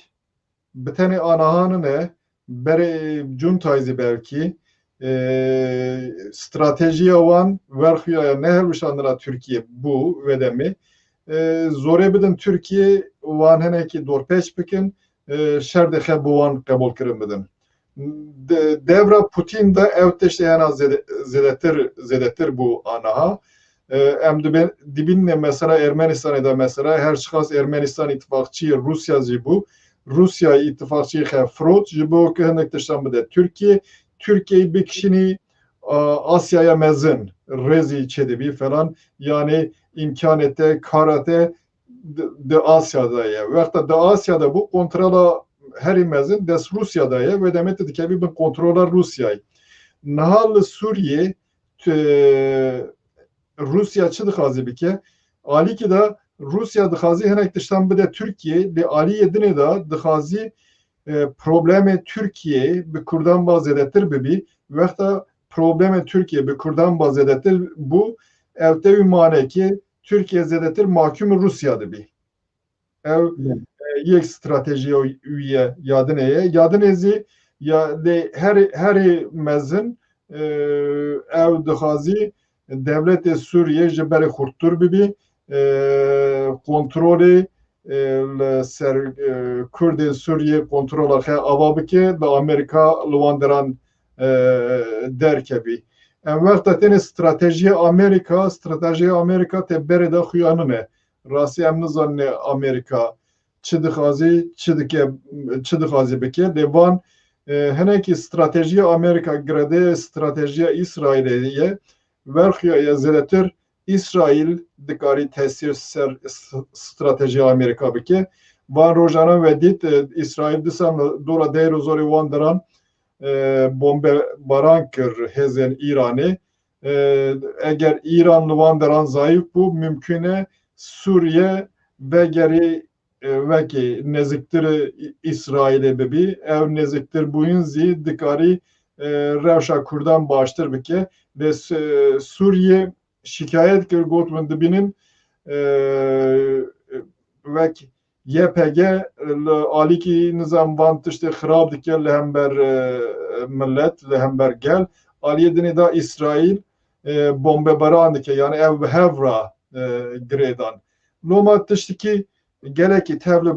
bi tenê aniha nine, berê cuntayê zî belkî, e, stratejiya wan werxuya ne hilweşandina Tirkiye bû, wê demê, e, zorê bidin Tirkiye, wan hinekî dorpêç bikin, e, şerdê xwe bi wan qebûlkirin bidin. De-, devra Putin de ew tiştê hena zêde-, zêdetir, zêdetir bû aniha. E, em dibe-, dibînine mesela Ermenistanê de mesela her çiqas Ermenistan îtifaqçiyê Rûsya jî bû. Rûsya îtifaqçiyê xwe firot ji bo ku hinek tiştan bide Tirkiye. Tirkiyeyê bikişînî, a, Asyaya Mezin rêzî çêdibî falan. Yanî îmkanê te, kara te di, di Asya de ye. Wexta di Asya de bû, kontrola herî mezin dest Rûsya de ye. Wê demê tu dikevî bin kontrola Rûsyayê. Niha li Sûriyê tu, Rûsya çi dixwaze bike? Alîkî de Rûsya dixwaze hinek tiştan bide Tirkiye, lê aliyê dinê de dixwaze, e, problemê Tirkiye bi Kurdan ba zêdetir bibî. Wexta problemê Tirkiye bi Kurdan ba zêdetir bû, ew tevî mane ki Tirkiye zêdetir mahkûmê Rûsya dibî. Ew, e, yek stratejiya wî ye, ya dinê ye. Ya dinê zî, ya lê herê, herê mezin, e, ew dixwazî dewletê Sûriyê ji berê xurttir bibî, e, kontrolê, e, li ser, e, Kurdên Sûriyê kontrola xwe ava bike, bi Amerîka li wan deran, e, derkevî. Em wexta tenê stratejiya Amerîka, stratejiya Amerîka tê berê de xuya nine. Rastî em nizanin Amerîka çi dixwazî, çi dike, çi dixwazî bike. Lê van, e, hinekî stratejiya Amerîka, girêdayî stratejiya Îsraîlê ye. Werxuya ye zêdetir Îsraîl dikarî tesîr ser s-, stratejiya Amerîka bike. Van rojana we dît, e, Îsraîl dîsan dora Deir Zor ê wan deran, e, bombebaran kir hêzên Îranê. E, eger Îran li wan deran zayîf bû, mimkûn e Sûriye vegerî, e, wekî nêzîktir Î-, Îsraîlê bibî. Ew nêzîktirbûyîn zî dikarî, e, rewşa Kurdan baştir bike. Lê S-, Sûriye şikayet kir, got, min dibînin, e, wek Y P G li alîkî nizam van tiştê xirab dike li hember, e, millet, li hember gel. Aliyê dinê de Îsraîl, e, bombebaran dike, yani ev bi hev re, e, girêdan. Loma tiştikî gelekî tevli,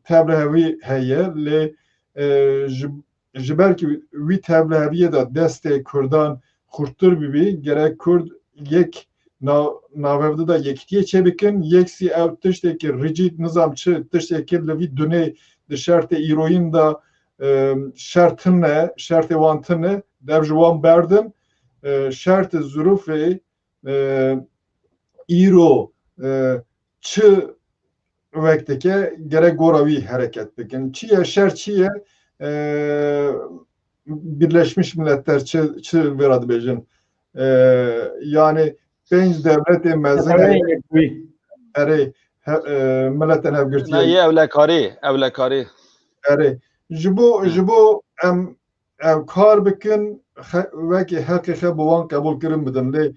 tevlihevî heye, lê, e, ji, ji ber ku wî tevliheviyê de destê Kurdan xurttir bibî, gerek Kurd yek na-, navevde de yekitiyê çêbikin, yek zî ew tiştekî rîcîd, nizam çi tiştekî li vî dunê di şertê îroyîn de, e, şert tune, şertê wan tune, dev ji wan berdin, e, şertê zirûfê, e, îro, e, çi wek dike, gerek gora wî hereket bikin. Çi ye, şer çi ye? E, Birleşmiş Milletler çi, çi vêra dibêjin? E, yani pênc dewletê mezin Neteweyên Yekbûyî. Erê, he, e, Miletên Hevgirtî. Na, yê ewlekarî, ewlekarî. Erê. Ji bo, Hı. ji bo em ev kar bikin, xe-, wekî heqê xwe bi wan qebûlkirin bidin. Lê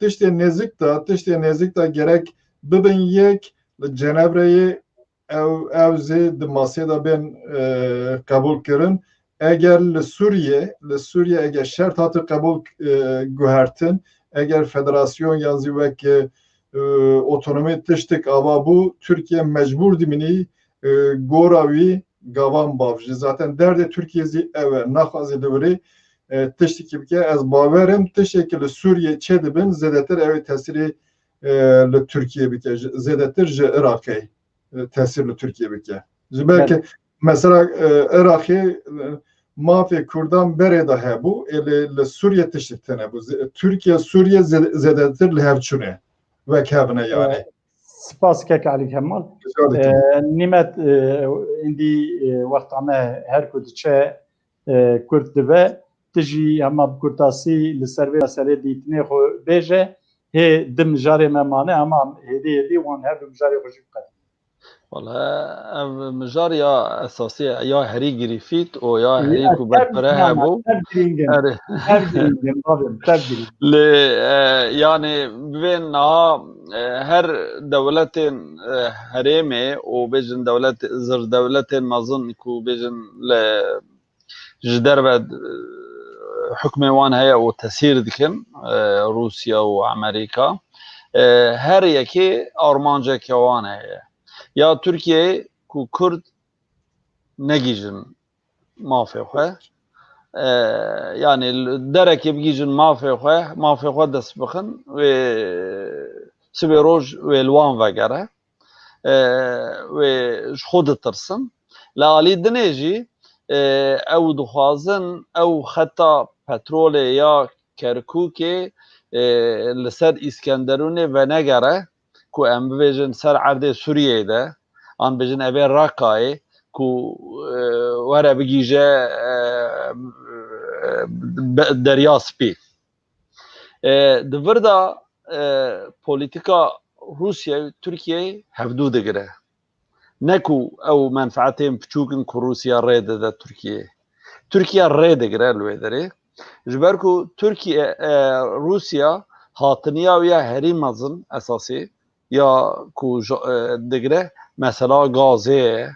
tiştê nêzik de, tiştê nêzik de gerek bibin yek, li Cenevreyê ew, ew zê di masê de bên, e, qebûlkirin. Eger li Sûriye, li Sûriye eger şert hati qebûl, e, guhertin, eger federasyon yan zî wek, e, otonomî tiştik ava bû, Tirkiye mecbûr dimînî, e, gora wî gavan bavêje. Zaten derdê Tirkiye zî ew e, naxwaze li wirê, e, tiştekî bike. Ez bawer im tiştekî li Sûriye çêdibin, zêdetir ew ê tesîrê, e, li Tirkiye bike, ji, zêdetir ji Iraqê, e, tesîr li Tirkiye bike. Ji ber Belê. Ki mesela, e, Iraqê, e, mafê Kurdan berê de hebû, ê lê li Sûriye tiştek tune bû. Zê-, Tirkiye, Sûriye zê-, zêdetir li hev çûne. Wek hev ne yani. E, Spas kek Elî Kemal. Rica dikim. E, Nîmet, e, îndî, e, wexta me her ku diçe, e, kurt dibe, tu jî hema bi kurtasî li ser vê meselê dîtinê xwe bêje. hê di mijarê me mane, ama hêdî hêdî wan her du mijarê xwe jî biqedînin. Wala ev mijar ya esasî ya herî girîfît û ya herî ku berpire hebû. Ev girîng in. Ev girîng in, bavê min, ev girîng. Lê e, yani bibên niha e, her dewletên e, herêmê û bêjin dewlet, zir dewletên mezin ku bêjin li ji derve e, hukmê wan heye û tesîr dikin e, Rûsya û Amerîka. E, her yekê armanceke wan heye. Ya Tirkiyeyê ku Kurd negihîjin mafê xwe. E, yani derekê bigihîjin mafê xwe, mafê xwe dest bixin, wê sibê roj wê li wan vegere. E, wê ji xwe ditirsin. Li alî dinê jî e, ew dixwazin ew xeta petrolê ya Kerkûkê e, li ser Îskenderûnê venegere ku em bibêjin ser erdê Sûriyeyê de, an bêjin evê Rakayê ku e, were bigihîje e, be- Derya Spî. E, di vir de e, polîtîka Rûsya û Tirkiyeyê hevdû digire. Ne ku ew menfaetên piçûk in ku Rûsya rê dide Tirkiyeyê. Tirkiye rê digire li wê derê. Ji ber ku Tirkiye, e, Rûsya hatiniya wî ya herî mezin esasî ya ku ji- e, digire mesela gazê ye,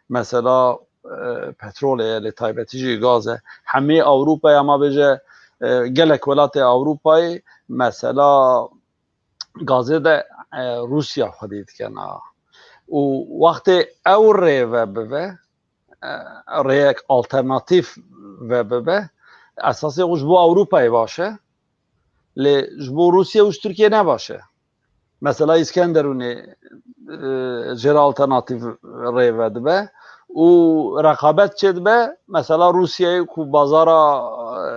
mesela e, petrolê ye, lê taybetî jî gaz e. Hemî Ewropayê, ama bêje e, gelek welatê Ewropayê mesela gazê de e, Rûsya xwedî dike niha. Û wextê ew rê ve bibe, e, rêyek alternatîf ve bibe, esasê xwe ji bo Ewropayê baş e, lê ji bo Rûsya û ji Tirkiye ne baş e. Mesela Îskenderûnê e, jê re alternatîf rê ve dibe û reqabet çêdibe. Mesela Rûsyayê ku bazara e,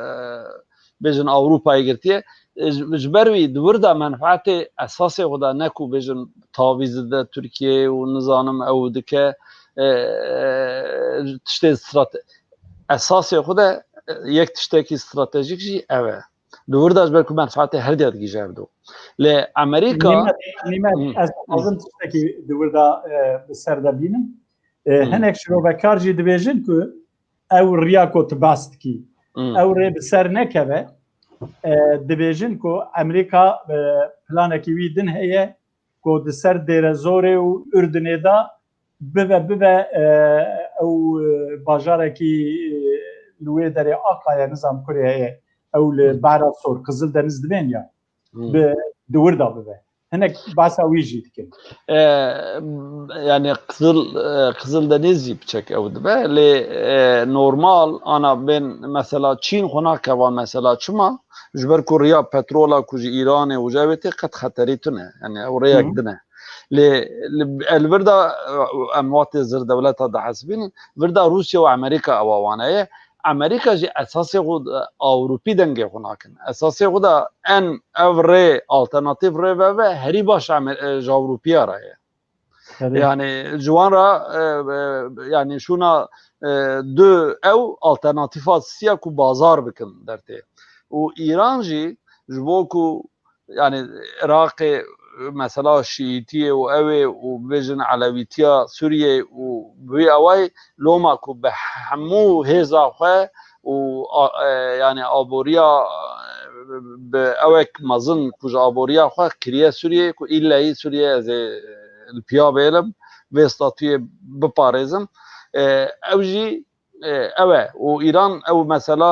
bêjin Ewropayê girtiye, e, ji ji ber wî di wir de menfaetê esasê xwe de ne ku bêjin tavîz dide Tirkiyeyê û nizanim ew dike e, e, tiştê strate esasê xwe de e, yek tiştekî stratejîk jî ev e. Di wir de ji ber ku menfaetê her diya digihîje hevdû. Lê Amerîka Nîmet, Nîmet, Hmm. ez dixwazim tiştekî di wir de e, bi ser de bînim. E, Hmm. Hinek şirovekar jî dibêjin ku ew riya ku tu behs dikî, Hmm. ew rê bi ser nekeve, e, dibêjin ku Amerîka e, planekî wî din heye ku di ser Dêrezorê û Urdinê de bibe, bibe e, ew e, bajarekî e, li wê derê Aqayê, nizam kurê heye, ew li Hmm. Behra Sor, Qizil Deniz dibên ya. Hmm. Bi di wir de bibe. Hinek behsa wî jî dikin. E, yani Qizil, e, Qizil Deniz jî piçek ew dibe. Lê e, normal ana bên mesela Çîn xwe nakeva mesela çima? Ji ber ku riya petrola ku ji Îranê û ji ew ê tê qet xeterî tune. Yani ew rêyek Hı hı. din e. Lê li, e, li vir de e, em watê zir dewleta dihesibînin, vir de Rûsya û Amerîka ewa wane ye. Amerîka jî esasê xwe de Ewropî dengê xwe nakin. Esasê xwe de en ev rê alternatîf rê ve ve herî baş Amer- e, ji Ewropiya re ye. Tabii. Yani ji wan re e, e, yani şûna e, du ew alternatîfa sisiya ku bazar bikin dertê. Û Îran jî ji bo ku yani Iraqê mesela Şiîtiyê û ew ê û bibêjin Elewîtiya Sûriyeyê û bi wî awayî loma ku bi hemû hêza xwe û a- e, yani aboriya e, bi ewek mezin ku ji aboriya xwe kiriye Sûriyeyê ku îlleyî Sûriye ez ê li piya bêlim vê statuyê biparêzim. E, ew jî e, ew e û Îran ew mesela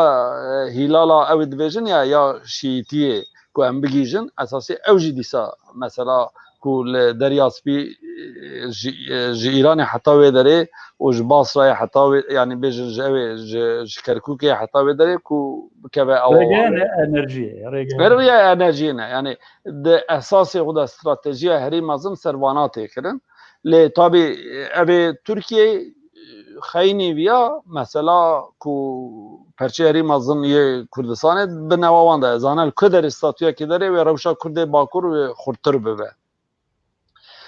e, hîlala ew ê dibêjin ya ya şîîtiyê ku em bigihîjin esasî ew jî dîsa mesela ku li Derya Spî e, ji, e, ji Îranê heta wê derê û ji Basrayê heta wê yani bêjin ji ew ê ji, ji Kerkûkê heta wê derê ku bikeve ew Rêgeya ne enerjiyê, rêgeya. Rêgeya enerjiyê ne yani di esasê xwe de stratejiya herî mezin ser vana tê kirin. Lê tabî ev ê Tirkiyeyê xeynî viya mesela ku perçê herî mezin yê Kurdistanê bi newa wan de zane li ku derê statuyekê derê wê rewşa Kurdê Bakur wê xurtir bibe.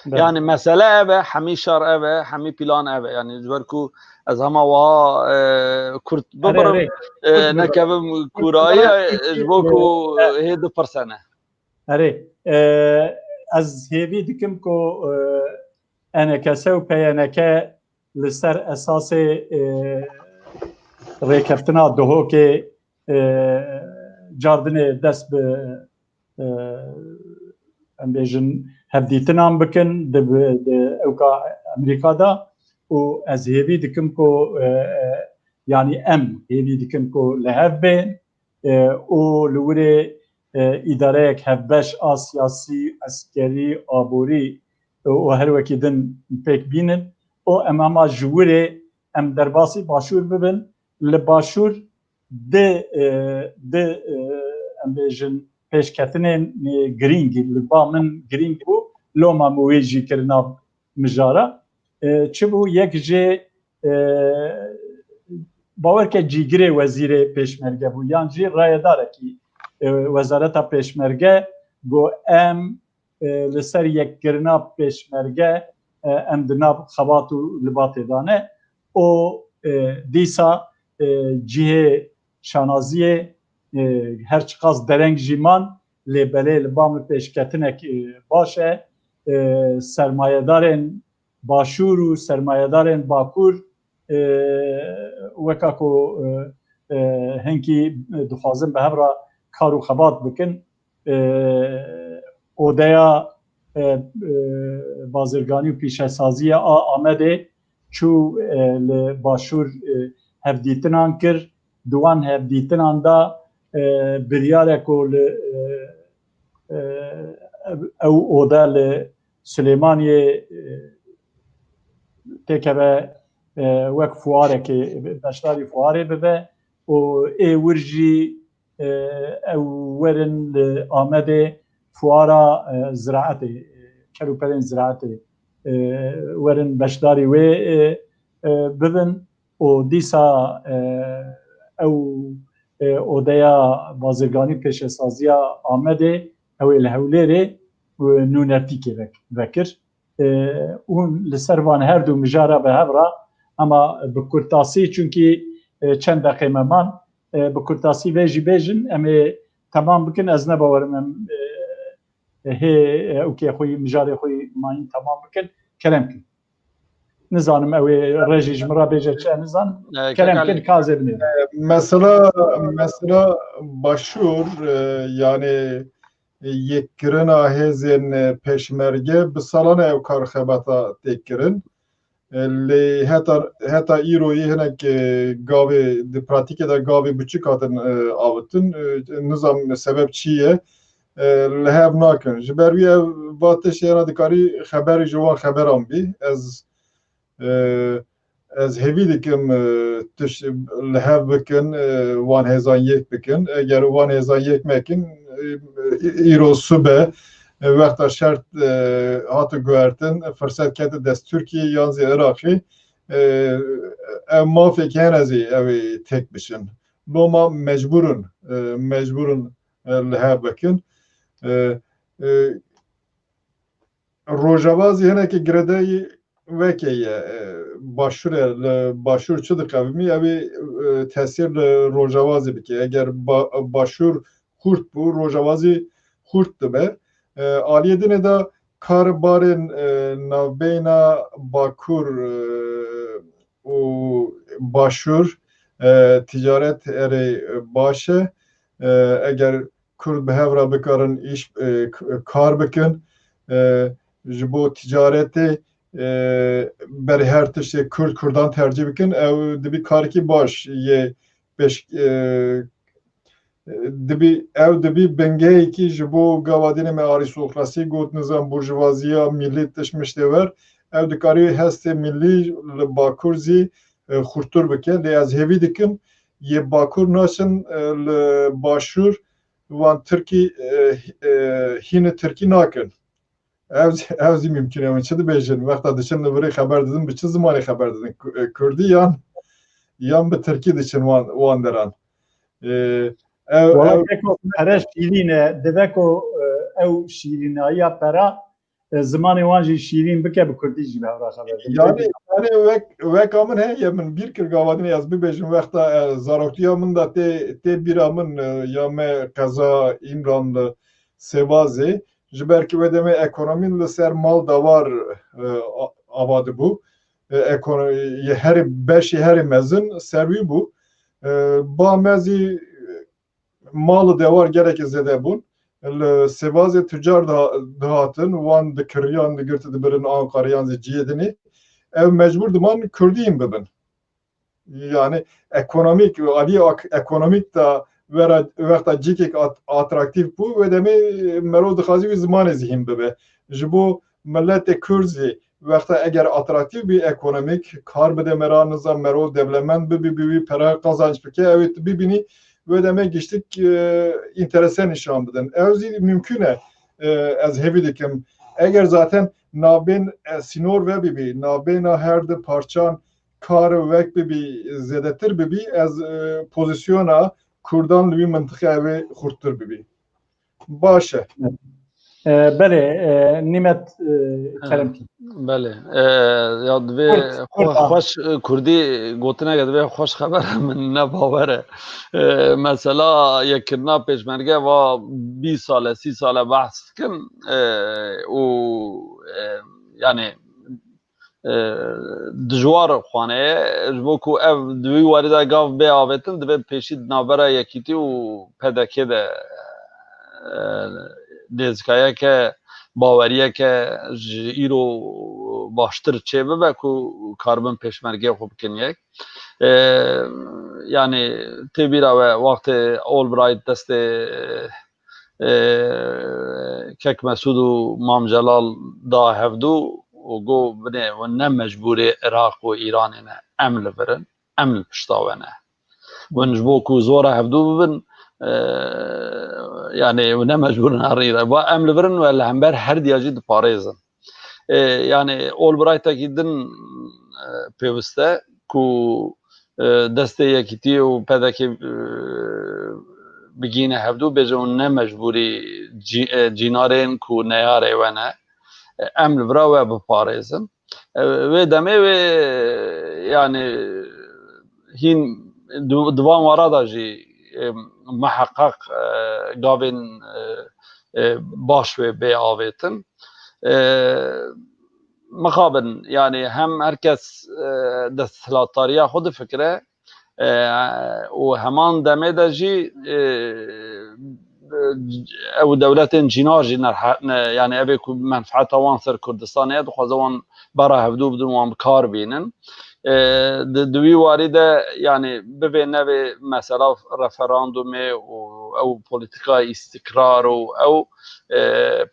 Belê. Yani mesele ev e, hemî şer ev e, hemî plan ev e. Yani ji ber ku ez hema wiha e, Kurd Erê, bibirim, erê. e, Kurd bibirim. nekevim Kurd kûrayî, bibirim. e, ji bo ku Evet. hê dipirsene. Erê, e, ez hêvî dikim ku, e, E N K S û P Y N K li ser esasê, e, rêkeftina Duhokê, e, cardinê dest bi, e, em bêjin, hevdîtinan bikin di, di ewka Amerîka de û ez hêvî dikim ku, e, e, yanî em hêvî dikin ku li hev bên, e, û li wirê, e, îdareyek hevbeş a siyasî, eskerî, aborî, e, û her wekî din pêk bînin û em hema ji wirê em derbasî Başûr bibin. Li Başûr di, e, di, e, em bêjin pêşketinên, e, girîng li ba min girîng bû. Loma min wê jî kirina mijara. E, çi bû? Yek jê, e, bawer ke cîgirê wezîrê pêşmerge bû, yan jî rayedarekî, e, wezareta pêşmerge got, em, e, li ser yekkirina pêşmerge, e, em di nav xebat û libatê de ne. Û, e, dîsa, e, cihê şanaziyê, e, her çiqas dereng jî man, lê belê li ba min pêşketinek, e, baş e. E, sermayedarên Başûr û sermayedarên Bakur, e, weka ku, e, e, hinkî dixwazin bi hev re kar û xebat bikin, e, odeya, e, e, bazirganî û pîşesaziya a Amedê çû, e, li Başûr, e, hevdîtinan kir. Di wan hevdîtinan de, e, biryare ku li, e, e, ew oda li Silêmaniyê, e, têkeve, e, wek fuarekê, beşdarî fuarê bibe û ê wir jî, e, ew werin li Amedê fuara, e, ziraetê, e, kelûpelên ziraetê, e, werin beşdarî wê, e, e, bibin û dîsa, e, ew, e, odeya bazirganî pêşesaziya Amedê ew ê li Hewlêrê, e, nûnertîkê vek-, vekir. E, hûn li ser van her du mijara bi hev re, ema bi kurtasî, çunkî, e, çend deqê me man, e, bi kurtasî vê jî bêjin, em ê temam bikin, ez ne bawerim em, e, hê, e, ewkê xwe yî, mijarê xwe yî mayîn temam bikin, kerem kin. Nizanim ew ê rêjî ji min re bêje çi, nizanim. E, kerem kin, kazê binêrin. E, mesela, mesela Başûr, e, yani, e, yekkirina hêzên, e, pêşmerge bi salan e ew kar xebata tê kirin. E, lê heta, heta îroyê hinek, e, gavê, di pratîkê de gavê biçûk hatin, e, awitin. E, nizam sebeb çi ye, e, li hev nakin. Ji ber wî ev va tişt hena dikarî xeberî ji wan xeberan bî. Ez, e, ez hêvî dikim, e, tişt li hev bikin, e, wan hêzan yek bikin. Eger wan hêzan yek mekin, e, î-, îro sibe, e, wexta şert, e, hate guhertin, firset kete dest Tirkiyê yan zî Iraqê, e, ev mafek hene zî ew ê tek biçin. Loma mecbûr in, e, mecbûr in, e, li hev bikin. E, e, Rojava zî hinekî girêdayî weke ye, e, Başûr e, li Başûr çi diqewimî, ew ê, e, tesîr li Rojava zî bike. Eger ba-, Başûr xurt bû, Rojava zî xurt dibe. E, aliyê dinê de kar û barên, e, navbeyna Bakur, e, û Başûr, e, ticaret erê baş e. E, eger Kurd bi hev re bikarin îş, e, k-, kar bikin, e, ji bo ticaretê, e, berê her tiştê Kurd, Kurdan tercîh bikin, ew dibî karekî baş yê pêş, e, dibî, ew dibî bingehekî ji bo gava dinê me arîstokrasî got, nizam burjuvaziya milî tişt miştê wer, ew dikarî hestê milî li Bakur zî, e, xurttir bike. Lê ez hêvî dikim, yê Bakur naçin, e, li Başûr wan Tirkî, e, e, hînê Tirkî nakin. Ev, ev zî mimkun e. Hûn çi dibêjin? Wexta diçin li virê xeber didin, bi çi zimanê xeber didin? Ku-, e, Kurdî yan, yan bi Tirkî diçin wan, wan deran? E, ew, Wala ew peko pere şîrîn e. Dibe ku, e, ew şîrînayiya pera, e, zimanê wan jî şîrîn bike, bi Kurdî jî bi hev re xeber didin. Yani, yani wek, weka min heye, min bîr kir gava dinê ez bibêjim, wexta, e, zaroktiya min de tê, tê bîra min, e, ya me qeza Îmranli, sêbazê, ji ber ku wê demê ekonomî li ser mal dawar, e, a-, ava dibû. E, ekono-, yê herê, beşê herê mezin ser wî bû. E, ba me zî, e, mal û dewar gelekî zêde bûn. Li sêbazê tucar diha-, dihatin, wan dikiriyan, digirtin, dibirin Anqara yan zî cihê dinê. Ew mecbûr diman Kurdî bibin. Yani ekonomîk, aliyê ak-, ekonomîk de wera, wexta cîkek at-, atraktîf bû, wê demê merov dixwazî wî zimanê zî hîn bibe. Ji bo miletê Kurd zî wexta eger atraktîf bî ekonomîk, kar bide mera, nizam merov dewlemend bibî, bi wî pere qazanç bike, ew ê tu bibînî, wê demê giştik, e, înterese nîşan bidin. Ew zî mümkün e, e, ez hêvî dikim. Eger zaten nabên, e, sînor vebibî, nabêna her di parçan kar wek bibî, zêdetir bibî, ez, e, pozîsyona Kurdan li wî mintiqe ev ê xurttir bibî. Baş e. E, belê, e, Nîmet, e, kerem kî. Belê. E, ya divê xwe-, xweş, e, Kurdî gotineke divê xweş xeber min ne bawer e. E, mesela yekirina pêşmerge va bîst sale, sî sale behs dikin, e, û, e, yani e, dijwar xwane ye. Ji bo ku ev di wî warî de gav bê avêtin, divê pêşî di navbera Yekîtî û P D K de, e, nêzikayeke, baweriyeke ji îro baştir çêbibe ku karibin pêşmergeyê xwe bikin yek. E, yani tê bîra we wextê Albright destê e, Kek Mesûd û Mam Celal da hevdû û got, binê hûn ne mecbûrê Iraq û Îranê ne, em li vir in, em li pişta we ne. Hûn ji bo ku zora hevdû bibin, e, yani hûn ne mecbûr in herî re. Ba em li vir in we li hember her diya jî diparêzin. E, yani Albrightekî din, e, pêwist e ku, e, destê Yekîtî û P D K, e, bigihîne hevdû, bêje hûn ne mecbûrî cî-, e, cînarên ku neyarê we ne. E, em li vira we biparêzin. E, wê demê wê, yani hîn di, di van wara da jî, e, miheqeq, e, gavên, e, e, baş wê bê avêtin. E, mixabin, yani hem her kes, e, desthilatdariya xwe difikire, e, û heman demê de jî, e, ew dewletên cînar jî nerhe-, ne, yani evê ku menfeeta wan ser Kurdistanê ye, dixwaze wan bera hevdû bidin, wan bi kar bînin. E, di, di wî warî de, yani bivê nevê mesela referandumê û ew polîtika îstikrar û ew, e,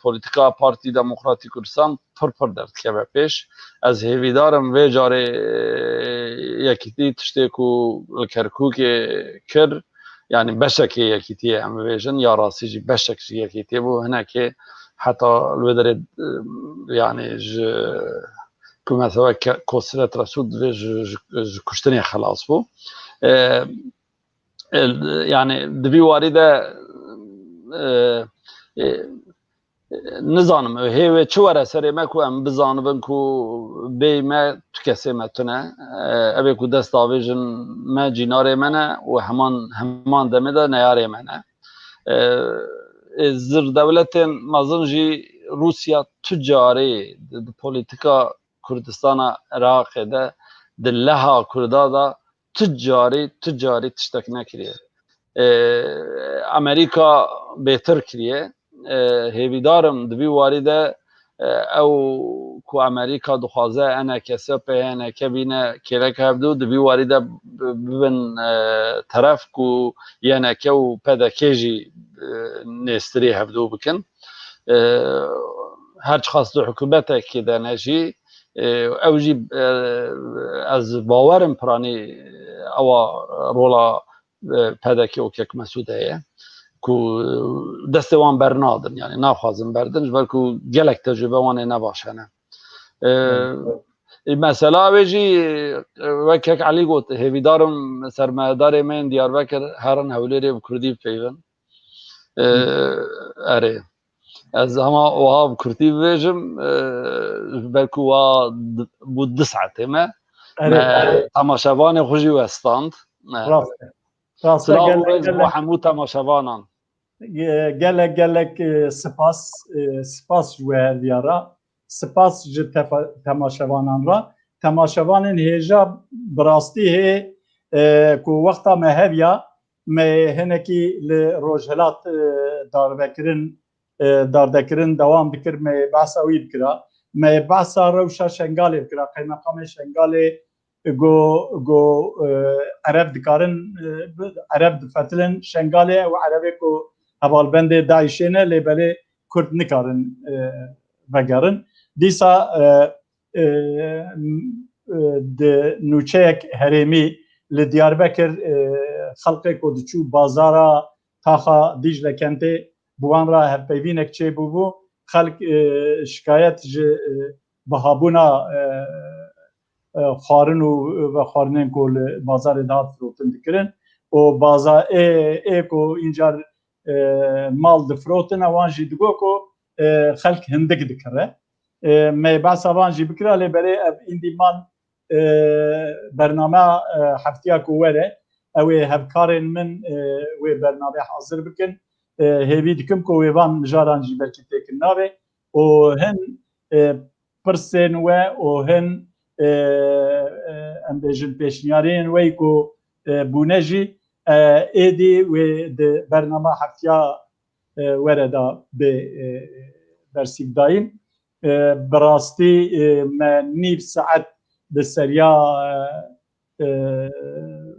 polîtika Partî Demokratîk Kurdistan pir pir derdikeve pêş. Ez hêvîdar im vê carê, e, Yekîtî tiştê ku li Kerkûkê kir, yani beşekê Yekîtiyê em bibêjin, ya rastî jî beşek ji Yekîtiyê bû, hinekê heta li wê derê, e, yani ji ku mesela Ke-, Kosret Resûd divê ji, ji, ji kuştinê xelas bû. E, e, yani di vî warî de, e, e, nizanim, hê wê çi were serê me ku em bizanibin ku bêyî me tu kesê me tune. E, ev ê ku dest avêjin me, cînarê me ne û heman, heman demê de neyarê me ne. E, e, zir dewletên mezin jî Rûsya tu carî di, di polîtika Kurdistana Iraqê de, di leha Kurda de tu carî, tu carî tiştek nekiriye. E, Amerîka bêtir kiriye. E, hêvîdar im di vî warî de, e, ew ku Amerîka dixwaze E N K S P H N K bîne kêleka hevdû, di vî warî de bi-, bibin, e, teref ku Y N K û P D K jî, e, nêstirî hevdû bikin. E, her çiqas di hikûmetekê de ne jî, e, ew jî, e, ez bawer im piranî ewa rola, e, P D K û Kek Mesûd heye ku, e, destê wan bernadin, yani naxwazin berdin, ji ber ku gelek tecrûbe wan ê ne baş hene. E, e, mesela wê jî, e, wek Kek Elî got, hêvîdar im sermayedarê me yên Diyarbekir herin Hewlêrê bi kurdî bipeyvin. E, erê. Ez hema wiha bi kurtî bibêjim, e, ji ber ku wa d-, bû du saetê me. Erê, Me erê. Temaşevanê xwe jî westand. Me Rast e. Rast e, silav û gelek, rêz bo gelek. Hemû temaşevanan. E, gelek gelek e, spas, e, spas ji we herdiya re. Spas ji tefa- temaşevanan re. Temaşevanên hêja bi rastî hê e, ku wexta me heviya me hinekî li Rojhilat e, darvekirin, e, dardekirin dewam dikir, me behsa wî bikira. Me behsa rewşa Şengalê bikira. Qeymeqamê Şengalê go go e, Ereb dikarin, e, Ereb difetilin Şengalê, ew Erebê ku hevalbendê DAIŞê ne, lê belê Kurd nikarin e, vegerin. Dîsa e, e, m- e, di nûçeyek herêmî li Diyarbekir e, xelkê ku diçû bazara taxa Dîcle Kentê bi wan re hevpeyvînek çêbûbû. Xelk e, şikayet ji e, bihabûna e, e, xwarin û vexwarinên ku li bazarê dihat firotin dikirin û baza ê, ê ku încar e, mal difirotin, ewan jî digo ku e, xelk hindik dikire. E, me behsa van jî bikira, lê berê ev îndî man e, bername e, heftiya ku were, ew ê hevkarên min e, wê bername hazir bikin. E, hêvî dikim ku wê van mijaran jî belkî têkin navê û hin e, pirsên we û hin e, e, em bêjin pêşniyariyên we ku e, bûne jî e, êdî wê di bernama heftiya e, were de bê e, bersîvdayîn. E, bi rastî e, me nîv saet bi seriya e, e,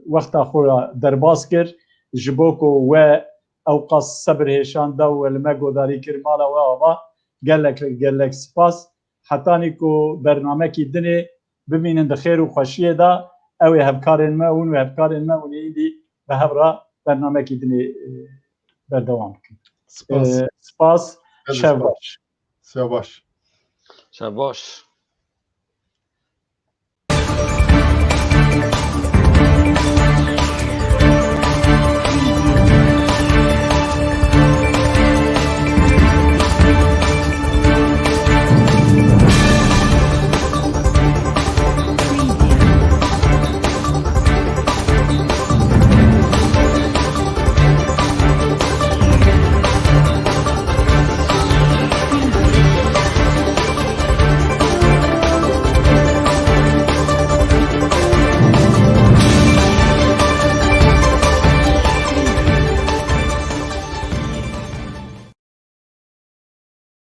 wexta xwe re derbas kir. Ji bo ku we ewqas sebir hêşan da û we li me godarî kir, mala we ava. Gelek gelek spas. Hetanî ku bernamekî dinê bimînin di xêr û xweşiyê de, ew ê hevkarên me hûn û hevkarên me hûn ê îdî bi hev re bernamekî dinê e, berdewam bikin. Spas. E, spas. Gelek Şev spas. Baş. Şev baş. Şev baş.